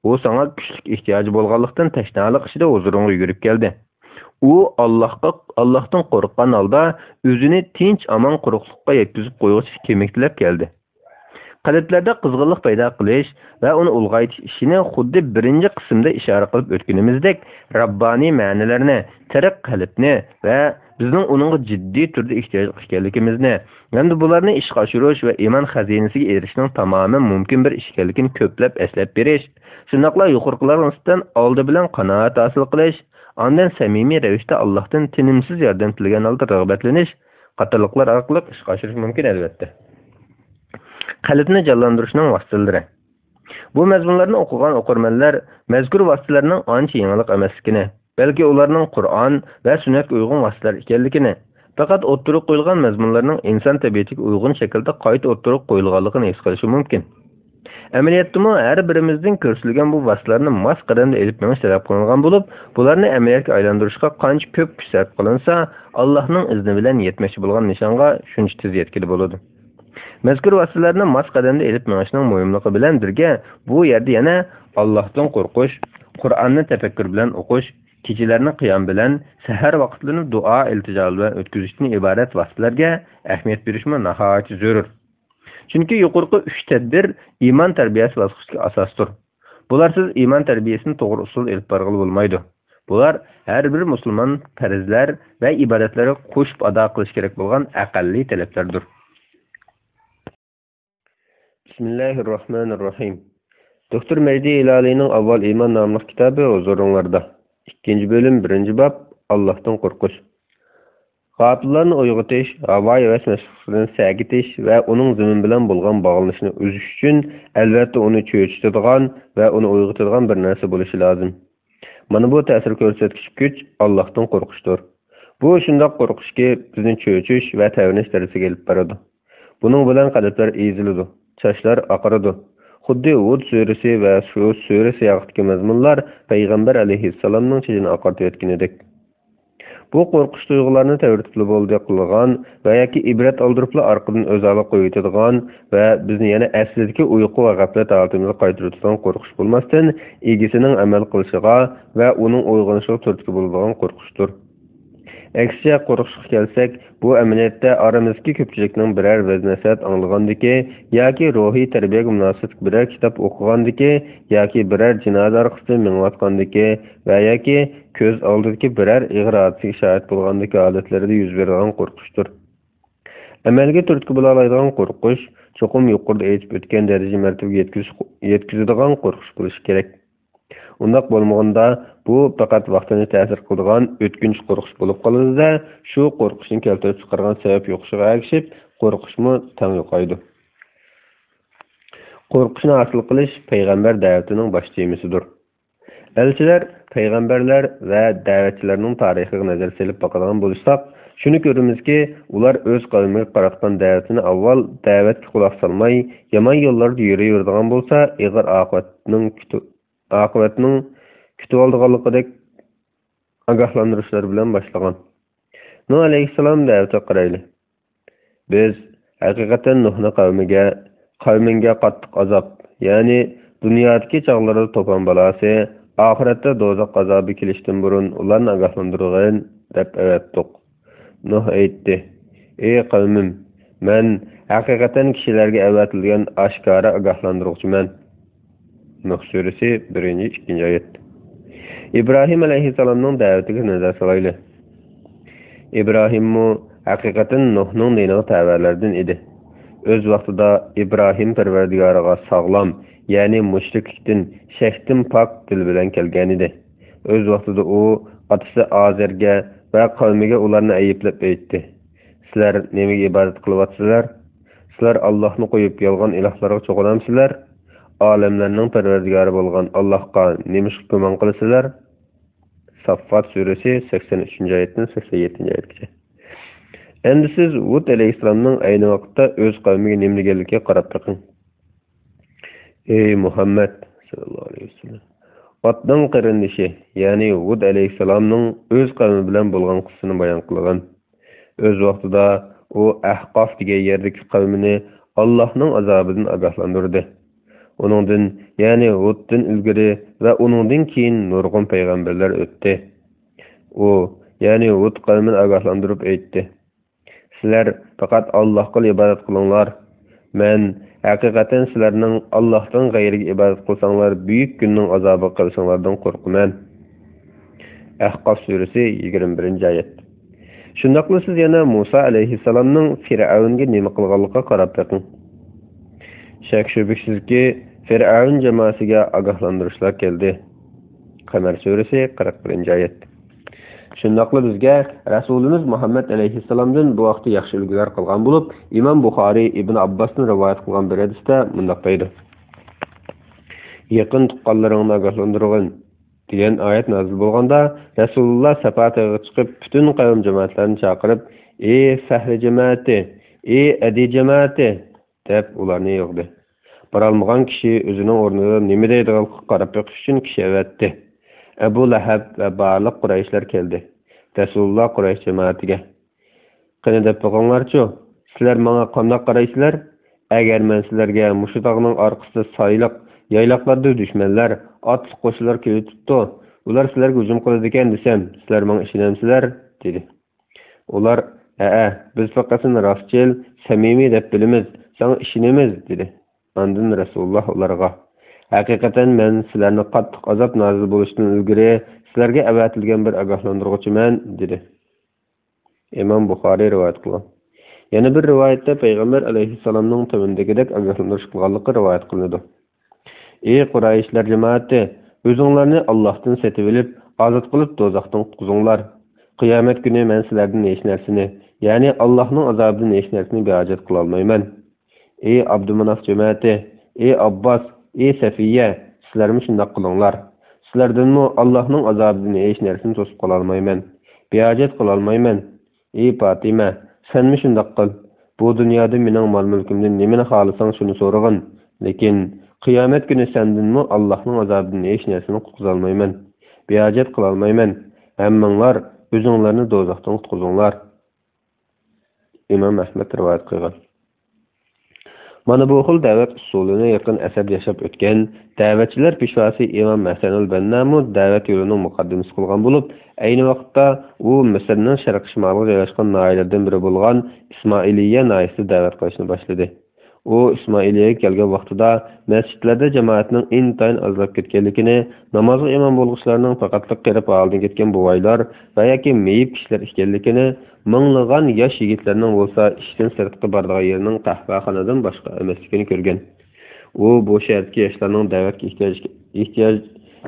ئۇ ساڭا كۈچلۈك ئېھتىياجى بولغانلىقتىن، تەشنالىق ئىچىدە ھۇزۇرۇڭغا يۈگۈرۈپ كەلدى. ئۇ ئاللاھقا، ئاللاھتىن قورققان ھالدا ئۆزىنى تىنچ-ئامان قۇرۇقلۇققا يەتكۈزۈپ قويغۇچە كېمىكتىلەپ كەلدى. قەلبلەردە قىزغىنلىق پەيدا قىلىش ۋە ئۇنى ئۇلغايتىش ئىشىنى خۇددى بىرىنچى قىسىمدا ئىشارە قىلىپ ئۆتكىنىمىزدەك، رەببانىي مەنىلەرنى، تىرىك قەلبنى ۋە بىزنىڭ ئۇنىڭغا جىددىي تۈردە ئېھتىياجلىق ئىكەنلىكىمىزنى ھەمدە بۇلارنى ئىشقا ئاشۇرۇش ۋە ئىمان خەزىنىسىگە ئېرىشىشنىڭ تامامەن مۇمكىن بىر ئىش ئىكەنلىكىنى كۆپلەپ ئەسلەپ بېرىش، شۇنداقلا يۇقىرىقىلارغا نىسبەتەن ئالدى بىلەن قانائەت ھاسىل قىلىش، ئاندىن سەمىمىي رەۋىشتە ئاللاھتىن تىنىمسىز ياردەم تىلىگەن ھالدا رىغبەتلىنىش قاتارلىقلار ئارقىلىق ئىشقا ئاشۇرۇش مۇمكىن، ئەلۋەتتە. قەلبنى جانلاندۇرۇشنىڭ ۋاسىتىلىرى. بۇ مەزمۇنلارنى ئوقۇغان ئوقۇرمەنلەر مەزكۇر ۋاسىتىلەرنىڭ ئانچە يېڭىلىق ئەمەسلىكىنى، بەلكى ئۇلارنىڭ قۇرئان ۋە سۈننەتكە ئۇيغۇن ۋاسىتىلەر ئىكەنلىكىنى، پەقەت ئوتتۇرىغا قويۇلغان مەزمۇنلارنىڭ ئىنسان تەبىئىتىگە ئۇيغۇن شەكىلدە قايتا ئوتتۇرىغا قويۇلغانلىقىنى ھېس قىلىشى مۇمكىن. ئەمەلىيەتتىمۇ ھەر بىرىمىزدىن كۆرسىتىلگەن بۇ ۋاسىتىلەرنى ماس قەدەمدە ئېلىپ مېڭىش تەلەپ قىلىنغان بولۇپ، بۇلارنى ئەمەلىيەتكە ئايلاندۇرۇشقا قانچە كۆپ كۈچ سەرپ قىلىنسا، ئاللاھنىڭ ئىزنى بىلەن يەتمەكچى بولغان نىشانغا شۇنچە تېز يەتكىلى بولىدۇ. مەزكۇر ۋاسىتىلەرنى ماس قەدەمدە ئېلىپ مېڭىشنىڭ مۇھىملىقى بىلەن بىرگە، بۇ يەردە يەنە ئاللاھتىن قورقۇش، قۇرئاننى تەپەككۇر بىلەن ئوقۇش، كېچىلەرنى قىيام بىلەن، سەھەر ۋاقىتلىرىنى دۇئا ئىلتىجا بىلەن ئۆتكۈزۈشتىن ئىبارەت ۋاسىتىلەرگە ئەھمىيەت بېرىشمۇ ناھايىتى زۆرۈر. چۈنكى يۇقىرىقى ئۈچ تەدبىر ئىمان تەربىيەسى باسقۇچىدىكى ئاساستۇر. بۇلارسىز ئىمان تەربىيەسىنى توغرا ئۇسۇلدا ئېلىپ بارغىلى بولمايدۇ. بۇلار ھەر بىر مۇسۇلمان پەرزلەر ۋە ئىبادەتلەرگە قوشۇپ ئادا قىلىش كېرەك بولغان ئەقەللىي تەلەپلەردۇر. بىسمىللاھىررەھمانىررەھىم. دوكتور مەھدى ھىلالىينىڭ ئاۋۋال ئىمان ناملىق كىتابى ھۇزۇرۇڭلاردا. ئىككىنچى بۆلۈم، بىرىنچى باب، ئاللاھتىن قورقۇش. غاپىللارنى ئويغىتىش، ھاۋا-ھەۋەس مەشۇقىسىدىن سەگىتىش ۋە ئۇنىڭ زېمىن بىلەن بولغان باغلىنىشىنى ئۈزۈش ئۈچۈن، ئەلۋەتتە، ئۇنى چۆچۈتىدىغان ۋە ئۇنى ئويغىتىدىغان بىر نەرسە بولۇشى لازىم. مانا بۇ تەسىر كۆرسەتكۈچ كۈچ ئاللاھتىن قورقۇشتۇر. بۇ شۇنداق قورقۇشكى، بىزنى چۆچۈش ۋە تەۋرىنىش دەرىجىسىگە ئېلىپ بارىدۇ. بۇنىڭ بىلەن قەلبلەر ئېزىلىدۇ، چاچلار ئاقىرىدۇ. خۇددى ھۇد سۈرىسى ۋە شۇ سۈرىسى ھەققىدىكى مەزمۇنلار پەيغەمبەر ئەلەيھىسسالامنىڭ چېچىنى ئاقارتىۋەتكىنىدەك. بۇ قورقۇش تۇيغۇلارنى تەۋرىتىپلا بولدى قىلىدىغان ۋە ياكى ئىبرەت ئالدۇرۇپلا ئارقىدىن ئۆز ھالىغا قويۇۋېتىدىغان ۋە بىزنى يەنە ئەسلىدىكى ئۇيقۇ ۋە غەپلەت ھالىتىمىزگە قايتۇرۇۋېتىدىغان قورقۇش بولماستىن، ئىگىسىنىڭ ئەمەل قىلىشىغا ۋە ئۇنىڭ ئويغىنىشىغا تۈرتكە بولىدىغان قورقۇشتۇر. ئەكسىچە، قورقۇشقا كەلسەك، بۇ ئەمەلىيەتتە ئارىمىزدىكى كۆپچىلىكنىڭ بىرەر ۋەز-نەسىھەت ئاڭلىغاندىكى ياكى روھىي تەربىيەگە مۇناسىۋەتلىك بىرەر كىتاب ئوقۇغاندىكى ياكى بىرەر جىنازا ئارقىسىدىن مېڭىۋاتقاندىكى ۋە ياكى كۆز ئالدىدىكى بىرەر ئېغىر ھادىسىگە شاھىت بولغاندىكى ھالەتلىرىدە يۈز بېرىدىغان قورقۇشتۇر. ئەمەلگە تۈرتكە بولالايدىغان قورقۇش چوقۇم يۇقىرىدا ئېيتىپ ئۆتكەن دەرىجە مەرتىبىگە يەتكۈزۈش، يەتكۈزىدىغان قورقۇش بولۇشى كېرەك. ئۇنداق بولمىغاندا، بۇ پەقەت ۋاقتىنى تەسىر قىلىدىغان ئۆتكۈنچ قورقۇش بولۇپ قالىدۇ-دە، شۇ قورقۇشنى كەلتۈرۈپ چىقارغان سەۋەب يوقىشىغا ئەگىشىپ، قورقۇشمۇ تەڭ يوقايدۇ. قورقۇشنى ھاسىل قىلىش پەيغەمبەر دەۋىتىنىڭ باش تېمىسىدۇر. ئەلچىلەر، پەيغەمبەرلەر ۋە دەۋەتچىلەرنىڭ تارىخىغا نەزەر سېلىپ باقىدىغان بولساق، شۇنى كۆرىمىزكى، ئۇلار ئۆز قەۋمىگە قاراتقان دەۋىتىنى ئاۋۋال دەۋەتكە قۇلاق سالماي، يامان يوللاردا يۈرۈۋېرىدىغان بولسا، ئېغىر ئاقىۋەتنىڭ كۈتۈ-، ئاقىۋەتنىڭ كۈتۈۋالىدىغانلىقىدەك ئاگاھلاندۇرۇشلار بىلەن باشلىغان. نۇھ ئەلەيھىسسالام دەۋىتىگە قارايلى. بىز ھەقىقەتەن نۇھنى قەۋمىگە، قەۋمىڭگە قاتتىق ئازاب، يەنى دۇنيادىكى چاغلىرىدا توپان بالاسى، ئاخىرەتتە دوزاخ ئازابى كېلىشتىن بۇرۇن ئۇلارنى ئاگاھلاندۇرغىن، دەپ ئەۋەتتۇق. نۇھ ئېيتتى: ئى قەۋمىم، مەن ھەقىقەتەن كىشىلەرگە ئەۋەتىلگەن ئاشكارا ئاگاھلاندۇرغۇچىمەن. نۇھ سۈرىسى، بىرىنچى، ئىككىنچى ئايەت. ئىبراھىم ئەلەيھىسسالامنىڭ دەۋىتىگە نەزەر سالايلى. ئىبراھىممۇ ھەقىقەتەن نۇھنىڭ دىنىغا تەۋەلەردىن ئىدى. ئۆز ۋاقتىدا ئىبراھىم پەرۋەردىگارىغا ساغلام، يەنى مۇشرىكلىكتىن، شەكتىن پاك دىل بىلەن كەلگەنىدى. ئۆز ۋاقتىدا ئۇ ئاتىسى ئازەرگە ۋە قەۋمىگە ئۇلارنى ئەيىبلەپ ئېيتتى: سىلەر نېمىگە ئىبادەت قىلىۋاتىسىلەر؟ سىلەر ئاللاھنى قويۇپ يالغان ئىلاھلارغا چوقۇنامسىلەر؟ ئالەملەرنىڭ پەرۋەردىگارى بولغان ئاللاھقا نېمىشقا گۇمان قىلىسىلەر؟ ساففات سۈرىسى، سەكسەن ئۈچىنچى ئايەتتىن سەكسەن يەتتىنچى ئايەتكىچە. ئەمدى سىز ھۇد ئەلەيھىسسالامنىڭ ئەينى ۋاقىتتا ئۆز قەۋمىگە نېمە دېگەنلىكىگە قاراپ بېقىڭ. ئەي مۇھەممەد ساللاللاھۇ ئەلەيھى ۋەسەللەم، لوتنىڭ قېرىندىشى، يەنى ھۇد ئەلەيھىسسالامنىڭ ئۆز قەۋمى بىلەن بولغان قىسسىسىنى بايان قىلغان. ئۆز ۋاقتىدا ئۇ ئەھقاف دېگەن يەردىكى قەۋمىنى ئاللاھنىڭ ئازابىدىن ئاگاھلاندۇردى. ئۇنىڭدىن، يەنى ھۇدتىن ئىلگىرى ۋە ئۇنىڭدىن كېيىن نۇرغۇن پەيغەمبەرلەر ئۆتتى. ئۇ، يەنى ھۇد قەۋمىنى ئاگاھلاندۇرۇپ ئېيتتى: سىلەر پەقەت ئاللاھقىلا ئىبادەت قىلىڭلار. مەن ھەقىقەتەن سىلەرنىڭ ئاللاھتىن غەيرىگە ئىبادەت قىلساڭلار، بۈيۈك كۈننىڭ ئازابىغا قېلىشىڭلاردىن قورقىمەن. ئەھقاف سۈرىسى، يىگىرمە بىرىنچى ئايەت. شۇنداقلا سىز يەنە مۇسا ئەلەيھىسسالامنىڭ فىرئەۋنگە نېمە قىلغانلىقىغا قاراپ بېقىڭ. شەك-شۈبھىسىزكى، فىرئەۋن جامائىسىگە ئاگاھلاندۇرۇشلار كەلدى. قەمەر سۈرىسى، قىرىق بىرىنچى ئايەت. شۇنداقلا بىزگە رەسۇلىمىز مۇھەممەد ئەلەيھىسسالامدىن بۇ ھەقتە ياخشى ئۈلگىلەر قالغان بولۇپ، ئىمام بۇخارىي ئىبن ئابباستىن رىۋايەت قىلغان بىر ھەدىستە مۇنداق دەيدۇ: يېقىن تۇغقانلىرىڭنى ئاگاھلاندۇرغىن، دېگەن ئايەت نازىل بولغاندا، رەسۇلۇللا سەپا تېغىغا چىقىپ، پۈتۈن قەۋم جامائەتلەرنى چاقىرىپ، ئى فەھرى جامائىتى، ئى ئەدى جامائىتى، دەپ ئۇلارنى يىغدى. بارالمىغان كىشى ئۆزىنىڭ ئورنىدا نېمە دەيدىغانلىقىغا قاراپ بېقىش ئۈچۈن كىشى ئەۋەتتى. ئەبۇ لەھەب ۋە بارلىق قۇرەيشلەر كەلدى. رەسۇلۇللا قۇرەيش جامائىتىگە: قېنى دەپ بېقىڭلارچۇ، سىلەر ماڭا قانداق قارايسىلەر؟ ئەگەر مەن سىلەرگە مۇشۇ تاغنىڭ ئارقىسىدا سايلىق، يايلاقلاردا دۈشمەنلەر، ئاتلىق قوشۇنلار كېلىۋېتىپتۇ، ئۇلار سىلەرگە ھۇجۇم قىلىدىكەن دېسەم، سىلەر ماڭا ئىشىنەمسىلەر؟ دېدى. ئۇلار: ھەئە، بىز پەقەت سېنى راستچىل، سەمىمىي دەپ بىلىمىز، ساڭا ئىشىنىمىز، دېدى. ئاندىن رەسۇلۇللا ئۇلارغا: ھەقىقەتەن مەن سىلەرنى قاتتىق ئازاب نازىل بولۇشتىن ئىلگىرى سىلەرگە ئەۋەتىلگەن بىر ئاگاھلاندۇرغۇچىمەن، دېدى. ئىمام بۇخارىي رىۋايەت قىلغان. يەنە بىر رىۋايەتتە پەيغەمبەر ئەلەيھىسسالامنىڭ تۆۋەندىكىدەك ئاگاھلاندۇرۇش قىلغانلىقى رىۋايەت قىلىنىدۇ: ئى قۇرەيشلەر جامائىتى، ئۆزۈڭلارنى ئاللاھتىن سېتىۋېلىپ، ئازاد قىلىپ دوزاختىن قۇتقۇزۇڭلار. قىيامەت كۈنى مەن سىلەردىن ھېچ نەرسىنى، يەنى ئاللاھنىڭ ئازابىدىن ھېچ نەرسىنى بىھاجەت قىلالمايمەن. ئى ئابدۇماناف جەمەتى، ئى ئابباس، ئى سەفىيە، سىلەرمۇ شۇنداق قىلىڭلار. سىلەردىنمۇ ئاللاھنىڭ ئازابىدىن ھېچ نەرسىنى توسۇپ قالالمايمەن، بىھاجەت قىلالمايمەن. ئى پاتىمە، سەنمۇ شۇنداق قىل. بۇ دۇنيادا مېنىڭ مال-مۈلكۈمدىن نېمىنى خالىساڭ، شۇنى سورىغىن. لېكىن قىيامەت كۈنى سەندىنمۇ ئاللاھنىڭ ئازابىدىن ھېچ نەرسىنى قۇتقۇزالمايمەن، بىھاجەت قىلالمايمەن. ھەممىڭلار ئۆزۈڭلارنى دوزاختىن قۇتقۇزۇڭلار. ئىمام ئەھمەد رىۋايەت قىلغان. مانا بۇ خىل دەۋەت ئۇسۇلىنى يېقىن ئەسىردە ياشاپ ئۆتكەن دەۋەتچىلەر پېشۋاسى ئىمام ھەسەنۇل بەننامۇ دەۋەت يولىنىڭ مۇقەددىمىسى قىلغان بولۇپ، ئەينى ۋاقىتتا ئۇ مىسىرنىڭ شەرقىي شىمالىغا جايلاشقان ناھىيەلەردىن بىرى بولغان ئىسمائىلىيە ناھىيەسىدە دەۋەت قىلىشنى باشلىدى. ئۇ ئىسمائىلىيەگە كەلگەن ۋاقتىدا مەسچىتلەردە جامائەتنىڭ ئىنتايىن ئازلاپ كەتكەنلىكىنى، نامازغا ئىمام بولغۇچىلارنىڭ پەقەتلا قېرىپ ھالىدىن كەتكەن بوۋايلار ۋە ياكى مېيىپ كىشىلەر ئىكەنلىكىنى، مىڭلىغان ياش يىگىتلەرنىڭ بولسا ئىشتىن سىرتقا بارىدىغان يېرىنىڭ قەھۋەخانىدىن باشقا ئەمەسلىكىنى كۆرگەن. ئۇ بۇ شەھەردىكى ياشلارنىڭ دەۋەتكە ئېھتىياج، ئېھتىياج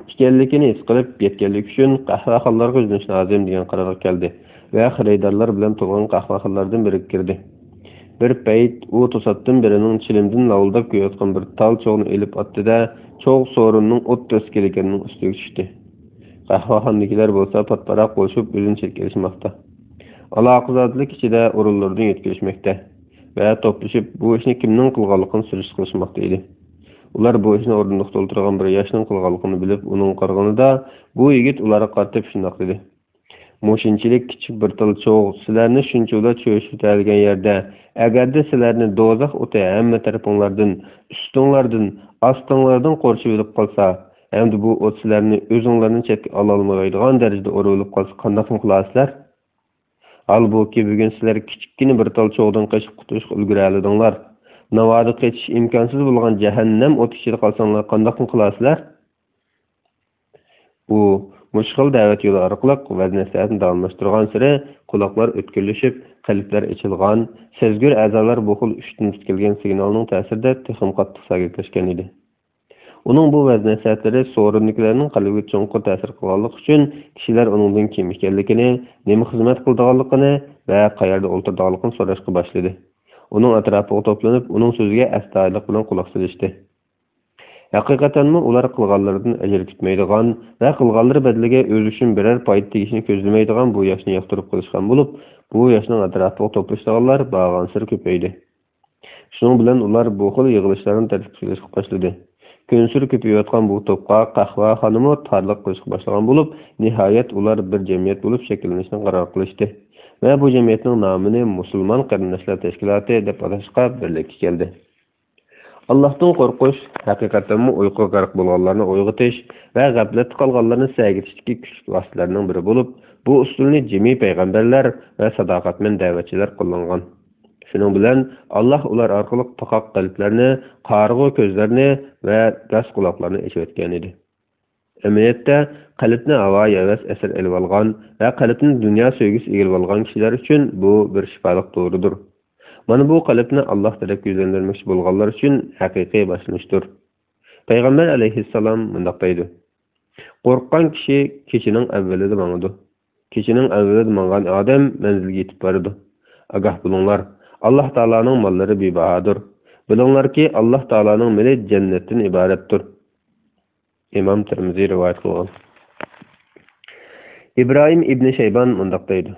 ئىكەنلىكىنى ھېس قىلىپ، يەتكەنلىكى ئۈچۈن قەھۋەخانىلارغا يۈزلىنىش لازىم دېگەن قارارغا كەلدى ۋە خېرىدارلار بىلەن تولغان قەھۋەخانىلاردىن بىرىگە كىردى. بىر پەيت ئۇ توساتتىن بىرىنىڭ چىلىمدىن لاۋۇلداپ كېلىۋاتقان بىر تال چوغنى ئېلىپ ئاتتى-دە، چوغ سورۇننىڭ ئوتتۇرىسى كېلىدىكەننىڭ ئۈستىگە چۈشتى. قەھۋەخانىدىكىلەر بولسا پات-پاراق بولۇشۇپ ئۆزىنى چەتكە ئېلىشماقتا. ئالاقىزادىلىك ئىچىدە ئورۇنلىرىدىن يۆتكىلىشمەكتە ۋە توپلىشىپ بۇ ئىشنى كىمنىڭ قىلغانلىقىنى سۈرۈشتە قىلىشماقتا ئىدى. ئۇلار بۇ ئىشنى ئورۇندۇقتا ئولتۇرغان بىر ياشنىڭ قىلغانلىقىنى بىلىپ ئۇنىڭغا قارىغىنىدا، بۇ يىگىت ئۇلارغا قارىتىپ شۇنداق دېدى: مۇشۇنچىلىك كىچىك بىر تال چوغ سىلەرنى شۇنچىۋالا چۆچۈتەلىگەن يەردە، ئەگەردە سىلەرنى دوزاخ ئوتى ھەممە تەرىپىڭلاردىن، ئۈستۈڭلاردىن، ئاستىڭلاردىن قورشىۋېلىپ قالسا، ھەمدە بۇ ئوت سىلەرنى ئۆزۈڭلارنى چەتكە ئالالمايدىغان دەرىجىدە ئورىۋېلىپ قالسا، قانداقمۇ قىلارسىلەر؟ ھالبۇكى، بۈگۈن سىلەر كىچىككىنە بىر تال چوغدىن قېچىپ قۇتۇلۇشقا ئۈلگۈرەلىدىڭلار. ناۋادا قېچىش ئىمكانسىز بولغان جەھەننەم ئوتى ئىچىدە قالساڭلار، قانداقمۇ قىلارسىلەر؟ ئۇ مۇشۇ خىل دەۋەت يولى ئارقىلىق ۋەز-نەسىھەتنى داۋاملاشتۇرغانسېرى، قۇلاقلار ئۆتكۈرلىشىپ، قەلبلەر ئېچىلغان، سەزگۈر ئەزالار بۇ خىل ئۇشتۇمتۇت كەلگەن سىگنالنىڭ تەسىرىدە تېخىمۇ قاتتىق سەگەكلەشكەن ئىدى. ئۇنىڭ بۇ ۋەز-نەسىھەتلىرى سورۇندىكىلەرنىڭ قەلبىگە چوڭقۇر تەسىر قىلغانلىقى ئۈچۈن، كىشىلەر ئۇنىڭدىن كىم ئىكەنلىكىنى، نېمە خىزمەت قىلىدىغانلىقىنى ۋە قەيەردە ئولتۇرىدىغانلىقىنى سوراشقا باشلىدى. ئۇنىڭ ئەتراپىغا توپلىنىپ، ئۇنىڭ سۆزىگە ئەستايىدىللىق بىلەن قۇلاق سېلىشتى. ھەقىقەتەنمۇ ئۇلار قىلغانلىرىدىن ئەجىر كۈتمەيدىغان ۋە قىلغانلىرى بەدىلىگە ئۆزى ئۈچۈن بىرەر پايدا تېگىشىنى كۆزلىمەيدىغان بۇ ياشنى ياقتۇرۇپ قېلىشقان بولۇپ، بۇ ياشنىڭ ئەتراپىغا توپلىشىدىغانلار بارغانسېرى كۆپەيدى. شۇنىڭ بىلەن ئۇلار بۇ خىل يىغىلىشلارنى تەرتىپكە سېلىشقا باشلىدى. كۈنسېرى كۆپىيىۋاتقان بۇ توپقا قەھۋەخانىمۇ تارلىق قىلىشقا باشلىغان بولۇپ، نىھايەت ئۇلار بىر جەمئىيەت بولۇپ شەكىللىنىشنى قارار قىلىشتى ۋە بۇ جەمئىيەتنىڭ نامىنى مۇسۇلمان قېرىنداشلار تەشكىلاتى دەپ ئاتاشقا بىرلىككە كەلدى. ئاللاھتىن قورقۇش ھەقىقەتەنمۇ ئۇيقۇغا غەرق بولغانلارنى ئويغىتىش ۋە غەپلەتتە قالغانلارنى سەگىتىشتىكى كۈچلۈك ۋاسىتىلەرنىڭ بىرى بولۇپ، بۇ ئۇسۇلنى جىمى پەيغەمبەرلەر ۋە ساداقەتمەن دەۋەتچىلەر قوللانغان. شۇنىڭ بىلەن ئاللاھ ئۇلار ئارقىلىق پاقاق قەلبلەرنى، قارىغۇ كۆزلەرنى ۋە راست قۇلاقلارنى ئېچىۋەتكەن ئىدى. ئەمەلىيەتتە، قەلبنى ھاۋايى ھەۋەس ئەسىر ئېلىۋالغان ۋە قەلبنى دۇنيا سۆيگۈسى ئىگىلىۋالغان كىشىلەر ئۈچۈن بۇ بىر شىپالىق دورىدۇر. مانا بۇ قەلبنى ئاللاھ تەرەپكە يۈزلەندۈرمەكچى بولغانلار ئۈچۈن ھەقىقىي باشلىنىشتۇر. پەيغەمبەر ئەلەيھىسسالام مۇنداق دەيدۇ: «قورققان كىشى كېچىنىڭ ئەۋۋىلىدە ماڭىدۇ. كېچىنىڭ ئەۋۋىلىدە ماڭغان ئادەم مەنزىلگە يېتىپ بارىدۇ. ئاگاھ بولۇڭلار، ئاللاھ تائالانىڭ ماللىرى بىباھادۇر. بىلىڭلاركى، ئاللاھ تائالانىڭ مېلى جەننەتتىن ئىبارەتتۇر.» ئىمام تىرمىزى رىۋايەت قىلغان. ئىبراھىم ئىبنى شەيبان مۇنداق دەيدۇ: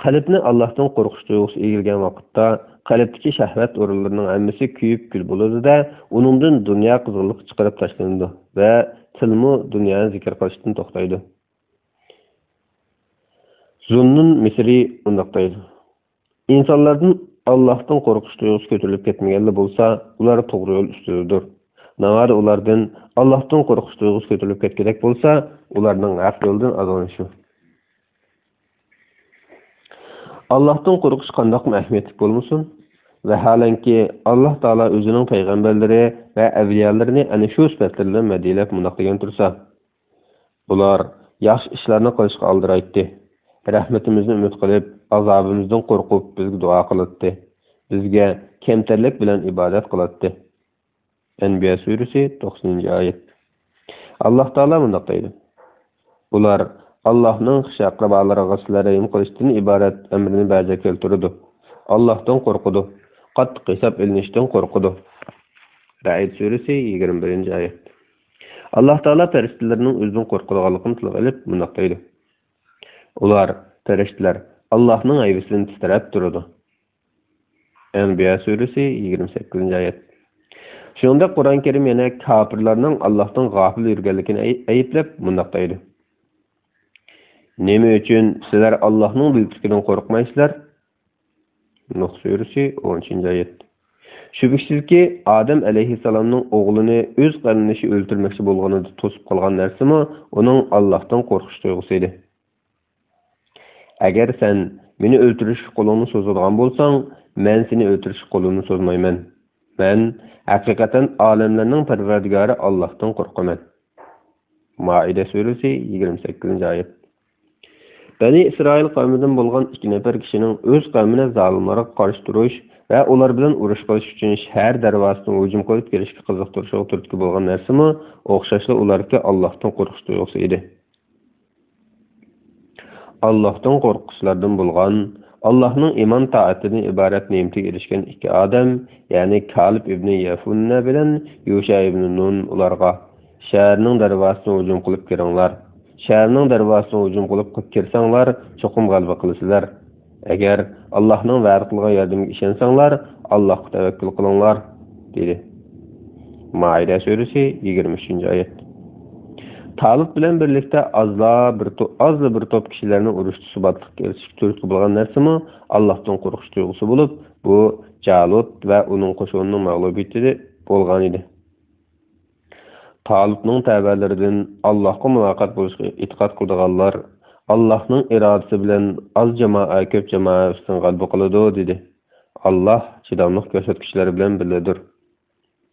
«قەلبنى ئاللاھتىن قورقۇش تۇيغۇسى ئىگىلىگەن ۋاقىتتا، قەلبتىكى شەھۋەت ئورۇنلىرىنىڭ ھەممىسى كۆيۈپ كۈل بولىدۇ-دە، ئۇنىڭدىن دۇنيا قىزغىنلىقى چىقىرىپ تاشلىنىدۇ ۋە تىلمۇ دۇنيانى زىكىر قىلىشتىن توختايدۇ.» زۇننۇن مىسرى مۇنداق دەيدۇ: «ئىنسانلاردىن ئاللاھتىن قورقۇش تۇيغۇسى كۆتۈرۈلۈپ كەتمىگەنلا بولسا، ئۇلار توغرا يول ئۈستىدىدۇر. ناۋادا ئۇلاردىن ئاللاھتىن قورقۇش تۇيغۇسى كۆتۈرۈلۈپ كەتكۈدەك بولسا، ئۇلارنىڭ ھەق يولدىن ئازغىنى شۇ.» ئاللاھتىن قورقۇش قانداقمۇ ئەھمىيەتلىك بولمىسۇن؟ ۋەھالەنكى، ئاللاھ تائالا ئۆزىنىڭ پەيغەمبەرلىرى ۋە ئەۋلىيالىرىنى ئەنە شۇ سۈپەتلىرى بىلەن مەدھىيەلەپ مۇنداق دېگەن تۇرسا: «ئۇلار ياخشى ئىشلارنى قىلىشقا ئالدىرايتتى. رەھمىتىمىزنى ئۈمىد قىلىپ، ئازابىمىزدىن قورقۇپ بىزگە دۇئا قىلاتتى. بىزگە كەمتەرلىك بىلەن ئىبادەت قىلاتتى.» ئەنبىيا سۈرىسى، توقسىنىنچى ئايەت. ئاللاھ تائالا مۇنداق دەيدۇ: «ئۇلار ئاللاھنىڭ خىش ئەقرىبالىرىغا سىلە رەھىم قىلىشتىن ئىبارەت ئەمرىنى بەجا كەلتۈرىدۇ. ئاللاھتىن قورقىدۇ. قاتتىق ھېساب ئېلىنىشتىن قورقىدۇ.» رەئد سۈرىسى، يىگىرمە بىرىنچى ئايەت. ئاللاھ تائالا پەرىشتىلىرىنىڭ ئۆزىدىن قورقىدىغانلىقىنى تىلغا ئېلىپ مۇنداق دەيدۇ: «ئۇلار، پەرىشتىلەر، ئاللاھنىڭ ھەيۋىسىدىن تىترەپ تۇرىدۇ.» ئەنبىيا سۈرىسى، يىگىرمە سەككىزىنچى ئايەت. شۇنىڭدەك قۇرئان كەرىم يەنە كاپىرلارنىڭ ئاللاھتىن غاپىل يۈرگەنلىكىنى ئەي-، ئەيىبلەپ مۇنداق دەيدۇ: «نېمە ئۈچۈن سىلەر ئاللاھنىڭ بىلىپلىكىدىن قورقمايسىلەر؟» نۇھ سۈرىسى، ئون ئۈچىنچى ئايەت. شۈبھىسىزكى، ئادەم ئەلەيھىسسالامنىڭ ئوغلىنى ئۆز قېرىندىشى ئۆلتۈرمەكچى بولغىنىدا توسۇپ قالغان نەرسىمۇ ئۇنىڭ ئاللاھتىن قورقۇش تۇيغۇسى ئىدى. «ئەگەر سەن مېنى ئۆلتۈرۈشكە قولۇڭنى سوزىدىغان بولساڭ، مەن سېنى ئۆلتۈرۈشكە قولۇمنى سوزمايمەن. مەن ھەقىقەتەن ئالەملەرنىڭ پەرۋەردىگارى ئاللاھتىن قورقىمەن.» مائىدە سۈرىسى، يىگىرمە سەككىزىنچى ئايەت. بەنى ئىسرائىل قەۋمىدىن بولغان ئىككى نەپەر كىشىنىڭ ئۆز قەۋمىنى زالىملارغا قارشى تۇرۇش ۋە ئۇلار بىلەن ئۇرۇش قىلىش ئۈچۈن شەھەر دەرۋازىسىغا ھۇجۇم قىلىپ كىرىشكە قىزىقتۇرۇشىغا تۈرتكە بولغان نەرسىمۇ ئوخشاشلا ئۇلارغا ئاللاھتىن قورقۇش تۇيغۇسى ئىدى. ئاللاھتىن قورققۇچىلاردىن بولغان، ئاللاھنىڭ ئىمان تائەتىدىن ئىبارەت نېمىتىگە ئېرىشكەن ئىككى ئادەم، يەنى كالىب ئىبنى يەفۇننە بىلەن يۇشە ئىبنى نۇن ئۇلارغا، «شەھەرنىڭ دەرۋازىسىنى ھۇجۇم قىلىپ كىرىڭلار. شەھەرنىڭ دەرۋازىسىنى ھۇجۇم قىلىپ كىرسەڭلار، چوقۇم غەلىبە قىلىسىلەر. ئەگەر ئاللاھنىڭ ۋەدە قىلغان ياردىمىگە ئىشەنسەڭلار، ئاللاھقا تەۋەككۈل قىلىڭلار» دېدى. مائىدە سۈرىسى، يىگىرمە ئۈچىنچى ئايەت. تالۇت بىلەن بىرلىكتە ئازلا بىر تو-، ئازلا بىر توپ كىشىلەرنى ئۇرۇشتا سۇباتلىققا ئېرىشىشكە تۈرتكە بولغان نەرسىمۇ ئاللاھتىن قورقۇش تۇيغۇسى بولۇپ، بۇ جالۇت ۋە ئۇنىڭ قوشۇنىنىڭ مەغلۇبىيىتى بولغان ئىدى. تالۇتنىڭ تەۋەلىرىدىن ئاللاھقا مۇلاقات بولۇشقا ئېتىقاد قىلىدىغانلار ئاللاھنىڭ ئىرادىسى بىلەن ئاز جامائە كۆپ جامائە ئۈستىدىن غەلىبە قىلىدۇ، دېدى. ئاللاھ چىداملىق كۆرسەتكۈچىلەر بىلەن بىللىدۇر.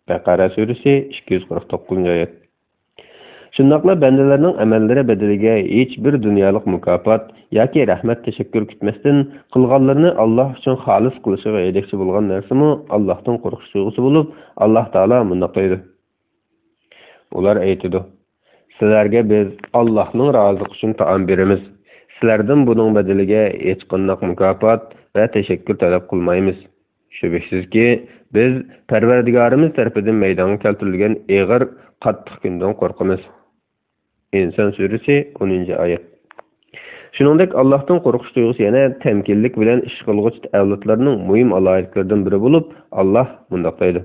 بەقەرە سۈرىسى، ئىككى يۈز قىرىق توققۇزىنچى ئايەت. شۇنداقلا بەندىلەرنىڭ ئەمەللىرى بەدىلىگە ھېچبىر دۇنيالىق مۇكاپات ياكى رەھمەت تەشەككۈر كۈتمەستىن، قىلغانلىرىنى ئاللاھ ئۈچۈن خالىس قىلىشىغا ھەيدەكچى بولغان نەرسىمۇ ئاللاھتىن قورقۇش تۇيغۇسى بولۇپ، ئاللاھ تائالا مۇنداق دەيدۇ. ئۇلار ئېيتىدۇ، سىلەرگە بىز ئاللاھنىڭ رازىلىقى ئۈچۈن تائام بېرىمىز. سىلەردىن بۇنىڭ بەدىلىگە ھېچقانداق مۇكاپات ۋە تەشەككۈر تەلەپ قىلمايمىز. شۈبھىسىزكى، بىز پەرۋەردىگارىمىز تەرىپىدىن مەيدانغا كەلتۈرۈلگەن ئېغىر، قاتتىق كۈندىن قورقىمىز. ئىنسان سۈرىسى، ئونىنچى ئايەت. شۇنىڭدەك، ئاللاھتىن قورقۇش تۇيغۇسى يەنە تەمكىنلىك بىلەن ئىش قىلغۇچى ئەۋلادلارنىڭ مۇھىم ئالاھىدىلىكلىرىدىن بىرى بولۇپ، ئاللاھ مۇنداق دەيدۇ: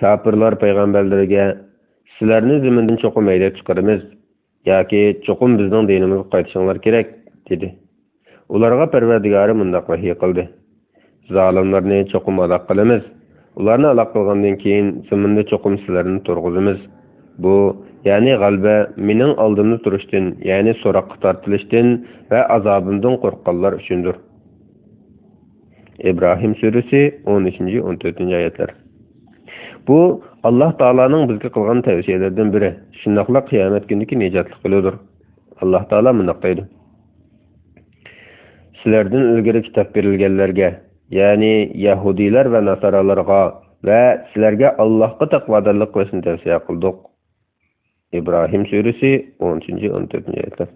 كاپىرلار پەيغەمبەرلىرىگە، «سىلەرنى زېمىندىن چوقۇم ھەيدەپ چىقىرىمىز ياكى چوقۇم بىزنىڭ دىنىمىزغا قايتىشىڭلار كېرەك» دېدى. ئۇلارغا پەرۋەردىگارى مۇنداق ۋەھىي قىلدى: «زالىملارنى چوقۇم ھالاك قىلىمىز. ئۇلارنى ھالاك قىلغاندىن كېيىن زېمىندا چوقۇم سىلەرنى تۇرغۇزىمىز. بۇ، يەنى غەلىبە، مېنىڭ ئالدىمدا تۇرۇشتىن، يەنى سوراققا تارتىلىشتىن ۋە ئازابىمدىن قورققانلار ئۈچۈندۇر.» ئىبراھىم سۈرىسى، ئون ئۈچىنچى، ئون تۆتىنچى ئايەتلەر. بۇ ئاللاھ تائالانىڭ بىزگە قىلغان تەۋسىيەلىرىدىن بىرى، شۇنداقلا قىيامەت كۈنىدىكى نىجاتلىق يولىدۇر. ئاللاھ تائالا مۇنداق دەيدۇ: «سىلەردىن ئىلگىرى كىتاب بېرىلگەنلەرگە، يەنى يەھۇدىيلار ۋە ناسارالارغا ۋە سىلەرگە ئاللاھقا تەقۋادارلىق قىلىشنى تەۋسىيە قىلدۇق.» ئىبراھىم سۈرىسى، ئون ئۈچىنچى، ئون تۆتىنچى ئايەتلەر.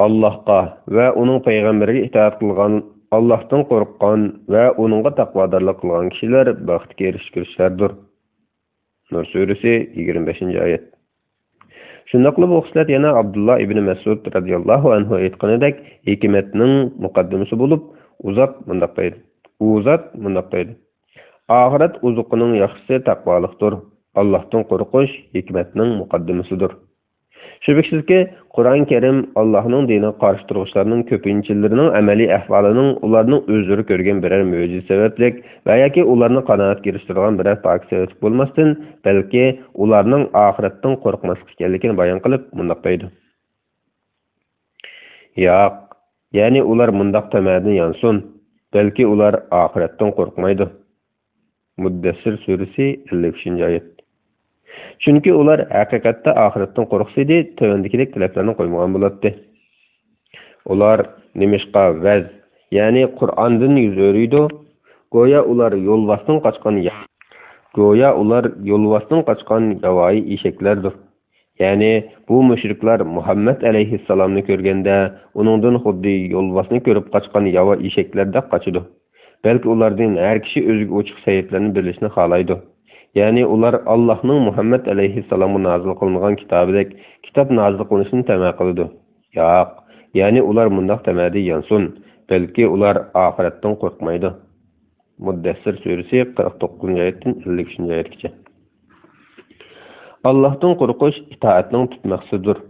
ئاللاھقا ۋە ئۇنىڭ پەيغەمبىرىگە ئىتائەت قىلغان، ئاللاھتىن قورققان ۋە ئۇنىڭغا تەقۋادارلىق قىلغان كىشىلەر بەختكە ئېرىشكۈچىلەردۇر. نۇر سۈرىسى، يىگىرمە بەشىنچى ئايەت. شۇنداقلا بۇ خىسلەت يەنە ئابدۇللا ئىبنى مەسئۇد رەزىياللاھۇ ئەنھۇ ئېيتقىنىدەك، ھېكمەتنىڭ مۇقەددىمىسى بولۇپ، ئۇ زات مۇنداق دەيدۇ، ئۇ زات مۇنداق دەيدۇ: «ئاخىرەت ئوزۇقىنىڭ ياخشىسى تەقۋالىقتۇر. ئاللاھتىن قورقۇش ھېكمەتنىڭ مۇقەددىمىسىدۇر.» شۈبھىسىزكى، قۇرئان كەرىم ئاللاھنىڭ دىنىغا قارشى تۇرغۇچىلارنىڭ كۆپىنچىلىرىنىڭ ئەمەلىي ئەھۋالىنىڭ ئۇلارنىڭ ئۆزلىرى كۆرگەن بىرەر مۆجىزە سەۋەبلىك ۋە ياكى ئۇلارنى قانائەتكە ئېرىشتۈرىدىغان بىرەر پاكىت سەۋەبلىك بولماستىن، بەلكى ئۇلارنىڭ ئاخىرەتتىن قورقماسلىق ئىكەنلىكىنى بايان قىلىپ، مۇنداق دەيدۇ: «ياق، يەنى ئۇلار مۇنداق تەمەدىن يانسۇن، بەلكى ئۇلار ئاخىرەتتىن قورقمايدۇ.» مۇددەسسىر سۈرىسى، ئەللىك ئۈچىنچى ئايەت. چۈنكى ئۇلار ھەقىقەتتە ئاخىرەتتىن قورقسىدى، تۆۋەندىكىدەك تەلەپلەرنى قويمىغان بولاتتى. ئۇلار نېمىشقا ۋەز، يەنى قۇرئاندىن يۈز ئۆرۈيدۇ؟ گويا ئۇلار يولۋاستىن قاچقان يا-، گويا ئۇلار يولۋاستىن قاچقان ياۋايى ئېشەكلەردۇر. يەنى بۇ مۇشرىكلار مۇھەممەد ئەلەيھىسسالامنى كۆرگەندە، ئۇنىڭدىن خۇددى يولۋاسنى كۆرۈپ قاچقان ياۋا ئېشەكلەردەك قاچىدۇ. بەلكى ئۇلاردىن ھەر كىشى ئۆزىگە ئوچۇق سەھىپىلەرنى بىلىشنى خالايدۇ. يەنى ئۇلار ئاللاھنىڭ مۇھەممەد ئەلەيھىسسالامغا نازىل قىلىنغان كىتابىدەك كىتاب نازىل قىلىنىشىنى تەمە قىلىدۇ. ياق، يەنى ئۇلار مۇنداق تەمەدە يانسۇن، بەلكى ئۇلار ئاخىرەتتىن قورقمايدۇ. مۇددەسسىر سۈرىسى، قىرىق توققۇزىنچى ئايەتتىن ئەللىك ئۈچىنچى ئايەتكىچە. ئاللاھتىن قورقۇش ئىتائەتنىڭ تۈپ مەقسىتىدۇر.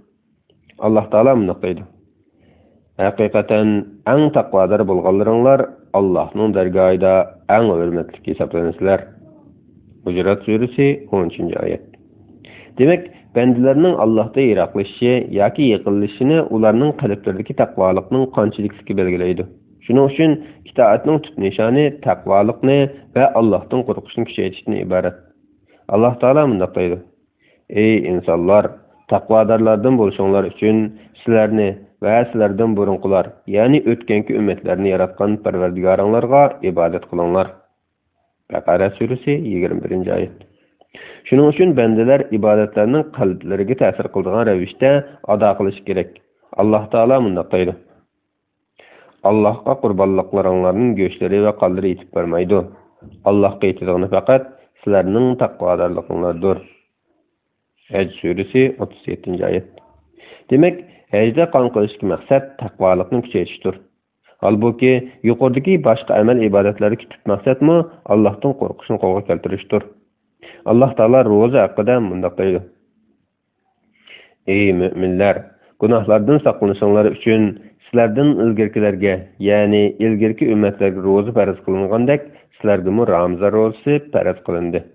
ئاللاھ تائالا مۇنداق دەيدۇ: «ھەقىقەتەن ئەڭ تەقۋادار بولغانلىرىڭلار ئاللاھنىڭ دەرگاھىدا ئەڭ ھۆرمەتلىك ھېسابلىنىسىلەر.» ھۇجرات سۈرىسى، ئون ئۈچىنچى ئايەت. دېمەك، بەندىلەرنىڭ ئاللاھتىن يىراقلىشىشى ياكى يېقىنلىشىشىنى ئۇلارنىڭ قەلبلىرىدىكى تەقۋالىقنىڭ قانچىلىكلىكى بەلگىلەيدۇ. شۇنىڭ ئۈچۈن ئىتائەتنىڭ تۈپ نىشانى تەقۋالىقنى ۋە ئاللاھتىن قورقۇشنى كۈچەيتىشتىن ئىبارەت. ئاللاھ تائالا مۇنداق دەيدۇ: «ئەي ئىنسانلار، تەقۋادارلاردىن بولۇشۇڭلار ئۈچۈن سىلەرنى ۋە سىلەردىن بۇرۇنقىلار، يەنى ئۆتكەنكى ئۈممەتلەرنى ياراتقان پەرۋەردىگارىڭلارغا ئىبادەت قىلىڭلار.» بەقەرە سۈرىسى، يىگىرمە بىرىنچى ئايەت. شۇنىڭ ئۈچۈن بەندىلەر ئىبادەتلەرنىڭ قەلبلىرىگە تەسىر قىلىدىغان رەۋىشتە ئادا قىلىشى كېرەك. ئاللاھ تائالا مۇنداق دەيدۇ: «ئاللاھقا قۇربانلىقلىرىڭلارنىڭ گۆشلىرى ۋە قانلىرى يېتىپ بارمايدۇ. ئاللاھقا يېتىدىغىنى پەقەت سىلەرنىڭ تەقۋادارلىقىڭلاردۇر.» ھەج سۈرىسى، ئوتتۇز يەتتىنچى ئايەت. دېمەك، ھەجدە قان قىلىشتىكى مەقسەت تەقۋالىقنى كۈچەيتىشتۇر. ھالبۇكى، يۇقىرىدىكى باشقا ئەمەل ئىبادەتلەردىكى تۈپ مەقسەتمۇ ئاللاھتىن قورقۇشنى قولغا كەلتۈرۈشتۇر. ئاللاھ تائالا روزا ھەققىدە مۇنداق دەيدۇ: «ئەي مۆمىنلەر، گۇناھلاردىن ساقلىنىشىڭلار ئۈچۈن سىلەردىن ئىلگىرىكىلەرگە، يەنى ئىلگىرىكى ئۈممەتلەرگە روزا پەرز قىلىنغاندەك، سىلەرگىمۇ رامىزان روزىسى پەرز قىلىندى.»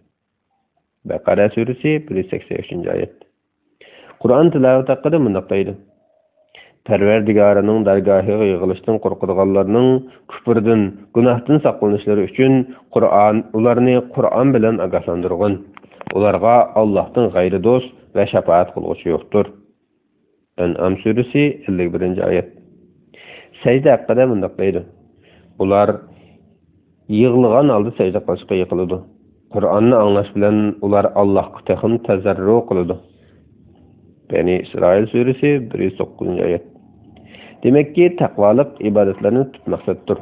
بەقەرە سۈرىسى، بىر يۈز سەكسەن ئۈچىنچى ئايەت. قۇرئان تىلاۋەت ھەققىدە مۇنداق دەيدۇ: «پەرۋەردىگارىنىڭ دەرگاھىغا يىغىلىشتىن قورقىدىغانلارنىڭ كۇپۇردىن، گۇناھتىن ساقلىنىشلىرى ئۈچۈن قۇرئان، ئۇلارنى قۇرئان بىلەن ئاگاھلاندۇرغىن. ئۇلارغا ئاللاھتىن غەيرى دوست ۋە شاپائەت قىلغۇچى يوقتۇر.» ئەنئام سۈرىسى، ئەللىك بىرىنچى ئايەت. سەجدە ھەققىدە مۇنداق دەيدۇ: «ئۇلار يىغلىغان ھالدا سەجدە قىلىشقا يىقىلىدۇ. قۇرئاننى ئاڭلاش بىلەن ئۇلار ئاللاھقا تېخىمۇ تەزەررۇ قىلىدۇ.» بەنى ئىسرائىل سۈرىسى، بىر يۈز توققۇزىنچى ئايەت. دېمەككى، تەقۋالىق ئىبادەتلەرنىڭ تۈپ مەقسەتتۇر.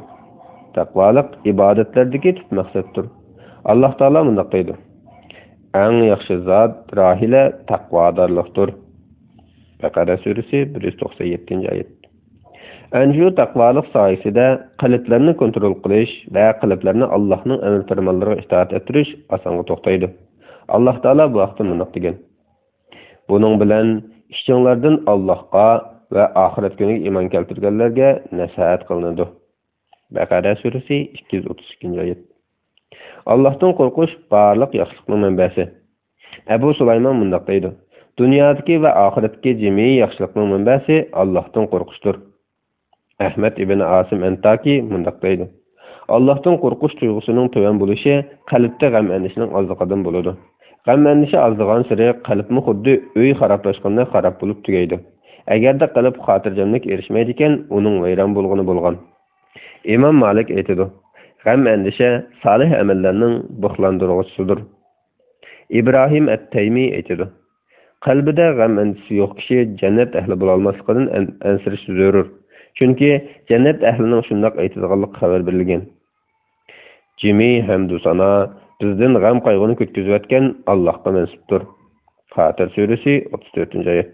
تەقۋالىق ئىبادەتلەردىكى تۈپ مەقسەتتۇر. ئاللاھ تائالا مۇنداق دەيدۇ: «ئەڭ ياخشى زات، راھىلە، تەقۋادارلىقتۇر.» بەقەرە سۈرىسى، بىر يۈز توقسەن يەتتىنچى ئايەت. ئەنە شۇ تەقۋالىق سايىسىدە قەلبلەرنى كونترول قىلىش ۋە قەلبلەرنى ئاللاھنىڭ ئەمر پەرمانلىرىغا ئىتائەت ئەتتۈرۈش ئاسانغا توختايدۇ. ئاللاھ تائالا بۇ ھەقتە مۇنداق دېگەن: بۇنىڭ بىلەن ئىچىڭلاردىن ئاللاھقا ۋە ئاخىرەت كۈنىگە ئىمان كەلتۈرگەنلەرگە نەسىھەت قىلىنىدۇ. بەقەرە سۈرىسى، ئىككى يۈز ئوتتۇز ئىككىنچى ئايەت. ئاللاھتىن قورقۇش بارلىق ياخشىلىقنىڭ مەنبەسى. ئەبۇ سۇلايمان مۇنداق دەيدۇ: دۇنيادىكى ۋە ئاخىرەتتىكى جىمئىي ياخشىلىقنىڭ مەنبەسى ئاللاھتىن قورقۇشتۇر. ئەھمەد ئىبن ئاسىم ئەنتاكى مۇنداق دەيدۇ: ئاللاھتىن قورقۇش تۇيغۇسىنىڭ تۆۋەن بولۇشى قەلبتە غەم-ئەندىشىنىڭ ئازلىقىدىن بولىدۇ. غەم-ئەندىشە ئازلىغانسېرى قەلبمۇ خۇددى ئۆي خارابلاشقاندەك خاراب بولۇپ تۈگەيدۇ. ئەگەردە قەلب خاتىرجەملىككە ئېرىشمەيدىكەن، ئۇنىڭ ۋەيران بولغىنى بولغان. ئىمام مالىك ئېيتىدۇ: غەم-ئەندىشە سالىھ ئەمەللەرنىڭ بۇخلاندۇرغۇچىسىدۇر. ئىبراھىم ئەت-تەيمى ئېيتىدۇ: قەلبىدە غەم-ئەندىشىسى يوق كىشى جەننەت ئەھلى بولالماسلىقىدىن ئەن-، ئەنسىرىشى زۆرۈر. چۈنكى جەننەت ئەھلىنىڭ شۇنداق ئېيتىدىغانلىقى خەۋەر بېرىلگەن. جىمى ھەمدۇ سانا بىزدىن غەم-قايغۇنى كۆتكۈزۈۋەتكەن ئاللاھقا مەنسۇپتۇر. فاتىر سۈرىسى، ئوتتۇز تۆتىنچى ئايەت.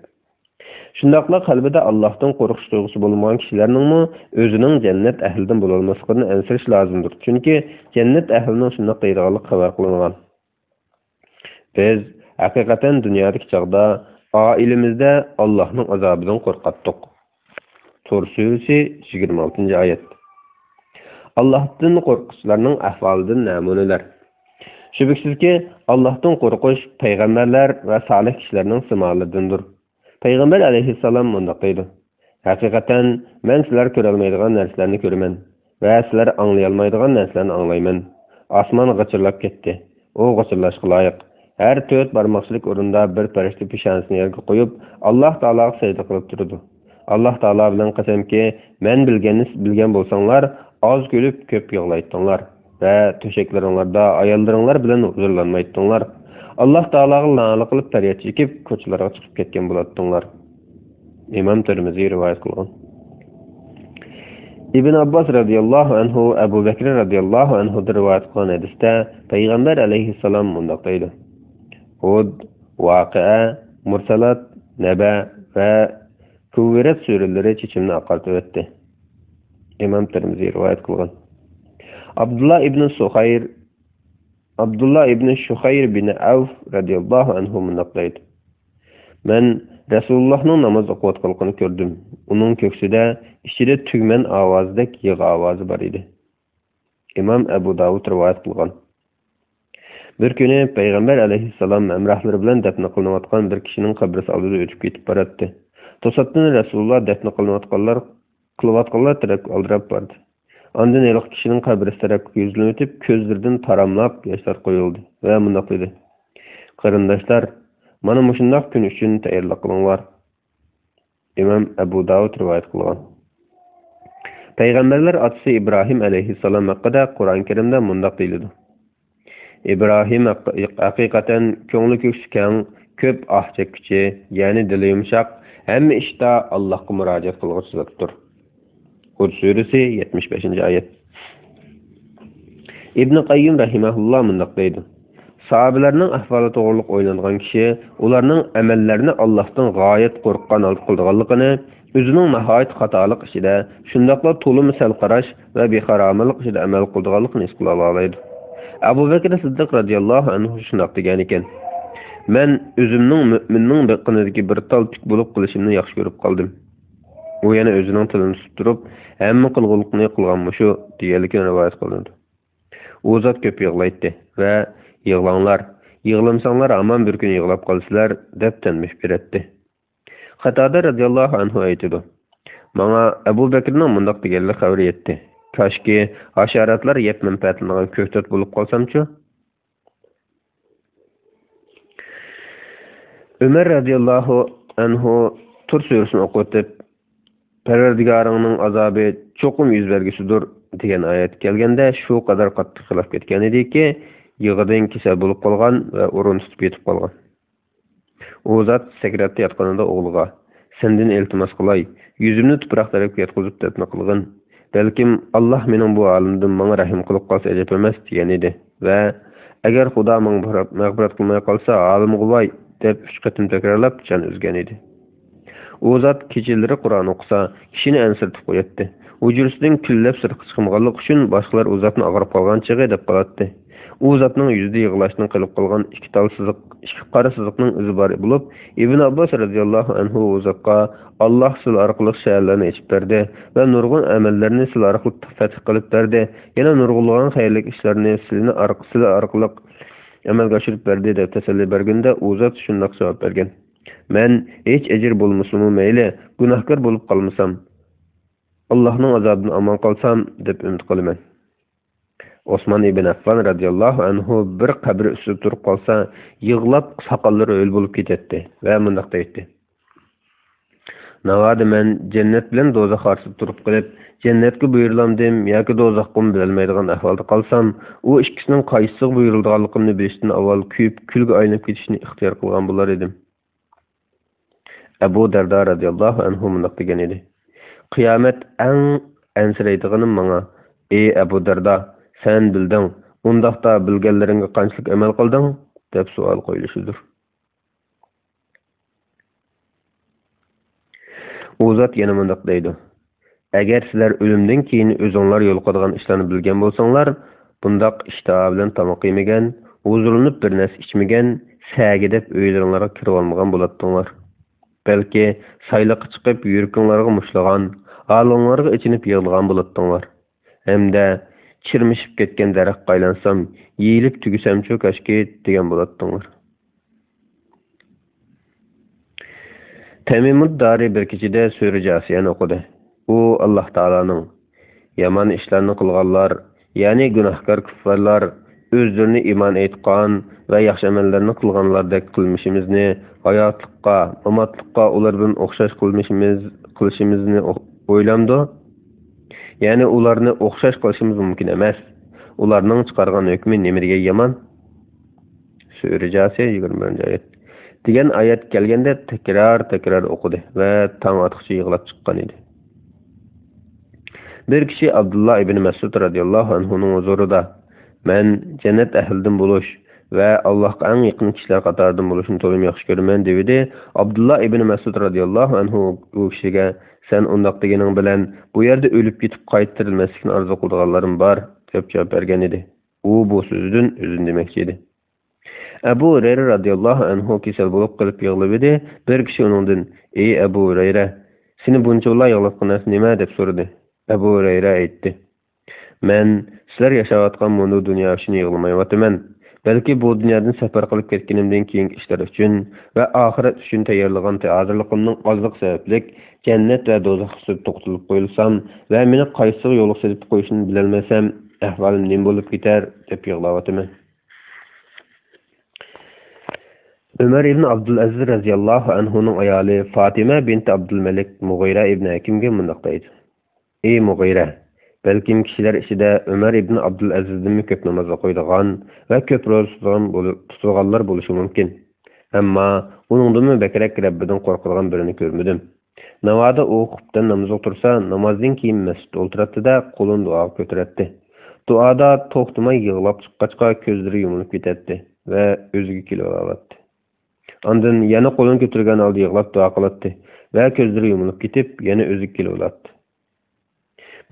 شۇنداقلا قەلبىدە ئاللاھتىن قورقۇش تۇيغۇسى بولمىغان كىشىلەرنىڭمۇ ئۆزىنىڭ جەننەت ئەھلىدىن بولالماسلىقىدىن ئەنسىرىشى لازىمدۇر. چۈنكى جەننەت ئەھلىنىڭ شۇنداق دەيدىغانلىقى خەۋەر قىلىنغان. بىز ھەقىقەتەن دۇنيادىكى چاغدا ئائىلىمىزدە ئاللاھنىڭ ئازابىدىن قورقاتتۇق. تۇر سۈرىسى، يىگىرمە ئالتىنچى ئايەت. ئاللاھتىن قورققۇچىلارنىڭ ئەھۋالىدىن نەمۇنىلەر. شۈبھىسىزكى، ئاللاھتىن قورقۇش پەيغەمبەرلەر ۋە سالىھ كىشىلەرنىڭ سىمالىرىدىندۇر. پەيغەمبەر ئەلەيھىسسالام مۇنداق دەيدۇ: ھەقىقەتەن، مەن سىلەر كۆرەلمەيدىغان نەرسىلەرنى كۆرىمەن ۋە سىلەر ئاڭلىيالمايدىغان نەرسىلەرنى ئاڭلايمەن. ئاسمان غىچىرلاپ كەتتى. ئۇ غىچىرلاشقا لايىق. ھەر تۆت بارماقچىلىك ئورنىدا بىر پەرىشتە پېشانىسىنى يەرگە قويۇپ، ئاللاھ تائالاغا سەجدە قىلىپ تۇرىدۇ. ئاللاھ تائالا بىلەن قەسەمكى، مەن بىلگەننى سىز بىلگەن بولساڭلار، ئاز كۈلۈپ، كۆپ يىغلايتتىڭلار ۋە تۆشەكلىرىڭلاردا ئاياللىرىڭلار بىلەن ھۇزۇرلانمايتتىڭلار. ئاللاھ تائالاغا نالە قىلىپ پەرياد چېكىپ، كوچىلارغا چىقىپ كەتكەن بولاتتىڭلار. ئىمام تىرمىزى رىۋايەت قىلغان. ئىبن ئابباس رەزىياللاھۇ ئەنھۇ ئەبۇ بەكرى رەزىياللاھۇ ئەنھۇدىن رىۋايەت قىلغان ھەدىستە پەيغەمبەر ئەلەيھىسسالام مۇنداق دەيدۇ: ھۇد، ۋاقىئە، مۇرسالات، نەبە ۋە ھۇۋۋىرەت سۈرىلىرى چېچىمنى ئاقارتىۋەتتى. ئىمام تىرمىزى رىۋايەت قىلغان. ئابدۇللا ئىبن سۇخەير، ئابدۇللا ئىبن شۇخەير بىن ئەۋف رەزىياللاھۇ ئەنھۇ مۇنداق دەيدۇ: مەن رەسۇلۇللاھنىڭ ناماز ئوقۇۋاتقانلىقىنى كۆردۈم. ئۇنىڭ كۆكسىدە ئىچىدە تۈگمەن ئاۋازىدەك يىغا ئاۋازى بار ئىدى. ئىمام ئەبۇ داۋۇد رىۋايەت قىلغان. بىر كۈنى پەيغەمبەر ئەلەيھىسسالام ھەمراھلىرى بىلەن دەپنە قىلىنىۋاتقان بىر كىشىنىڭ قەبرىسى ئالدىدا ئۆتۈپ كېتىپ باراتتى. توساتتىن رەسۇلۇللا دەپنە قىلىنىۋاتقانلار، قىلىۋاتقانلار تەرەپكە ئالدىراپ باردى. ئاندىن ھېلىقى كىشىنىڭ قەبرىسى تەرەپكە يۈزلىنىۋېتىپ، كۆزلىرىدىن تاراملاپ ياشلار قۇيۇلدى ۋە مۇنداق دېدى: قېرىنداشلار، مانا مۇشۇنداق كۈن ئۈچۈن تەييارلىق قىلىڭلار. ئىمام ئەبۇ داۋۇد رىۋايەت قىلغان. پەيغەمبەرلەر ئاتىسى ئىبراھىم ئەلەيھىسسالام ھەققىدە قۇرئان كەرىمدە مۇنداق دېيىلىدۇ: ئىبراھىم ھەق-، ھەقىقەتەن كۆڭلى كۆكسى كەڭ، كۆپ ئاھ چەككۈچى، يەنى دىلى يۇمشاق، ھەممە ئىشتا ئاللاھقا مۇراجىئەت قىلغۇچى زاتتۇر. ھۇد سۈرىسى، يەتمىش بەشىنچى ئايەت. ئىبنى قەييىم رەھىمەھۇللا مۇنداق دەيدۇ: ساھابىلەرنىڭ ئەھۋالى توغرىلىق ئويلانغان كىشى ئۇلارنىڭ ئەمەللەرنى ئاللاھتىن غايەت قورققان ھالدا قىلىدىغانلىقىنى، ئۆزىنىڭ ناھايىتى خاتالىق ئىچىدە، شۇنداقلا تولىمۇ سەل قاراش ۋە بىخارامىلىق ئىچىدە ئەمەل قىلىدىغانلىقىنى ھېس قىلالايدۇ. ئەبۇ بەكرى سىددىق رەزىياللاھۇ ئەنھۇ شۇنداق دېگەنىكەن: مەن ئۆزۈمنىڭ مۆمىننىڭ بېقىنىدىكى بىر تال تۈك بولۇپ قېلىشىمنى ياخشى كۆرۈپ قالدىم. ئۇ يەنە ئۆزىنىڭ تىلىنى تۇتۇپ تۇرۇپ، ھەممە قىلغۇلۇقنى قىلغانمۇ شۇ، دېگەنلىكىنى رىۋايەت قىلىنىدۇ. ئۇ زات كۆپ يىغلايتتى ۋە يىغلاڭلار، يىغلىمىساڭلار ھامان بىر كۈنى يىغلاپ قالىسىلەر، دەپ تەلمۈش بېرەتتى. قاتادە رەزىياللاھۇ ئەنھۇ ئېيتىدۇ: ماڭا ئەبۇ بەكرىنىڭ مۇنداق دېگەنلىك خەۋىرى يەتتى: كاشكى ھاشاراتلار يەپ مەنپەئەتلىنىدىغان كۆكتات بولۇپ قالسامچۇ؟ ئۆمەر رەزىياللاھۇ ئەنھۇ تۇر سۈرىسىنى ئوقۇۋېتىپ، پەرۋەردىگارىڭنىڭ ئازابى چوقۇم يۈز بەرگۈسىدۇر دېگەن ئايەت كەلگەندە شۇ قەدەر قاتتىق خىلاپ كەتكەنىدىكى، يىغىدىن كېسەل بولۇپ قالغان ۋە ئورۇن تۇتۇپ يېتىپ قالغان. ئۇ زات سەكراتتا ياتقىنىدا ئوغلىغا، سەندىن ئىلتىماس قىلاي، يۈزۈمنى تۇپراق تەرەپكە ياتقۇزۇپ دەپنە قىلغىن. بەلكىم ئاللاھ مېنىڭ بۇ ھالىمدىن ماڭا رەھىم قىلىپ قالسا ئەجەب ئەمەس، دېگەن ئىدى ۋە ئەگەر خۇدا ماڭا مەغپىرەت قىلماي قالسا ھالىمغا ۋاي، دەپ ئۈچ قېتىم تەكرارلاپ جان ئۈزگەن ئىدى. ئۇ زات كېچىلىرى قۇرئان ئوقۇسا، كىشىنى ئەنسىرىتىپ قوياتتى. ھۇجرىسىدىن كۈنلەپ سىرتقا چىقمىغانلىقى ئۈچۈن باشقىلار ئۇ زاتنى ئاغرىپ قالغان چېغى دەپ قالاتتى. ئۇ زاتنىڭ يۈزىدە يىغلاشتىن قېلىپ قالغان ئىككى تال سىزىق، ئىككى قارا سىزىقنىڭ ئىزى بار بولۇپ، ئىبن ئابباس رەزىياللاھۇ ئەنھۇ ئۇ زاتقا، «ئاللاھ سىلە ئارقىلىق شەھەرلەرنى ئېچىپ بەردى ۋە نۇرغۇن ئەمەللەرنى سىلە ئارقىلىق فەتھ قىلىپ بەردى، يەنە نۇرغۇنلىغان خەيرلىك ئىشلارنى سىلىنى ئارق-، سىلە ئارقىلىق ئەمەلگە ئاشۇرۇپ بەردى» دەپ تەسەللى بەرگىنىدە، ئۇ زات شۇنداق جاۋاب بەرگەن، «مەن ھېچ ئەجىر بولمىسىمۇ مەيلى، گۇناھكار بولۇپ قالمىسام، ئاللاھنىڭ ئازابىدىن ئامان قالسام دەپ ئۈمىد قىلىمەن.» ئوسمان ئىبن ئەففان رەزىياللاھۇ ئەنھۇ بىر قەبرە ئۈستىدە تۇرۇپ قالسا، يىغلاپ ساقاللىرى ھۆل بولۇپ كېتەتتى ۋە مۇنداق دەيتتى، «ناۋادا مەن جەننەت بىلەن دوزاخ ئارىسىدا تۇرۇپ قېلىپ، جەننەتكە بۇيرۇلامدىم ياكى دوزاخقىمۇ بىلەلمەيدىغان ئەھۋالدا قالسام، ئۇ ئىككىسىنىڭ قايسىسىغا بۇيرۇلىدىغانلىقىمنى بىلىشتىن ئاۋۋال كۆيۈپ كۈلگە ئايلىنىپ كېتىشنى ئىختىيار قىلغان بولار ئىدىم.» ئەبۇ دەردا رەزىياللاھۇ ئەنھۇ مۇنداق دېگەن ئىدى، «قىيامەت ئەڭ ئەنسىرەيدىغىنىم ماڭا، ئى ئەبۇ دەردا، سەن بىلدىڭ، ئۇنداقتا بىلگەنلىرىڭگە قانچىلىك ئەمەل قىلدىڭ؟» دەپ سوئال قويۇلۇشىدۇر. ئۇ زات يەنە مۇنداق دەيدۇ، «ئەگەر سىلەر ئۆلۈمدىن كېيىن ئۆزۈڭلار يولۇقىدىغان ئىشلارنى بىلگەن بولساڭلار، بۇنداق ئىشتىھا بىلەن تاماق يېمىگەن، ھۇزۇرلىنىپ بىر نەرسە ئىچمىگەن، سەگىدەپ ئۆيلىرىڭلارغا كىرىۋالمىغان بولاتتىڭلار. بەلكى سايلىققا چىقىپ يۈرىكىڭلارغا مۇشتلىغان، ھالىڭلارغا ئېچىنىپ يىغلىغان بولاتتىڭلار. ھەمدە چىرمىشىپ كەتكەن دەرەخكە ئايلانسام، يېيىلىپ تۈگىسەمچۇ كاشكى دېگەن بولاتتىڭلار.» تەمىمۇد دارى بىر كېچىدە سۈرە جاسىيەنى ئوقۇدى. ئۇ ئاللاھ تائالانىڭ، «يامان ئىشلارنى قىلغانلار، يەنى گۇناھكار كۇففارلار، ئۆزلىرىنى ئىمان ئېيتقان ۋە ياخشى ئەمەللەرنى قىلغانلاردەك قىلمىشىمىزنى ھاياتلىققا، ماماتلىققا ئۇلار بىلەن ئوخشاش قىلمىشىمىز، قىلىشىمىزنى ئو-، ئويلامدۇ؟ يەنى ئۇلارنى ئوخشاش قىلىشىمىز مۇمكىن ئەمەس. ئۇلارنىڭ چىقارغان ھۆكمى نېمە دېگەن يامان؟» سۈرە جاسىيە، يىگىرمە بىرىنچى ئايەت. دېگەن ئايەت كەلگەندە تەكرار-تەكرار ئوقۇدى ۋە تاڭ ئاتقۇچە يىغلاپ چىققان ئىدى. بىر كىشى ئابدۇللا ئىبنى مەسئۇد رەزىياللاھۇ ئەنھۇنىڭ ھۇزۇرىدا، «مەن جەننەت ئەھلىدىن بولۇش ۋە ئاللاھقا ئەڭ يېقىن كىشىلەر قاتارىدىن بولۇشنى تولىمۇ ياخشى كۆرىمەن» دېۋىدى. ئابدۇللا ئىبنى مەسئۇد رەزىياللاھۇ ئەنھۇ ئۇ كىشىگە، «سەن ئۇنداق دېگىنىڭ بىلەن بۇ يەردە ئۆلۈپ كېتىپ قايتا تىرىلمەسلىكنى ئارزۇ قىلىدىغانلىرىم بار» دەپ جاۋاب بەرگەن ئىدى. ئۇ بۇ سۆزىدىن ئۆزىنى دېمەكچى ئىدى. ئەبۇ ھۇرەيرە رەزىياللاھۇ ئەنھۇ كېسەل بولۇپ قېلىپ يىغلىۋىدى. بىر كىشى ئۇنىڭدىن، «ئى ئەبۇ ھۇرەيرە، سېنى بۇنچىۋالا يىغلاتقان نەرسە نېمە؟» دەپ سورىدى. ئەبۇ ھۇرەيرە ئېيتتى، «مەن سىلەر ياشاۋاتقان مۇنۇ دۇنيا ئۈچۈن يىغلىمايۋاتىمەن، بەلكى بۇ دۇنيادىن سەپەر قىلىپ كەتكىنىمدىن كېيىنكى ئىشلار ئۈچۈن ۋە ئاخىرەت ئۈچۈن تەييارلىغان ھازىرلىقىمنىڭ ئازلىقى سەۋەبلىك جەننەت ۋە دوزاخ ئۈستىدە توختىتىپ قويۇلسام ۋە مېنى قايسىغا يولۇقتۇرۇپ قويۇشنى بىلەلمىسەم، ئەھۋالىم نېمە بولۇپ كېتەر؟» دەپ يىغلاۋاتىمەن. ئۆمەر ئىبن ئابدۇلئەزىز رەزىياللاھۇ ئەنھۇنىڭ ئايالى فاتىمە بىنتى ئابدۇلمەلىك مۇغىرە ئىبن ھەكىمگە مۇنداق دەيدۇ، «ئى مۇغىرە، بەلكىم كىشىلەر ئىچىدە ئۆمەر ئىبن ئابدۇلئەزىزدىنمۇ كۆپ ناماز ئوقۇيدىغان ۋە كۆپ روزا تۇتىدىغان بولۇ-، تۇتىدىغانلار بولۇشى مۇمكىن. ئەمما ئۇنىڭدىنمۇ بەكرەك رەببىدىن قورقىدىغان بىرىنى كۆرمىدىم. ناۋادا ئۇ خۇپتەن نامىزىغا تۇرسا، نامازدىن كېيىن مەسچىتتە ئولتۇراتتى-دە، قولىنى دۇئاغا كۆتۈرەتتى. دۇئادا توختىماي يىغلاپ چىققاچقا، كۆزلىرى يۇمۇلۇپ كېتەتتى ۋە ئۆزىگە كېلىۋالاتتى. ئاندىن يەنە قولىنى كۆتۈرگەن ھالدا يىغلاپ دۇئا قىلاتتى ۋە كۆزلىرى يۇمۇلۇپ كېتىپ، يەنە ئۆزىگە كېلىۋالاتتى.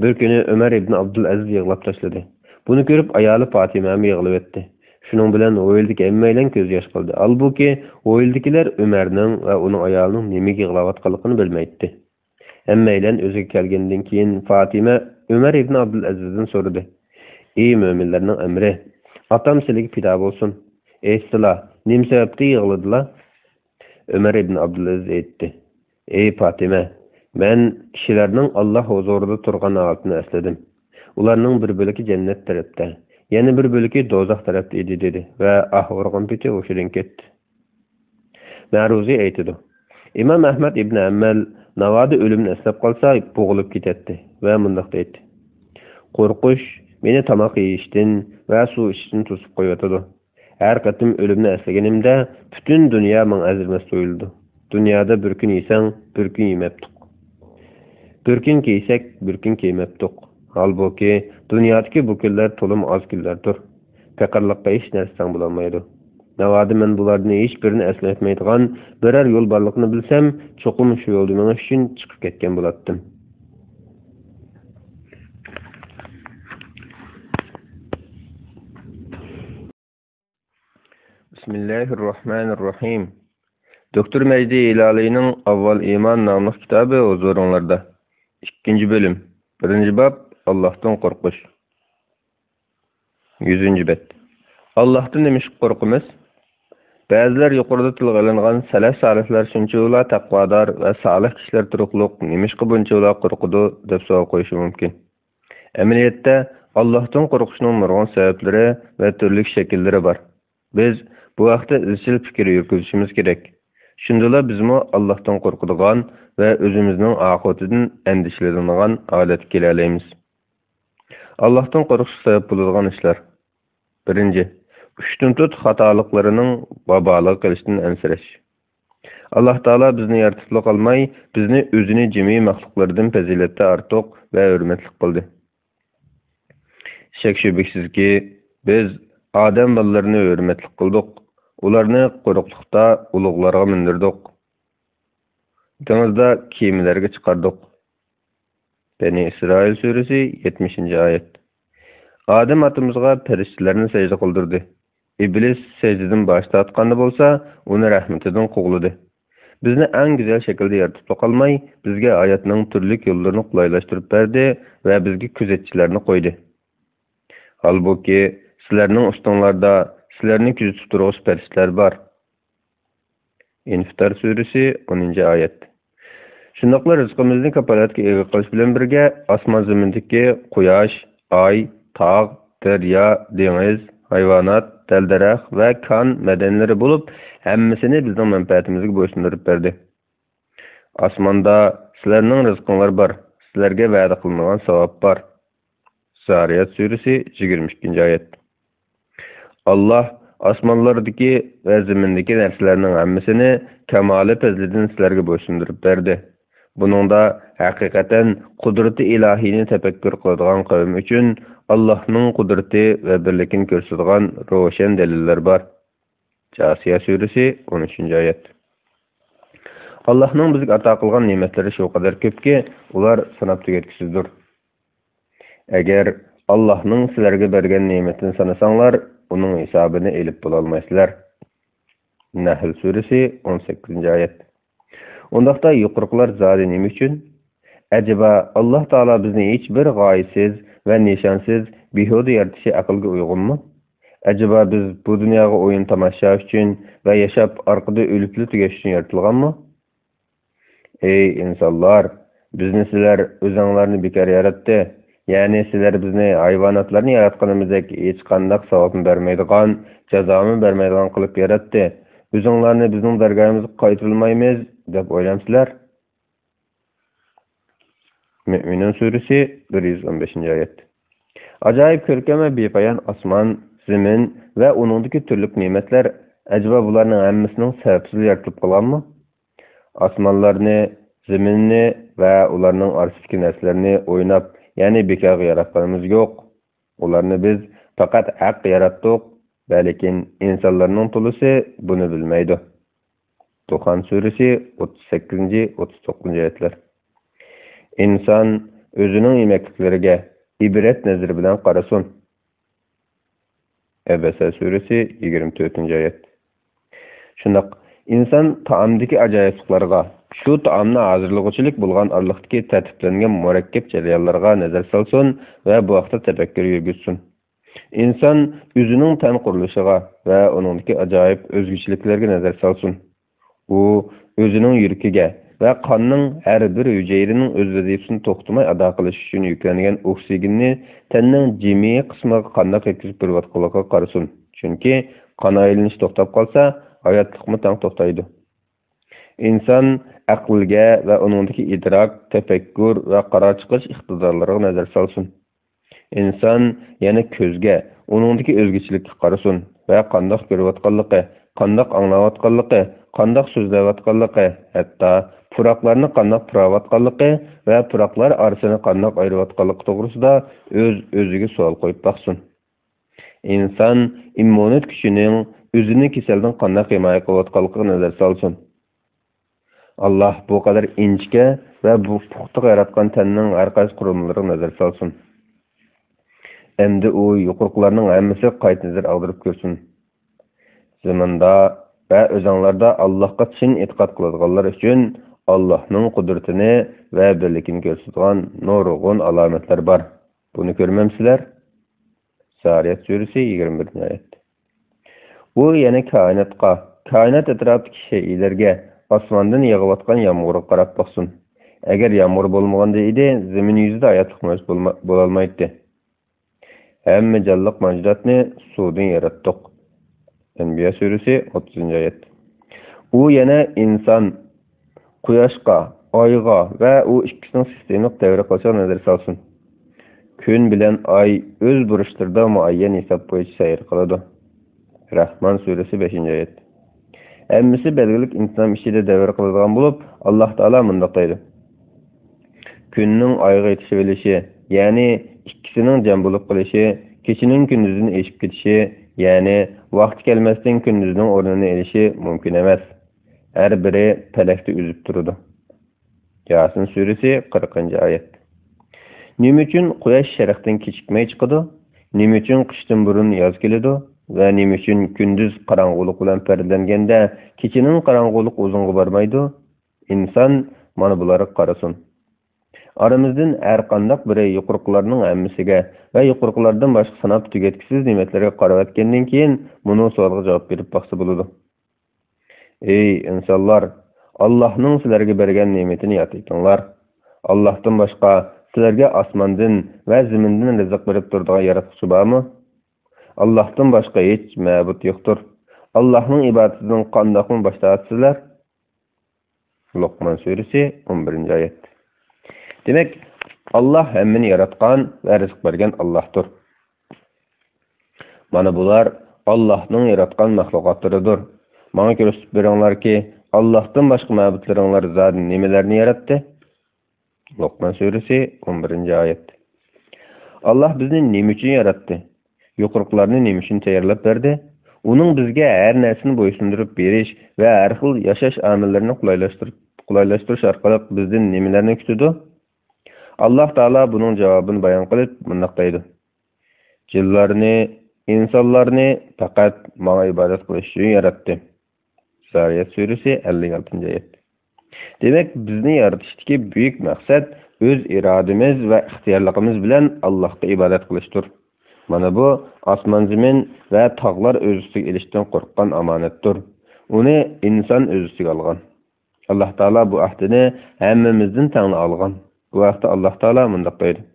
بىر كۈنى ئۆمەر ئىبن ئابدۇلئەزىز يىغلاپ تاشلىدى. بۇنى كۆرۈپ ئايالى پاتىمەمۇ يىغلىۋەتتى. شۇنىڭ بىلەن ھويلىدىكى ھەممەيلەن كۆز ياش قىلدى. ھالبۇكى، ھويلىدىكىلەر ئۆمەرنىڭ ۋە ئۇنىڭ ئايالىنىڭ نېمىگە يىغلاۋاتقانلىقىنى بىلمەيتتى. ھەممەيلەن ئۆزىگە كەلگەندىن كېيىن، فاتىمە ئۆمەر ئىبن ئابدۇلئەزىزدىن سورىدى، «ئى مۆمىنلەرنىڭ ئەمىرى، ئاتام سىلىگە پىدا بولسۇن. ئېيتسىلا، نېمە سەۋەبتىن يىغلىدىلا؟» ئۆمەر ئىبن ئابدۇلئەزىز ئېيتتى، «ئەي پاتىمە، مەن كىشىلەرنىڭ ئاللاھ ھۇزۇرىدا تۇرغان ھالىتىنى ئەسلىدىم. ئۇلارنىڭ بىر بۆلىكى جەننەت تەرەپتە، يەنە بىر بۆلىكى دوزاخ تەرەپتە ئىدى» دېدى ۋە ئاھ ئۇرغان پېتى ھوشىدىن كەتتى. مەرۇزى ئېيتىدۇ، ئىمام ئەھمەد ئىبن ھەمبەل ناۋادا ئۆلۈمنى ئەسلەپ قالسا، بوغۇلۇپ كېتەتتى ۋە مۇنداق دەيتتى، «قورقۇش مېنى تاماق يېيىشتىن ۋە سۇ ئىچىشتىن توسۇپ قويۇۋاتىدۇ. ھەر قېتىم ئۆلۈمنى ئەسلىگىنىمدە، پۈتۈن دۇنيا ماڭا ئەرزىمەس تۇيۇلىدۇ. دۇنيادا بىر كۈن يېسەڭ، بىر كۈن يېمەپتۇق. بىر كۈن كىيسەك، بىر كۈن كىيمەپتۇق. ھالبۇكى، دۇنيادىكى بۇ كۈنلەر تولىمۇ ئاز كۈنلەردۇر. پېقىرلىققا ھېچ نەرسە تەڭ بولالمايدۇ. ناۋادا مەن بۇلاردىن ھېچبىرىنى ئەسلەتمەيدىغان بىرەر يول بارلىقىنى بىلسەم، چوقۇم شۇ يولدا مېڭىش ئۈچۈن چىقىپ كەتكەن بولاتتىم. بىسمىللاھىررەھمانىررەھىم. دوكتور مەجدى ھىلالىينىڭ ئاۋۋال ئىمان ناملىق كىتابى ھۇزۇرۇڭلاردا. ئىككىنچى بۆلۈم. بىرىنچى باب، ئاللاھتىن قورقۇش. يۈزىنچى بەت. ئاللاھتىن نېمىشقا قورقىمىز؟ بەزىلەر يۇقىرىدا تىلغا ئېلىنغان سەلەف سالىھلار شۇنچىۋالا تەقۋادار ۋە سالىھ كىشىلەر تۇرۇقلۇق نېمىشقا بۇنچىۋالا قورقىدۇ، دەپ سوئال قويۇشى مۇمكىن. ئەمەلىيەتتە، ئاللاھتىن قورقۇشنىڭ نۇرغۇن سەۋەبلىرى ۋە تۈرلۈك شەكىللىرى بار. بىز بۇ ھەقتە ئىزچىل پىكىر يۈرگۈزۈشىمىز كېرەك. شۇندىلا بىزمۇ ئاللاھتىن قورقىدىغان ۋە ئۆزىمىزنىڭ ئاقىۋىتىدىن ئەندىشىلىنىدىغان ھالەتكە كېلەلەيمىز. ئاللاھتىن قورقۇشقا سەۋەب بولىدىغان ئىشلار. بىرىنچى، ئۇشتۇمتۇت خاتالىقلىرىنىڭ ۋابالىغا قېلىشتىن ئەنسىرەش. ئاللاھ تائالا بىزنى يارىتىپلا قالماي، بىزنى ئۆزىنى جىمى مەخلۇقلىرىدىن پەزىلەتتە ئارتۇق ۋە ھۆرمەتلىك قىلدى. شەك-شۈبھىسىزكى، بىز ئادەم بالىلىرىنى ھۆرمەتلىك قىلدۇق، ئۇلارنى قۇرۇقلۇقتا ئۇلۇغلارغا مىندۈردۇق، دېڭىزدا كېمىلەرگە چىقاردۇق. بەنى ئىسرائىل سۈرىسى، يەتمىشىنچى ئايەت. ئادەم ئاتىمىزغا پەرىشتىلەرنى سەجدە قىلدۇردى. ئىبلىس سەجدىدىن باش تارتقاندا بولسا، ئۇنى رەھمىتىدىن قوغلىدى. بىزنى ئەڭ گۈزەل شەكىلدە يارىتىپلا قالماي، بىزگە ھاياتنىڭ تۈرلۈك يوللىرىنى قولايلاشتۇرۇپ بەردى ۋە بىزگە كۆزەتچىلەرنى قويدى. ھالبۇكى، سىلەرنىڭ ئۈستۈڭلاردا سىلەرنى كۆزىتىپ تۇرغۇچى پەرىشتىلەر بار. ئىنفىتار سۈرىسى، ئونىنچى ئايەت. شۇنداقلا رىزقىمىزنى كاپالەتكە ئىگە قىلىش بىلەن بىرگە، ئاسمان زېمىندىكى قۇياش، ئاي، تاغ، دەريا، دېڭىز، ھايۋانات، دەل-دەرەخ ۋە كان مەدەنلىرى بولۇپ، ھەممىسىنى بىزنىڭ مەنپەئەتىمىزگە بويسۇندۇرۇپ بەردى. ئاسماندا سىلەرنىڭ رىزقىڭلار بار، سىلەرگە ۋەدە قىلىنغان ساۋاب بار. زارىيات سۈرىسى، يىگىرمە ئىككىنچى ئايەت. ئاللاھ ئاسمانلاردىكى ۋە زېمىندىكى نەرسىلەرنىڭ ھەممىسىنى كامالى پەزلىدىن سىلەرگە بويسۇندۇرۇپ بەردى. بۇنىڭدا ھەقىقەتەن قۇدرىتى ئىلاھىينى تەپەككۇر قىلىدىغان قەۋم ئۈچۈن ئاللاھنىڭ قۇدرىتى ۋە بىرلىكىنى كۆرسىتىدىغان روشەن دەلىللەر بار. جاسىيە سۈرىسى، ئون ئۈچىنچى ئايەت. ئاللاھنىڭ بىزگە ئاتا قىلغان نېمەتلىرى شۇ قەدەر كۆپكى، ئۇلار ساناپ تۈگەتكۈسىزدۇر. ئەگەر ئاللاھنىڭ سىلەرگە بەرگەن نېمىتىنى سانىساڭلار، ئۇنىڭ ھېسابىنى ئېلىپ بولالمايسىلەر. نەھل سۈرىسى، ئون سەككىزىنچى ئايەت. ئۇنداقتا يۇقىرىقىلار زادى نېمە ئۈچۈن؟ ئەجەبا، ئاللاھ تائالا بىزنى ھېچ بىر غايىسىز ۋە نىشانسىز، بىھۇدە يارىتىشى ئەقىلگە ئۇيغۇنمۇ؟ ئەجەبا، بىز بۇ دۇنياغا ئويۇن تاماشا ئۈچۈن ۋە ياشاپ، ئارقىدا ئۆلۈپلا تۈگەش ئۈچۈن يارىتىلغانمۇ؟ ئەي ئىنسانلار، بىزنى سىلەر ئۆزۈڭلارنى بىكار ياراتتى. يەنى سىلەر بىزنى ھايۋاناتلارنى ياراتقىنىمىزدەك ھېچقانداق ساۋابمۇ بەرمەيدىغان، جازامۇ بەرمەيدىغان قىلىپ ياراتتى. ئۆزۈڭلارنى بىزنىڭ دەرگاھىمىزغا قايتۇرالمايمىز دەپ ئويلامسىلەر؟ مۆمىنۇن سۈرىسى، بىر يۈز ئون بەشىنچى ئايەت. ئاجايىپ كۆركەم ۋە بىپايان ئاسمان، زېمىن ۋە ئۇنىڭدىكى تۈرلۈك نېمەتلەر، ئەجەبا بۇلارنىڭ ھەممىسىنىڭ سەۋەبسىز يارىتىلىپ قالغانمۇ؟ ئاسمانلارنى، زېمىننى ۋە ئۇلارنىڭ ئارىسىدىكى نەرسىلەرنى ئويناپ، يەنى بىكارغا ياراتقىنىمىز يوق. ئۇلارنى بىز پەقەت ھەق ياراتتۇق، ۋەلىكىن ئىنسانلارنىڭ تولىسى بۇنى بىلمەيدۇ. دۇخان سۈرىسى، ئوتتۇز سەككىزىنچى، ئوتتۇز توققۇزىنچى ئايەتلەر. ئىنسان ئۆزىنىڭ يېمەكلىكلىرىگە ئىبرەت نەزىرى بىلەن قارىسۇن. ئەبەسە سۈرىسى، يىگىرمە تۆتىنچى ئايەت. شۇنداق، ئىنسان تائامدىكى ئاجايىپلىقلارغا، شۇ تائامنى ھازىرلىغۇچىلىك بولغان ئارىلىقتىكى تەرتىپلەنگەن مۇرەككەپ جەريانلارغا نەزەر سالسۇن ۋە بۇ ھەقتە تەپەككۇر يۈرگۈزسۇن. ئىنسان ئۆزىنىڭ تەن قۇرۇلۇشىغا ۋە ئۇنىڭدىكى ئاجايىپ ئۆزگىچىلىكلەرگە نەزەر سالسۇن. ئۇ ئۆزىنىڭ يۈرىكىگە ۋە قاننىڭ ھەر بىر ھۈجەيرىنىڭ ئۆز ۋەزىپىسىنى توختىماي ئادا قىلىش ئۈچۈن يۈكلەنگەن ئوكسىگېننى تەننىڭ جىمى قىسمىغا قانداق يەتكۈزۈپ بېرىۋاتقانلىقىغا قارىسۇن. چۈنكى قان ئايلىنىش توختاپ قالسا، ھاياتلىقمۇ تەڭ توختايدۇ. ئىنسان ئەقىلگە ۋە ئۇنىڭدىكى ئىدراك، تەپەككۇر ۋە قارار چىقىرىش ئىقتىدارلىرىغا نەزەر سالسۇن. ئىنسان يەنە كۆزگە، ئۇنىڭدىكى ئۆزگىچىلىككە قارىسۇن ۋە قانداق كۆرۈۋاتقانلىقى، قانداق ئاڭلاۋاتقانلىقى، قانداق سۆزلەۋاتقانلىقى، ھەتتا پۇراقلارنى قانداق پۇراۋاتقانلىقى ۋە پۇراقلار ئارىسىنى قانداق ئايرىۋاتقانلىقى توغرىسىدا ئۆز-ئۆزىگە سوئال قويۇپ باقسۇن. ئىنسان ئىممۇنىيەت كۈچىنىڭ ئۆزىنى كېسەلدىن قانداق ھىمايە قىلىۋاتقانلىقىغا نەزەر سالسۇن. ئاللاھ بۇ قەدەر ئىنچىكە ۋە بۇ پۇختىغا ياراتقان تەننىڭ ھەر قايسى قۇرۇلمىلىرىغا نەزەر سالسۇن. ئەمدى ئۇ يۇقىرىقىلارنىڭ ھەممىسىگە قايتا نەزەر ئاغدۇرۇپ كۆرسۇن. زېمىندا ۋە ئۆزەڭلاردا ئاللاھقا چىن ئېتىقاد قىلىدىغانلار ئۈچۈن ئاللاھنىڭ قۇدرىتىنى ۋە بىرلىكىنى كۆرسىتىدىغان نۇرغۇن ئالامەتلەر بار. بۇنى كۆرمەمسىلەر؟ زارىيات سۈرىسى، يىگىرمە بىرىنچى ئايەت. ئۇ يەنە كائىناتقا، كائىنات ئەتراپىدىكى شەيئىلەرگە، ئاسماندىن يېغىۋاتقان يامغۇرغا قاراپ باقسۇن. ئەگەر يامغۇر بولمىغاندا ئىدى، زېمىن يۈزىدە ھاياتلىق مەۋجۇت بولما-، بولالمايتتى. ھەممە جانلىق مەۋجۇداتنى سۇدىن ياراتتۇق. ئەنبىيا سۈرىسى، ئوتتۇزىنچى ئايەت. ئۇ يەنە ئىنسان، قۇياشقا، ئايغا ۋە ئۇ ئىككىسىنىڭ سىستېمىلىق دەۋرى قىلىشىغا نەزەر سالسۇن. كۈن بىلەن ئاي ئۆز بۇرۇچلىرىدا مۇئەييەن ھېساب بويىچە سەير قىلىدۇ. رەھمان سۈرىسى، بەشىنچى ئايەت. ھەممىسى بەلگىلىك ئىنتىزام ئىچىدە دەۋر قىلىدىغان بولۇپ، ئاللاھ تائالا مۇنداق دەيدۇ: كۈننىڭ ئايغا يېتىشىۋېلىشى، يەنى ئىككىسىنىڭ جەم بولۇپ قېلىشى، كېچىنىڭ كۈندۈزدىن ئېشىپ كېتىشى، يەنى ۋاقتى كەلمەستىن كۈندۈزنىڭ ئورنىنى ئېلىشى مۇمكىن ئەمەس. ھەر بىرى پەلەكتە ئۈزۈپ تۇرىدۇ. ياسىن سۈرىسى، قىرىقىنچى ئايەت. نېمە ئۈچۈن قۇياش شەرقتىن كېچىكمەي چىقىدۇ؟ نېمە ئۈچۈن قىشتىن بۇرۇن ياز كېلىدۇ؟ ۋە نېمە ئۈچۈن كۈندۈز قاراڭغۇلۇق بىلەن پەردىلەنگەندە، كېچىنىڭ قاراڭغۇلۇقى ئۇزۇنغا بارمايدۇ؟ ئىنسان مانا بۇلارغا قارىسۇن. ئارىمىزدىن ھەر قانداق بىرى يۇقىرىقىلارنىڭ ھەممىسىگە ۋە يۇقىرىقىلاردىن باشقا ساناپ تۈگەتكۈسىز نېمەتلەرگە قاراۋەتكەندىن كېيىن، مۇنۇ سوئالغا جاۋاب بېرىپ باقسا بولىدۇ. ئەي ئىنسانلار! ئاللاھنىڭ سىلەرگە بەرگەن نېمىتىنى ياد ئېتىڭلار. ئاللاھتىن باشقا سىلەرگە ئاسماندىن ۋە زېمىندىن رىزىق بېرىپ تۇرىدىغان ياراتقۇچى بارمۇ؟ ئاللاھتىن باشقا ھېچ مەبۇد يوقتۇر. ئاللاھنىڭ ئىبادىتىدىن قانداقمۇ باش تارتىسىلەر؟ لوقمان سۈرىسى، ئون بىرىنچى ئايەت. دېمەك، ئاللاھ ھەممىنى ياراتقان ۋە رىزىق بەرگەن ئاللاھتۇر. مانا بۇلار ئاللاھنىڭ ياراتقان مەخلۇقاتلىرىدۇر. ماڭا كۆرسىتىپ بېرىڭلاركى، ئاللاھتىن باشقا مەبۇدلىرىڭلار زادى نېمىلەرنى ياراتتى؟ لوقمان سۈرىسى، ئون بىرىنچى ئايەت. ئاللاھ بىزنى نېمە ئۈچۈن ياراتتى؟ يۇقىرىقىلارنى نېمە ئۈچۈن تەييارلاپ بەردى؟ ئۇنىڭ بىزگە ھەر نەرسىنى بويسۇندۇرۇپ بېرىش ۋە ھەر خىل ياشاش ئامىللىرىنى قولايلاشتۇرۇپ، قولايلاشتۇرۇش ئارقىلىق بىزدىن نېمىلەرنى كۈتىدۇ؟ ئاللاھ تائالا بۇنىڭ جاۋابىنى بايان قىلىپ مۇنداق دەيدۇ: جىنلارنى، ئىنسانلارنى پەقەت ماڭا ئىبادەت قىلىش ئۈچۈن ياراتتى. زارىيات سۈرىسى، ئەللىك ئالتىنچى ئايەت. دېمەك، بىزنى يارىتىشتىكى بۈيۈك مەقسەت ئۆز ئىرادىمىز ۋە ئىختىيارلىقىمىز بىلەن ئاللاھقا ئىبادەت قىلىشتۇر. مانا بۇ ئاسمان-زېمىن ۋە تاغلار ئۆز ئۈستىگە ئېلىشتىن قورققان ئامانەتتۇر. ئۇنى ئىنسان ئۆز ئۈستىگە ئالغان. ئاللاھ تائالا بۇ ئەھدىنى ھەممىمىزدىن تەڭلا ئالغان. بۇ ھەقتە ئاللاھ تائالا مۇنداق دەيدۇ: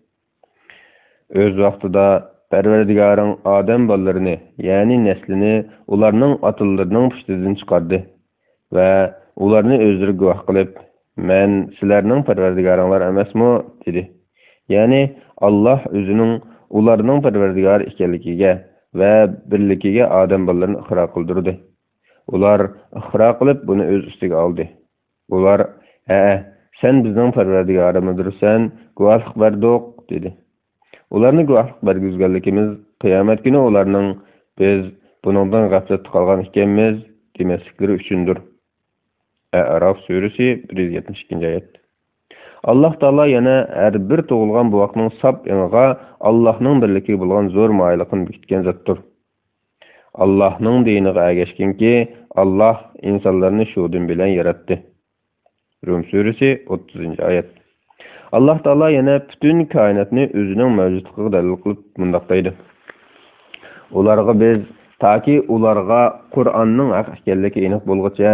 ئۆز ۋاقتىدا پەرۋەردىگارىڭ ئادەم بالىلىرىنى، يەنى نەسلىنى ئۇلارنىڭ ئاتىلىرىنىڭ پۇشتىدىن چىقاردى ۋە ئۇلارنى ئۆزلىرى گۇۋاھ قىلىپ، مەن سىلەرنىڭ پەرۋەردىگارىڭلار ئەمەسمۇ؟ دېدى. يەنى ئاللاھ ئۆزىنىڭ ئۇلارنىڭ پەرۋەردىگارى ئىكەنلىكىگە ۋە بىرلىكىگە ئادەم بالىلىرىنى ئىقرار قىلدۇردى. ئۇلار ئىقرار قىلىپ بۇنى ئۆز ئۈستىگە ئالدى. ئۇلار، ھەئە، سەن بىزنىڭ پەرۋەردىگارىمىزدۇرسەن، گۇۋاھلىق بەردۇق، دېدى. ئۇلارنى گۇۋاھلىق بەرگۈزگەنلىكىمىز قىيامەت كۈنى ئۇلارنىڭ بىز بۇنىڭدىن غەپلەتتە قالغان ئىكەنمىز دېمەسلىكلىرى ئۈچۈندۇر. ئەئراف سۈرىسى، بىر يۈز يەتمىش ئىككىنچى ئايەت. ئاللاھ تائالا يەنە ھەر بىر تۇغۇلغان بوۋاقنىڭ ساپ ئېڭىغا ئاللاھنىڭ بىرلىكىگە بولغان زور مايىللىقىنى بېكىتكەن زاتتۇر. ئاللاھنىڭ دىنىغا ئەگەشكىنكى، ئاللاھ ئىنسانلارنى شۇ دىن بىلەن ياراتتى. رۇم سۈرىسى، ئوتتۇزىنچى ئايەت. ئاللاھ تائالا يەنە پۈتۈن كائىناتنى ئۆزىنىڭ مەۋجۇتلۇقىغا دەلىل قىلىپ مۇنداق دەيدۇ: ئۇلارغا بىز، تاكى ئۇلارغا قۇرئاننىڭ ھەق ئىكەنلىكى ئېنىق بولغۇچە،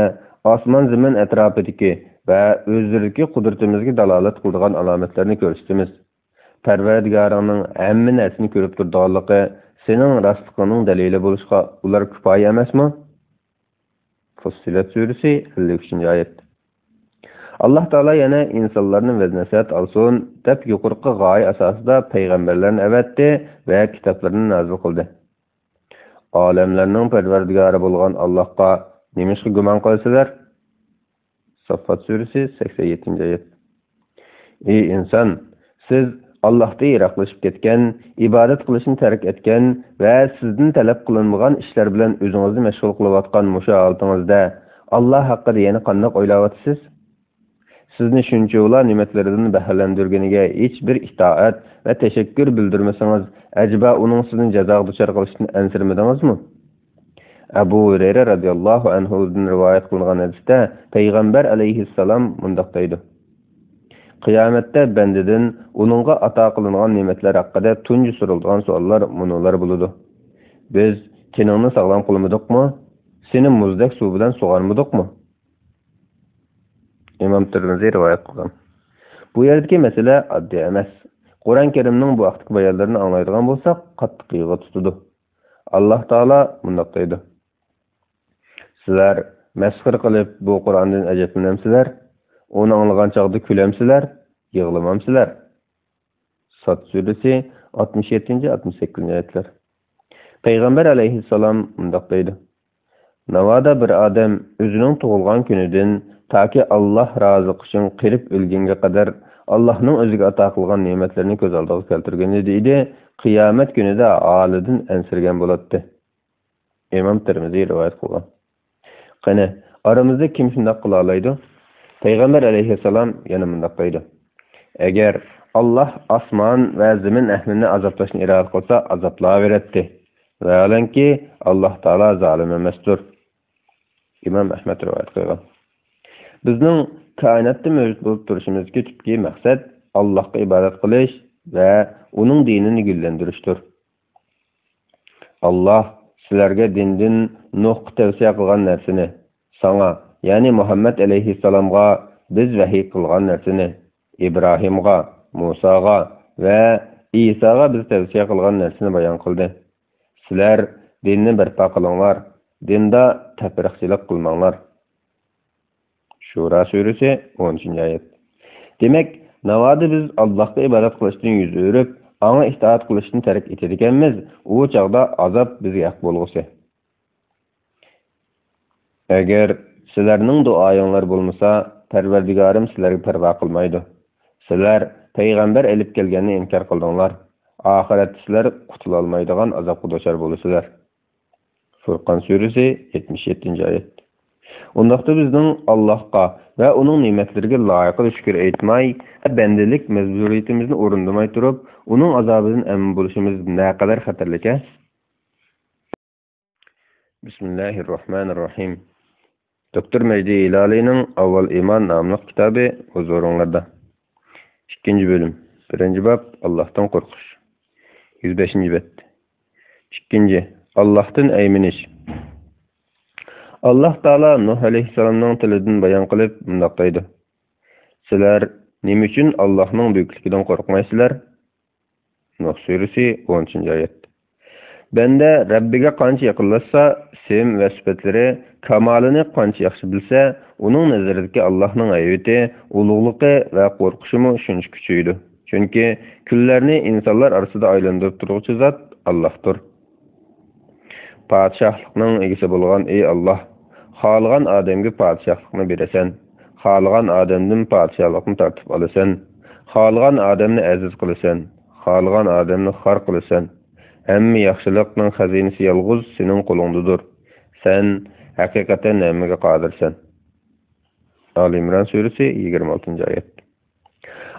ئاسمان-زېمىن ئەتراپىدىكى ۋە ئۆزلىرىدىكى قۇدرىتىمىزگە دالالەت قىلىدىغان ئالامەتلەرنى كۆرسىتىمىز. پەرۋەردىگارىڭنىڭ ھەممە نەرسىنى كۆرۈپ تۇرىدىغانلىقى سېنىڭ راستلىقىڭنىڭ دەلىلى بولۇشقا ئۇلار كۇپايە ئەمەسمۇ؟ فۇسسىلەت سۈرىسى، ئەللىك ئۈچىنچى ئايەت. ئاللاھ تائالا يەنە ئىنسانلارنى ۋەز-نەسىھەت ئالسۇن دەپ يۇقىرىقى غايە ئاساسىدا پەيغەمبەرلەرنى ئەۋەتتى ۋە كىتابلىرىنى نازىل قىلدى. ئالەملەرنىڭ پەرۋەردىگارى بولغان ئاللاھقا نېمىشقا گۇمان قىلىسىلەر؟ ساففات سۈرىسى، سەكسەن يەتتىنچى ئايەت. ئى ئىنسان، سىز ئاللاھتىن يىراقلىشىپ كەتكەن، ئىبادەت قىلىشنى تەرك ئەتكەن ۋە سىزدىن تەلەپ قىلىنمىغان ئىشلار بىلەن ئۆزىڭىزنى مەشغۇل قىلىۋاتقان مۇشۇ ھالىتىڭىزدە، ئاللاھ ھەققىدە يەنە قانداق ئويلاۋاتىسىز؟ سىزنى شۇنچىۋالا نېمەتلىرىدىن بەھرىلەندۈرگىنىگە ھېچ بىر ئىتائەت ۋە تەشەككۈر بىلدۈرمىسىڭىز، ئەجەبا ئۇنىڭ سىزنى جازاغا دۇچار قىلىشىدىن ئەنسىرىمىدىڭىزمۇ؟ ئەبۇ ھۇرەيرە رەزىياللاھۇ ئەنھۇدىن رىۋايەت قىلىنغان ھەدىستە پەيغەمبەر ئەلەيھىسسالام مۇنداق دەيدۇ: قىيامەتتە بەندىدىن ئۇنىڭغا ئاتا قىلىنغان نېمەتلەر ھەققىدە تۇنجى سورىلىدىغان سوئاللار مۇنۇلار بولىدۇ: بىز تېنىڭنى ساغلام قىلمىدۇقمۇ؟ سېنى مۇزدەك سۇ بىلەن سۇغارمىدۇقمۇ؟ ئىمام تىرمىزى رىۋايەت قىلغان. بۇ يەردىكى مەسىلە ئاددىي ئەمەس. قۇرئان كەرىمنىڭ بۇ ھەقتىكى بايانلىرىنى ئاڭلايدىغان بولساق، قاتتىق يىغا تۇتىدۇ. ئاللاھ تائالا مۇنداق دەيدۇ: سىلەر مەسخىرە قىلىپ بۇ قۇرئاندىن ئەجەبلىنەمسىلەر؟ ئۇنى ئاڭلىغان چاغدا كۈلەمسىلەر؟ يىغلىمامسىلەر؟ ساد سۈرىسى، ئاتمىش يەتتىنچى، ئاتمىش سەككىزىنچى ئايەتلەر. پەيغەمبەر ئەلەيھىسسالام مۇنداق دەيدۇ: ناۋادا بىر ئادەم ئۆزىنىڭ تۇغۇلغان كۈنىدىن تاكى ئاللاھ رازى قىلىشىنى قېرىپ ئۆلگەنگە قەدەر ئاللاھنىڭ ئۆزىگە ئاتا قىلغان نېمەتلىرىنى كۆز ئالدىغا كەلتۈرگەن ئىدى، قىيامەت كۈنىدە ھالىدىن ئەنسىرىگەن بولاتتى. ئىمام تىرمىزى رىۋايەت قىلغان. قېنى، ئارىمىزدا كىم شۇنداق قىلالايدۇ؟ پەيغەمبەر ئەلەيھىسسالام يەنە مۇنداق دەيدۇ: ئەگەر ئاللاھ ئاسمان ۋە زېمىن ئەھلىنى ئازابلاشنى ئىرادە قىلسا، ئازابلاۋېرەتتى. ۋەھالەنكى، ئاللاھ تائالا زالىم ئەمەستۇر. ئىمام ئەھمەد رىۋايەت قىلغان. بىزنىڭ كائىناتتا مەۋجۇت بولۇپ تۇرۇشىمىزدىكى تۈپكى مەقسەت ئاللاھقا ئىبادەت قىلىش ۋە ئۇنىڭ دىنىنى گۈللەندۈرۈشتۇر. ئاللاھ سىلەرگە دىندىن نۇھقا تەۋسىيە قىلغان نەرسىنى، ساڭا، يەنى مۇھەممەد ئەلەيھىسسالامغا بىز ۋەھىي قىلغان نەرسىنى، ئىبراھىمغا، مۇساغا ۋە ئىساغا بىز تەۋسىيە قىلغان نەرسىنى بايان قىلدى. سىلەر دىننى بەرپا قىلىڭلار، دىندا تەپرىقىچىلىك قىلماڭلار. شۇرا سۈرىسى، ئون ئۈچىنچى ئايەت. دېمەك، ناۋادا بىز ئاللاھقا ئىبادەت قىلىشتىن يۈز ئۆرۈپ، ئاڭا ئىتائەت قىلىشتىن تەرك ئېتىدىكەنمىز، ئۇ چاغدا ئازاب بىزگە ھەق بولغۇسى. ئەگەر سىلەرنىڭ دۇئايىڭلار بولمىسا، پەرۋەردىگارىم سىلەرگە پەرۋا قىلمايدۇ. سىلەر پەيغەمبەر ئېلىپ كەلگەننى ئىنكار قىلدىڭلار. ئاخىرەتتە سىلەر قۇتۇلالمايدىغان ئازابقا دۇچار بولىسىلەر. فۇرقان سۈرىسى، يەتمىش يەتتىنچى ئايەت. ئۇنداقتا بىزنىڭ ئاللاھقا ۋە ئۇنىڭ نېمەتلىرىگە لايىقىدا شۈكۈر ئېيتماي، بەندىلىك مەجبۇرىيىتىمىزنى ئورۇندىماي تۇرۇپ، ئۇنىڭ ئازابىدىن ئەمىن بولۇشىمىز نەقەدەر خەتەرلىك ھە؟ بىسمىللاھىررەھمانىررەھىم. دوكتور مەجدى ھىلالىينىڭ ئاۋۋال ئىمان ناملىق كىتابى ھۇزۇرۇڭلاردا. ئىككىنچى بۆلۈم. بىرىنچى باب، ئاللاھتىن قورقۇش. يۈز بەشىنچى بەت. ئىككىنچى، ئاللاھتىن ئەيمىنىش. ئاللاھ تائالا نۇھ ئەلەيھىسسالامنىڭ تىلىدىن بايان قىلىپ مۇنداق دەيدۇ: سىلەر نېمە ئۈچۈن ئاللاھنىڭ بۈيۈكلۈكىدىن قورقمايسىلەر؟ نۇھ سۈرىسى، ئون ئۈچىنچى ئايەت. بەندە رەببىگە قانچە يېقىنلاشسا، ئىسىم ۋە سۈپەتلىرى، كامالىنى قانچە ياخشى بىلسە، ئۇنىڭ نەزىرىدىكى ئاللاھنىڭ ھەيۋىتى، ئۇلۇغلۇقى ۋە قورقۇشىمۇ شۇنچە كۈچىيىدۇ. چۈنكى كۈنلەرنى ئىنسانلار ئارىسىدا ئايلاندۇرۇپ تۇرغۇچى زات ئاللاھتۇر. پادىشاھلىقنىڭ ئىگىسى بولغان ئى ئاللاھ، خالىغان ئادەمگە پادىشاھلىقنى بېرەسەن، خالىغان ئادەمدىن پادىشاھلىقنى تارتىپ ئالىسەن، خالىغان ئادەمنى ئەزىز قىلىسەن، خالىغان ئادەمنى خار قىلىسەن. ھەممە ياخشىلىقنىڭ خەزىنىسى يالغۇز سېنىڭ قولۇڭدىدۇر. سەن ھەقىقەتەن ھەممىگە قادىرسەن. ئالى ئىمران سۈرىسى، يىگىرمە ئالتىنچى ئايەت.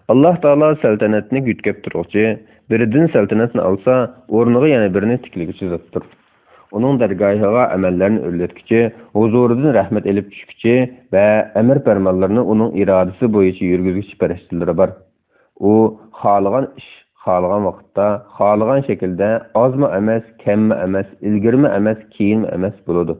ئاللاھ تائالا سەلتەنەتنى يۆتكەپ تۇرغۇچى، بىرىدىن سەلتەنەتنى ئالسا، ئورنىغا يەنە بىرىنى تىكلىگۈچى زاتتۇر. ئۇنىڭ دەرگاھىغا ئەمەللەرنى ئۆرلەتكۈچى، ھۇزۇرىدىن رەھمەت ئېلىپ چۈشكۈچى ۋە ئەمىر پەرمانلىرىنى ئۇنىڭ ئىرادىسى بويىچە يۈرگۈزگۈچى پەرىشتىلىرى بار. ئۇ خالىغان ئىش، خالىغان ۋاقىتتا، خالىغان شەكىلدە، ئازمۇ ئەمەس، كەممۇ ئەمەس، ئىلگىرىمۇ ئەمەس، كېيىنمۇ ئەمەس بولىدۇ.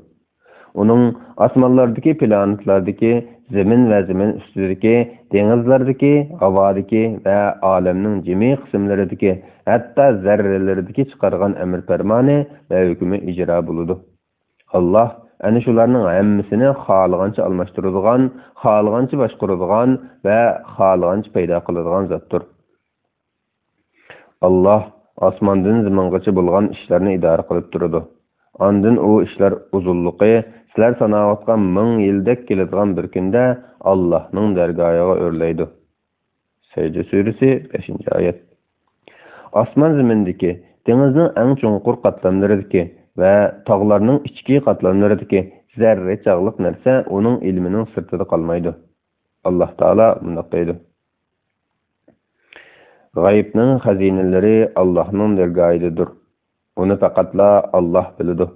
ئۇنىڭ ئاسمانلاردىكى، پلانېتلاردىكى، زېمىن ۋە زېمىن ئۈستىدىكى، دېڭىزلاردىكى، ھاۋادىكى ۋە ئالەمنىڭ جىمى قىسىملىرىدىكى، ھەتتا زەررىلىرىدىكى چىقارغان ئەمىر پەرمانى ۋە ھۆكمى ئىجرا بولىدۇ. ئاللاھ ئەنە شۇلارنىڭ ھەممىسىنى خالىغانچە ئالماشتۇرىدىغان، خالىغانچە باشقۇرىدىغان ۋە خالىغانچە پەيدا قىلىدىغان زاتتۇر. ئاللاھ ئاسماندىن زېمىنغىچە بولغان ئىشلارنى ئىدارە قىلىپ تۇرىدۇ. ئاندىن ئۇ ئىشلار ئۇزۇنلۇقى سىلەر ساناۋاتقان مىڭ يىلدەك كېلىدىغان بىر كۈندە ئاللاھنىڭ دەرگاھىغا ئۆرلەيدۇ. سەجدە سۈرىسى، بەشىنچى ئايەت. ئاسمان زېمىندىكى، دېڭىزنىڭ ئەڭ چوڭقۇر قاتلاملىرىدىكى ۋە تاغلارنىڭ ئىچكى قاتلاملىرىدىكى زەررە چاغلىق نەرسە ئۇنىڭ ئىلمىنىڭ سىرتىدا قالمايدۇ. ئاللاھ تائالا مۇنداق دەيدۇ: غەيىبنىڭ خەزىنىلىرى ئاللاھنىڭ دەرگاھىدىدۇر. ئۇنى پەقەتلا ئاللاھ بىلىدۇ.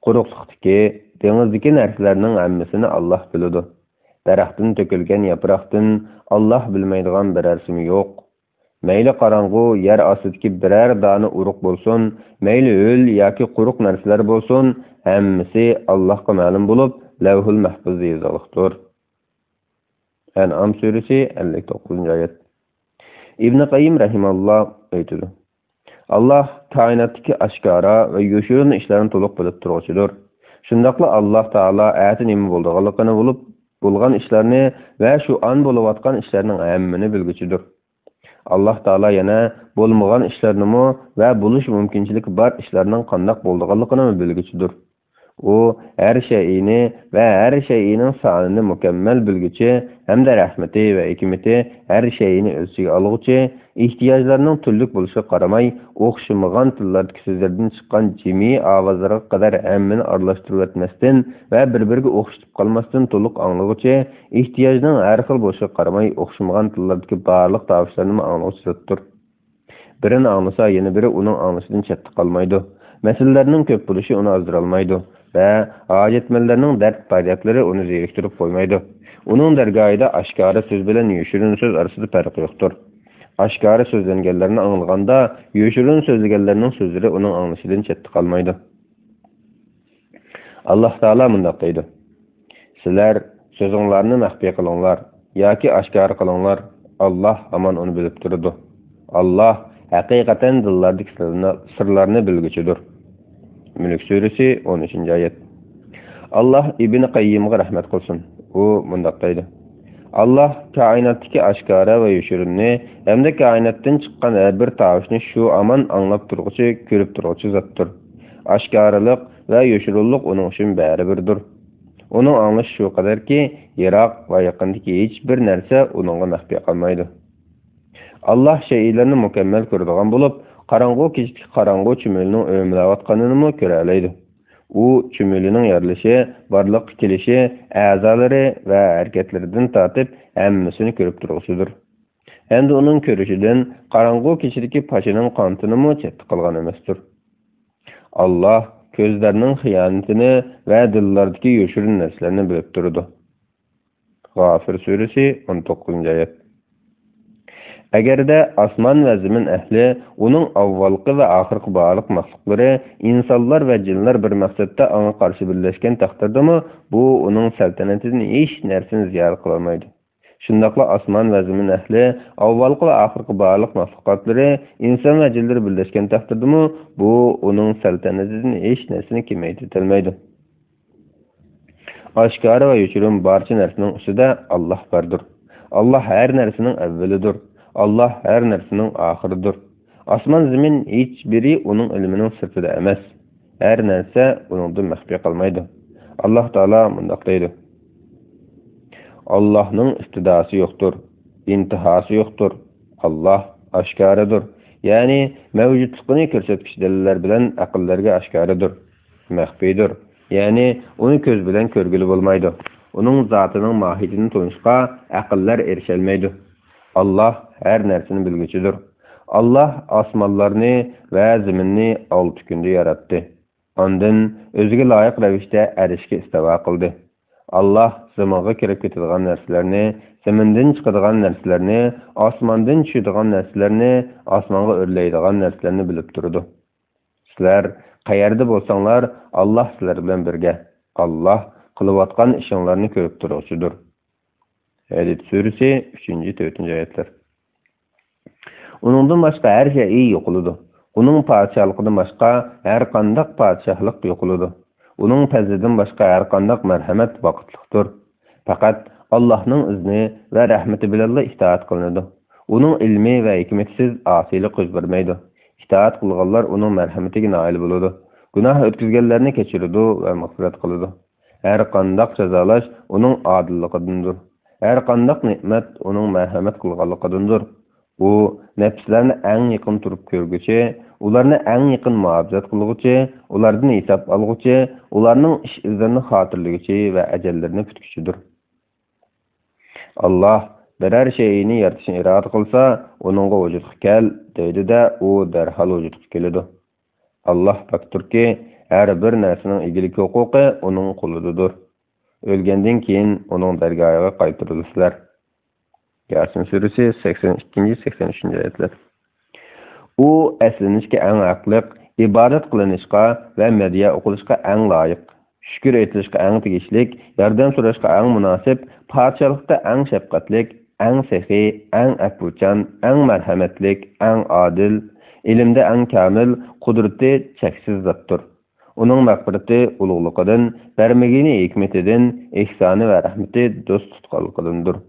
قۇرۇقلۇقتىكى، دېڭىزدىكى نەرسىلەرنىڭ ھەممىسىنى ئاللاھ بىلىدۇ. دەرەختىن تۆكۈلگەن ياپراقتىن ئاللاھ بىلمەيدىغان بىرەرسىمۇ يوق. مەيلى قاراڭغۇ يەر ئاستىدىكى بىرەر دانە ئۇرۇق بولسۇن، مەيلى ھۆل ياكى قۇرۇق نەرسىلەر بولسۇن، ھەممىسى ئاللاھقا مەلۇم بولۇپ، لەۋھۇل مەھپۇزدا يېزىقلىقتۇر. ئەنئام سۈرىسى، ئەللىك توققۇزىنچى ئايەت. ئىبنى قەييىم رەھىمەھۇللاھ ئېيتىدۇ: ئاللاھ كائىناتتىكى ئاشكارا ۋە يوشۇرۇن ئىشلارنى تولۇق بىلىپ تۇرغۇچىدۇر. شۇنداقلا ئاللاھ تائالا ئەتە نېمە بولىدىغانلىقىنى بولۇپ، بولغان ئىشلارنى ۋە شۇ ئان بولۇۋاتقان ئىشلارنىڭ ھەممىنى بىلگۈچىدۇر. ئاللاھ تائالا يەنە بولمىغان ئىشلارنىمۇ ۋە بولۇش مۇمكىنچىلىكى بار ئىشلارنىڭ قانداق بولىدىغانلىقىنىمۇ بىلگۈچىدۇر. ئۇ ھەر شەيئىنى ۋە ھەر شەيئىنىڭ سانىنى مۇكەممەل بىلگۈچى ھەمدە رەھمىتى ۋە ھېكمىتى ھەر شەيئىنى ئۆز ئىچىگە ئالغۇچى، ئېھتىياجلارنىڭ تۈرلۈك بولۇشىغا قارىماي، ئوخشىمىغان تىللاردىكى سۆزلەردىن چىققان جىمى ئاۋازلارغا قەدەر ھەممىنى ئارىلاشتۇرۇۋەتمەستىن ۋە بىر-بىرىگە ئوخشىتىپ قالماستىن تولۇق ئاڭلىغۇچى، ئېھتىياجنىڭ ھەر خىل بولۇشىغا قارىماي، ئوخشىمىغان تىللاردىكى بارلىق تاۋۇشلارنىمۇ ئاڭلىغۇچى زاتتۇر. بىرىنى ئاڭلىسا، يەنە بىرى ئۇنىڭ ئاڭلىشىدىن چەتتە قالمايدۇ. مەسىلىلەرنىڭ كۆپ بولۇشى ئۇنى ئازدۇرالمايدۇ ۋە ھاجەتمەنلەرنىڭ دەرد-پەريادلىرى ئۇنى زېرىكتۈرۈپ قويمايدۇ. ئۇنىڭ دەرگاھىدا ئاشكارا سۆز بىلەن يوشۇرۇن سۆز ئارىسىدا پەرق يوقتۇر. ئاشكارا سۆزلەنگەنلەرنى ئاڭلىغاندا، يوشۇرۇن سۆزلىگەنلەرنىڭ سۆزلىرى ئۇنىڭ ئاڭلىشىدىن چەتتە قالمايدۇ. ئاللاھ تائالا مۇنداق دەيدۇ: سىلەر سۆزۈڭلارنى مەخپىي قىلىڭلار ياكى ئاشكارا قىلىڭلار، ئاللاھ ھامان ئۇنى بىلىپ تۇرىدۇ. ئاللاھ ھەقىقەتەن دىللاردىكى سىرلارنى، سىرلارنى بىلگۈچىدۇر. مۈلۈك سۈرىسى، ئون ئۈچىنچى ئايەت. ئاللاھ ئىبنى قەييىمغا رەھمەت قىلسۇن. ئۇ مۇنداق دەيدۇ: ئاللاھ كائىناتتىكى ئاشكارا ۋە يوشۇرۇننى ھەمدە كائىناتتىن چىققان ھەر بىر تاۋۇشنى شۇ ھامان ئاڭلاپ تۇرغۇچى، كۆرۈپ تۇرغۇچى زاتتۇر. ئاشكارىلىق ۋە يوشۇرۇنلۇق ئۇنىڭ ئۈچۈن بەرىبىردۇر. ئۇنىڭ ئاڭلىشى شۇ قەدەركى، يىراق ۋە يېقىندىكى ھېچبىر نەرسە ئۇنىڭغا مەخپىي قالمايدۇ. ئاللاھ شەيئىلەرنى مۇكەممەل كۆرىدىغان بولۇپ، قاراڭغۇ كېچىدىكى قاراڭغۇ چۈمۈلىنىڭ ئۆمىلەۋاتقىنىنىمۇ كۆرەلەيدۇ. ئۇ چۈمۈلىنىڭ يارىلىشى، بارلىققا كېلىشى، ئەزالىرى ۋە ھەرىكەتلىرىدىن تارتىپ ھەممىسىنى كۆرۈپ تۇرغۇچىدۇر. ھەمدە ئۇنىڭ كۆرۈشىدىن قاراڭغۇ كېچىدىكى پاشىنىڭ قانىتىنىمۇ چەتتە قالغان ئەمەستۇر. ئاللاھ كۆزلەرنىڭ خىيانىتىنى ۋە دىللاردىكى يوشۇرۇن نەرسىلەرنى بىلىپ تۇرىدۇ. غافىر سۈرىسى، ئون توققۇزىنچى ئايەت. ئەگەردە ئاسمان ۋە زېمىن ئەھلى، ئۇنىڭ ئاۋۋالقى ۋە ئاخىرقى بارلىق مەخلۇقلىرى، ئىنسانلار ۋە جىنلار بىر مەقسەتتە ئاڭا قارشى بىرلەشكەن تەقدىردىمۇ، بۇ ئۇنىڭ سەلتەنىتىدىن ھېچ نەرسىنى زىيادە قىلالمايدۇ. شۇنداقلا ئاسمان ۋە زېمىن ئەھلى، ئاۋۋالقى ۋە ئاخىرقى بارلىق مەخلۇقاتلىرى، ئىنسان ۋە جىنلىرى بىرلەشكەن تەقدىردىمۇ، بۇ ئۇنىڭ سەلتەنىتىدىن ھېچ نەرسىنى كېمەيتىۋېتەلمەيدۇ. ئاشكارا ۋە يوشۇرۇن بارچە نەرسىنىڭ ئۈستىدە ئاللاھ باردۇر. ئاللاھ ھەر نەرسىنىڭ ئەۋۋىلىدۇر. ئاللاھ ھەر نەرسىنىڭ ئاخىرىدۇر. ئاسمان زېمىن ھېچبىرى ئۇنىڭ ئىلمىنىڭ سىرتىدا ئەمەس. ھەر نەرسە ئۇنىڭدىن مەخپىي قالمايدۇ. ئاللاھ تائالا مۇنداق دەيدۇ: ئاللاھنىڭ ئىپتىداسى يوقتۇر، ئىنتىھاسى يوقتۇر. ئاللاھ ئاشكارىدۇر، يەنى مەۋجۇتلۇقىنى كۆرسەتكۈچى دەلىللەر بىلەن ئەقىللەرگە ئاشكارىدۇر. مەخپىيدۇر، يەنى ئۇنى كۆز بىلەن كۆرگىلى بولمايدۇ. ئۇنىڭ زاتىنىڭ ماھىيىتىنى تونۇشقا ئەقىللەر ئېرىشەلمەيدۇ. ئاللاھ ھەر نەرسىنى بىلگۈچىدۇر. ئاللاھ ئاسمانلارنى ۋە زېمىننى ئالتە كۈندە ياراتتى. ئاندىن ئۆزىگە لايىق رەۋىشتە ئەرشكە ئىستىۋا قىلدى. ئاللاھ زېمىنغا كىرىپ كېتىدىغان نەرسىلەرنى، زېمىندىن چىقىدىغان نەرسىلەرنى، ئاسماندىن چۈشىدىغان نەرسىلەرنى، ئاسمانغا ئۆرلەيدىغان نەرسىلەرنى بىلىپ تۇرىدۇ. سىلەر قەيەردە بولساڭلار، ئاللاھ سىلەر بىلەن بىرگە. ئاللاھ قىلىۋاتقان ئىشىڭلارنى كۆرۈپ تۇرغۇچىدۇر. ھەدىد سۈرىسى، ئۈچىنچى، تۆتىنچى ئايەتلەر. ئۇنىڭدىن باشقا ھەر شەيئى يوقىلىدۇ. ئۇنىڭ پادىشاھلىقىدىن باشقا ھەر قانداق پادىشاھلىق يوقىلىدۇ. ئۇنىڭ پەزلىدىن باشقا ھەر قانداق مەرھەمەت ۋاقىتلىقتۇر. پەقەت ئاللاھنىڭ ئىزنى ۋە رەھمىتى بىلەنلا ئىتائەت قىلىنىدۇ. ئۇنىڭ ئىلمى ۋە ھېكمىتىسىز ئاسىيلىق يۈز بەرمەيدۇ. ئىتائەت قىلغانلار ئۇنىڭ مەرھەمىتىگە نائىل بولىدۇ. گۇناھ ئۆتكۈزگەنلەرنى كەچۈرىدۇ ۋە مەغپىرەت قىلىدۇ. ھەر قانداق جازالاش ئۇنىڭ ئادىللىقىدىندۇر. ھەر قانداق نېمەت ئۇنىڭ مەرھەمەت قىلغانلىقىدىندۇر. ئۇ نەپسلەرنى ئەڭ يېقىن تۇرۇپ كۆرگۈچى، ئۇلارنى ئەڭ يېقىن مۇھاپىزەت قىلغۇچى، ئۇلاردىن ھېساب ئالغۇچى، ئۇلارنىڭ ئىش-ئىزلىرىنى خاتىرىلىگۈچى ۋە ئەجەللىرىنى پۈتكۈچىدۇر. ئاللاھ بىرەر شەيئىنى يارىتىشنى ئىرادە قىلسا، ئۇنىڭغا ۋۇجۇدقا كەل دەيدۇ-دە، ئۇ دەرھال ۋۇجۇدقا كېلىدۇ. ئاللاھ پاكتۇركى، ھەر بىر نەرسىنىڭ ئىگىلىك ھوقۇقى ئۇنىڭ قولىدىدۇر. ئۆلگەندىن كېيىن ئۇنىڭ دەرگاھىغا قايتۇرۇلىسىلەر. ياسىن سۈرىسى، سەكسەن ئىككىنچى، سەكسەن ئۈچىنچى ئايەتلەر. ئۇ ئەسلىنىشكە ئەڭ ھەقلىق، ئىبادەت قىلىنىشقا ۋە مەدھىيە ئوقۇلۇشقا ئەڭ لايىق، شۈكۈر ئېيتىلىشقا ئەڭ تېگىشلىك، ياردەم سوراشقا ئەڭ مۇناسىپ، پادىشاھلىقتا ئەڭ شەپقەتلىك، ئەڭ سېخىي، ئەڭ ئەپۇچان، ئەڭ مەرھەمەتلىك، ئەڭ ئادىل، ئىلىمدە ئەڭ كامىل، قۇدرىتى چەكسىز زاتتۇر. ئۇنىڭ مەغپىرىتى ئۇلۇغلۇقىدىن، بەرمىگىنى ھېكمىتىدىن، ئېھسانى ۋە رەھمىتى دوست تۇتقانلىقىدىندۇر.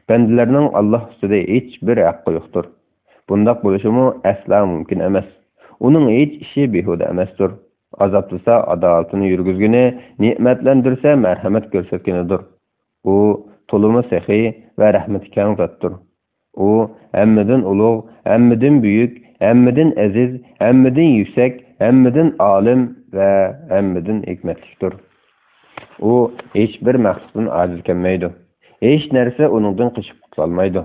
بەندىلەرنىڭ ئاللاھ ئۈستىدە ھېچبىر ھەققى يوقتۇر. بۇنداق بولۇشىمۇ ئەسلا مۇمكىن ئەمەس. ئۇنىڭ ھېچ ئىشى بىھۇدە ئەمەستۇر. ئازابلىسا ئادالىتىنى يۈرگۈزگىنى، نېمەتلەندۈرسە مەرھەمەت كۆرسەتكىنىدۇر. ئۇ تولىمۇ سېخىي ۋە رەھمىتى كەڭ زاتتۇر. ئۇ ھەممىدىن ئۇلۇغ، ھەممىدىن بۈيۈك، ھەممىدىن ئەزىز، ھەممىدىن يۈكسەك، ھەممىدىن ئالىم ۋە ھەممىدىن ھېكمەتلىكتۇر. ئۇ ھېچبىر مەخلۇقتىن ئاجىز كەلمەيدۇ. ھېچ نەرسە ئۇنىڭدىن قېچىپ قۇتۇلالمايدۇ.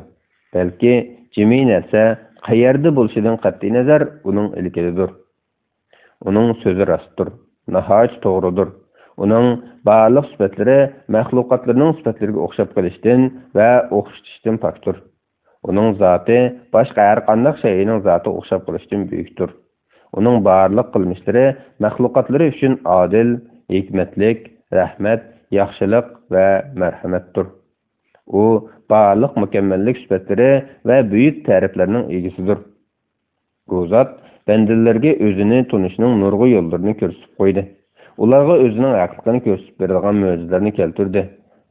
بەلكى جىمى نەرسە قەيەردە بولۇشىدىن قەتئىينەزەر، ئۇنىڭ ئىلكىدىدۇر. ئۇنىڭ سۆزى راستتۇر، ناھايىتى توغرىدۇر. ئۇنىڭ بارلىق سۈپەتلىرى مەخلۇقاتلىرىنىڭ سۈپەتلىرىگە ئوخشاپ قېلىشتىن ۋە ئوخشىتىشتىن پاكتۇر. ئۇنىڭ زاتى باشقا ھەر قانداق شەيئىنىڭ زاتىغا ئوخشاپ قېلىشتىن بۈيۈكتۇر. ئۇنىڭ بارلىق قىلمىشلىرى مەخلۇقاتلىرى ئۈچۈن ئادىل، ھېكمەتلىك، رەھمەت، ياخشىلىق ۋە مەرھەمەتتۇر. ئۇ بارلىق مۇكەممەللىك سۈپەتلىرى ۋە بۈيۈك تەرىپلەرنىڭ ئىگىسىدۇر. ئۇ زات بەندىلەرگە ئۆزىنى تونۇشنىڭ نۇرغۇن يوللىرىنى كۆرسىتىپ قويدى. ئۇلارغا ئۆزىنىڭ ھەقلىقىنى كۆرسىتىپ بېرىدىغان مۆجىزىلەرنى كەلتۈردى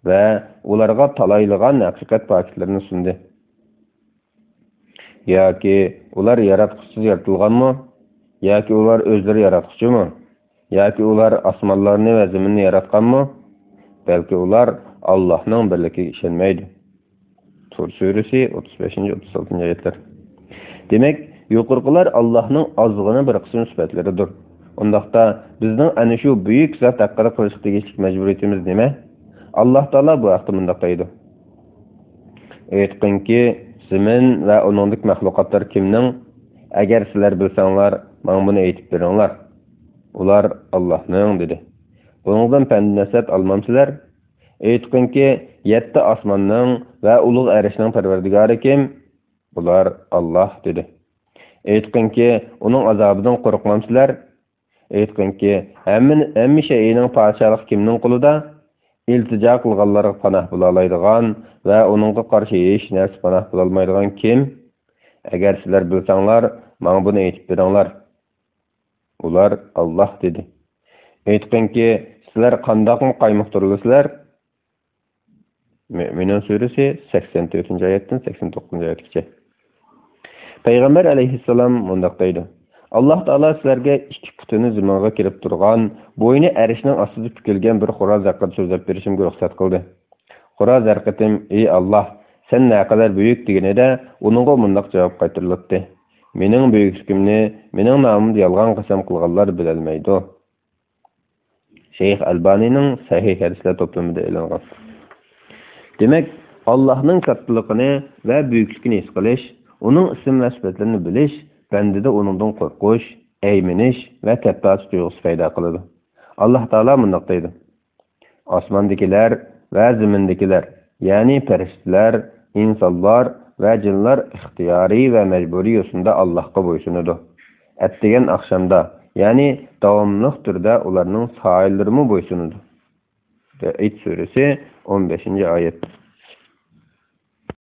ۋە ئۇلارغا تالايلىغان ھەقىقەت پاكىتلىرىنى سۇندى. ياكى ئۇلار ياراتقۇچىسىز يارىتىلغانمۇ؟ ياكى ئۇلار ئۆزلىرى ياراتقۇچىمۇ؟ ياكى ئۇلار ئاسمانلارنى ۋە زېمىننى ياراتقانمۇ؟ بەلكى ئۇلار ئاللاھنىڭ بىرلىكىگە ئىشەنمەيدۇ. تۇر سۈرىسى، ئوتتۇز بەشىنچى، ئوتتۇز ئالتىنچى ئايەتلەر. دېمەك، يۇقىرىقىلار ئاللاھنىڭ ئازغىنا بىر قىسىم سۈپەتلىرىدۇر. ئۇنداقتا، بىزنىڭ ئەنە شۇ بۈيۈك زات ھەققىدە قىلىشقا تېگىشلىك مەجبۇرىيىتىمىز نېمە؟ ئاللاھ تائالا بۇ ھەقتە مۇنداق دەيدۇ: ئېيتقىنكى، زېمىن ۋە ئۇنىڭدىكى مەخلۇقاتلار كىمنىڭ؟ ئەگەر سىلەر بىلسەڭلار، ماڭا بۇنى ئېيتىپ بېرىڭلار. ئۇلار، ئاللاھنىڭ، دېدى. بۇنىڭدىن پەند-نەسىھەت ئالمامسىلەر؟ ئېيتقىنكى، يەتتە ئاسماننىڭ ۋە ئۇلۇغ ئەرشنىڭ پەرۋەردىگارى كىم؟ ئۇلار، ئاللاھ، دېدى. ئېيتقىنكى، ئۇنىڭ ئازابىدىن قورقمامسىلەر؟ ئېيتقىنكى، ھەممە، ھەممە شەيئىنىڭ پادىشاھلىقى كىمنىڭ قولىدا؟ ئىلتىجا قىلغانلارغا پاناھ بولالايدىغان ۋە ئۇنىڭغا قارشى ھېچ نەرسە پاناھ بولالمايدىغان كىم؟ ئەگەر سىلەر بىلسەڭلار، ماڭا بۇنى ئېيتىپ بېرىڭلار. ئۇلار، ئاللاھ، دېدى. ئېيتقىنكى، سىلەر قانداقمۇ قايمۇقتۇرۇلىسىلەر؟ مۆمىنۇن سۈرىسى، سەكسەن تۆتىنچى ئايەتتىن سەكسەن توققۇزىنچى ئايەتكىچە. پەيغەمبەر ئەلەيھىسسالام مۇنداق دەيدۇ: ئاللاھ تائالا سىلەرگە ئىككى پۇتىنى زېمىنغا كىرىپ تۇرغان، بوينى ئەرشنىڭ ئاستىدا پۈكۈلگەن بىر خوراز ھەققىدە سۆزلەپ بېرىشىمگە رۇخسەت قىلدى. خوراز ھەر قېتىم، ئى ئاللاھ، سەن نەقەدەر بۈيۈك، دېگىنىدە، ئۇنىڭغا مۇنداق جاۋاب قايتۇرۇلاتتى: مېنىڭ بۈيۈكلۈكۈمنى مېنىڭ نامىمدا يالغان قەسەم قىلغانلار بىلەلمەيدۇ. شەيخ ئەلبانىنىڭ سەھىھ ھەدىسلەر توپلىمىدا ئېلىنغان. دېمەك، ئاللاھنىڭ كاتتىلىقىنى ۋە بۈيۈكلۈكىنى ھېس قىلىش، ئۇنىڭ ئىسىم ۋە سۈپەتلىرىنى بىلىش بەندىدە ئۇنىڭدىن قورقۇش، ئەيمىنىش ۋە كەپتارچى تۇيغۇسى پەيدا قىلىدۇ. ئاللاھ تائالا مۇنداق دەيدۇ: ئاسماندىكىلەر ۋە زېمىندىكىلەر، يەنى پەرىشتىلەر، ئىنسانلار ۋە جىنلار ئىختىيارىي ۋە مەجبۇرىي يوسۇندا ئاللاھقا بويسۇنىدۇ. ئەتىگەن ئاخشامدا، يەنى داۋاملىق تۈردە ئۇلارنىڭ سايىلىرىمۇ بويسۇنىدۇ. بەئىد سۈرىسى، ئون بەشىنچى ئايەت.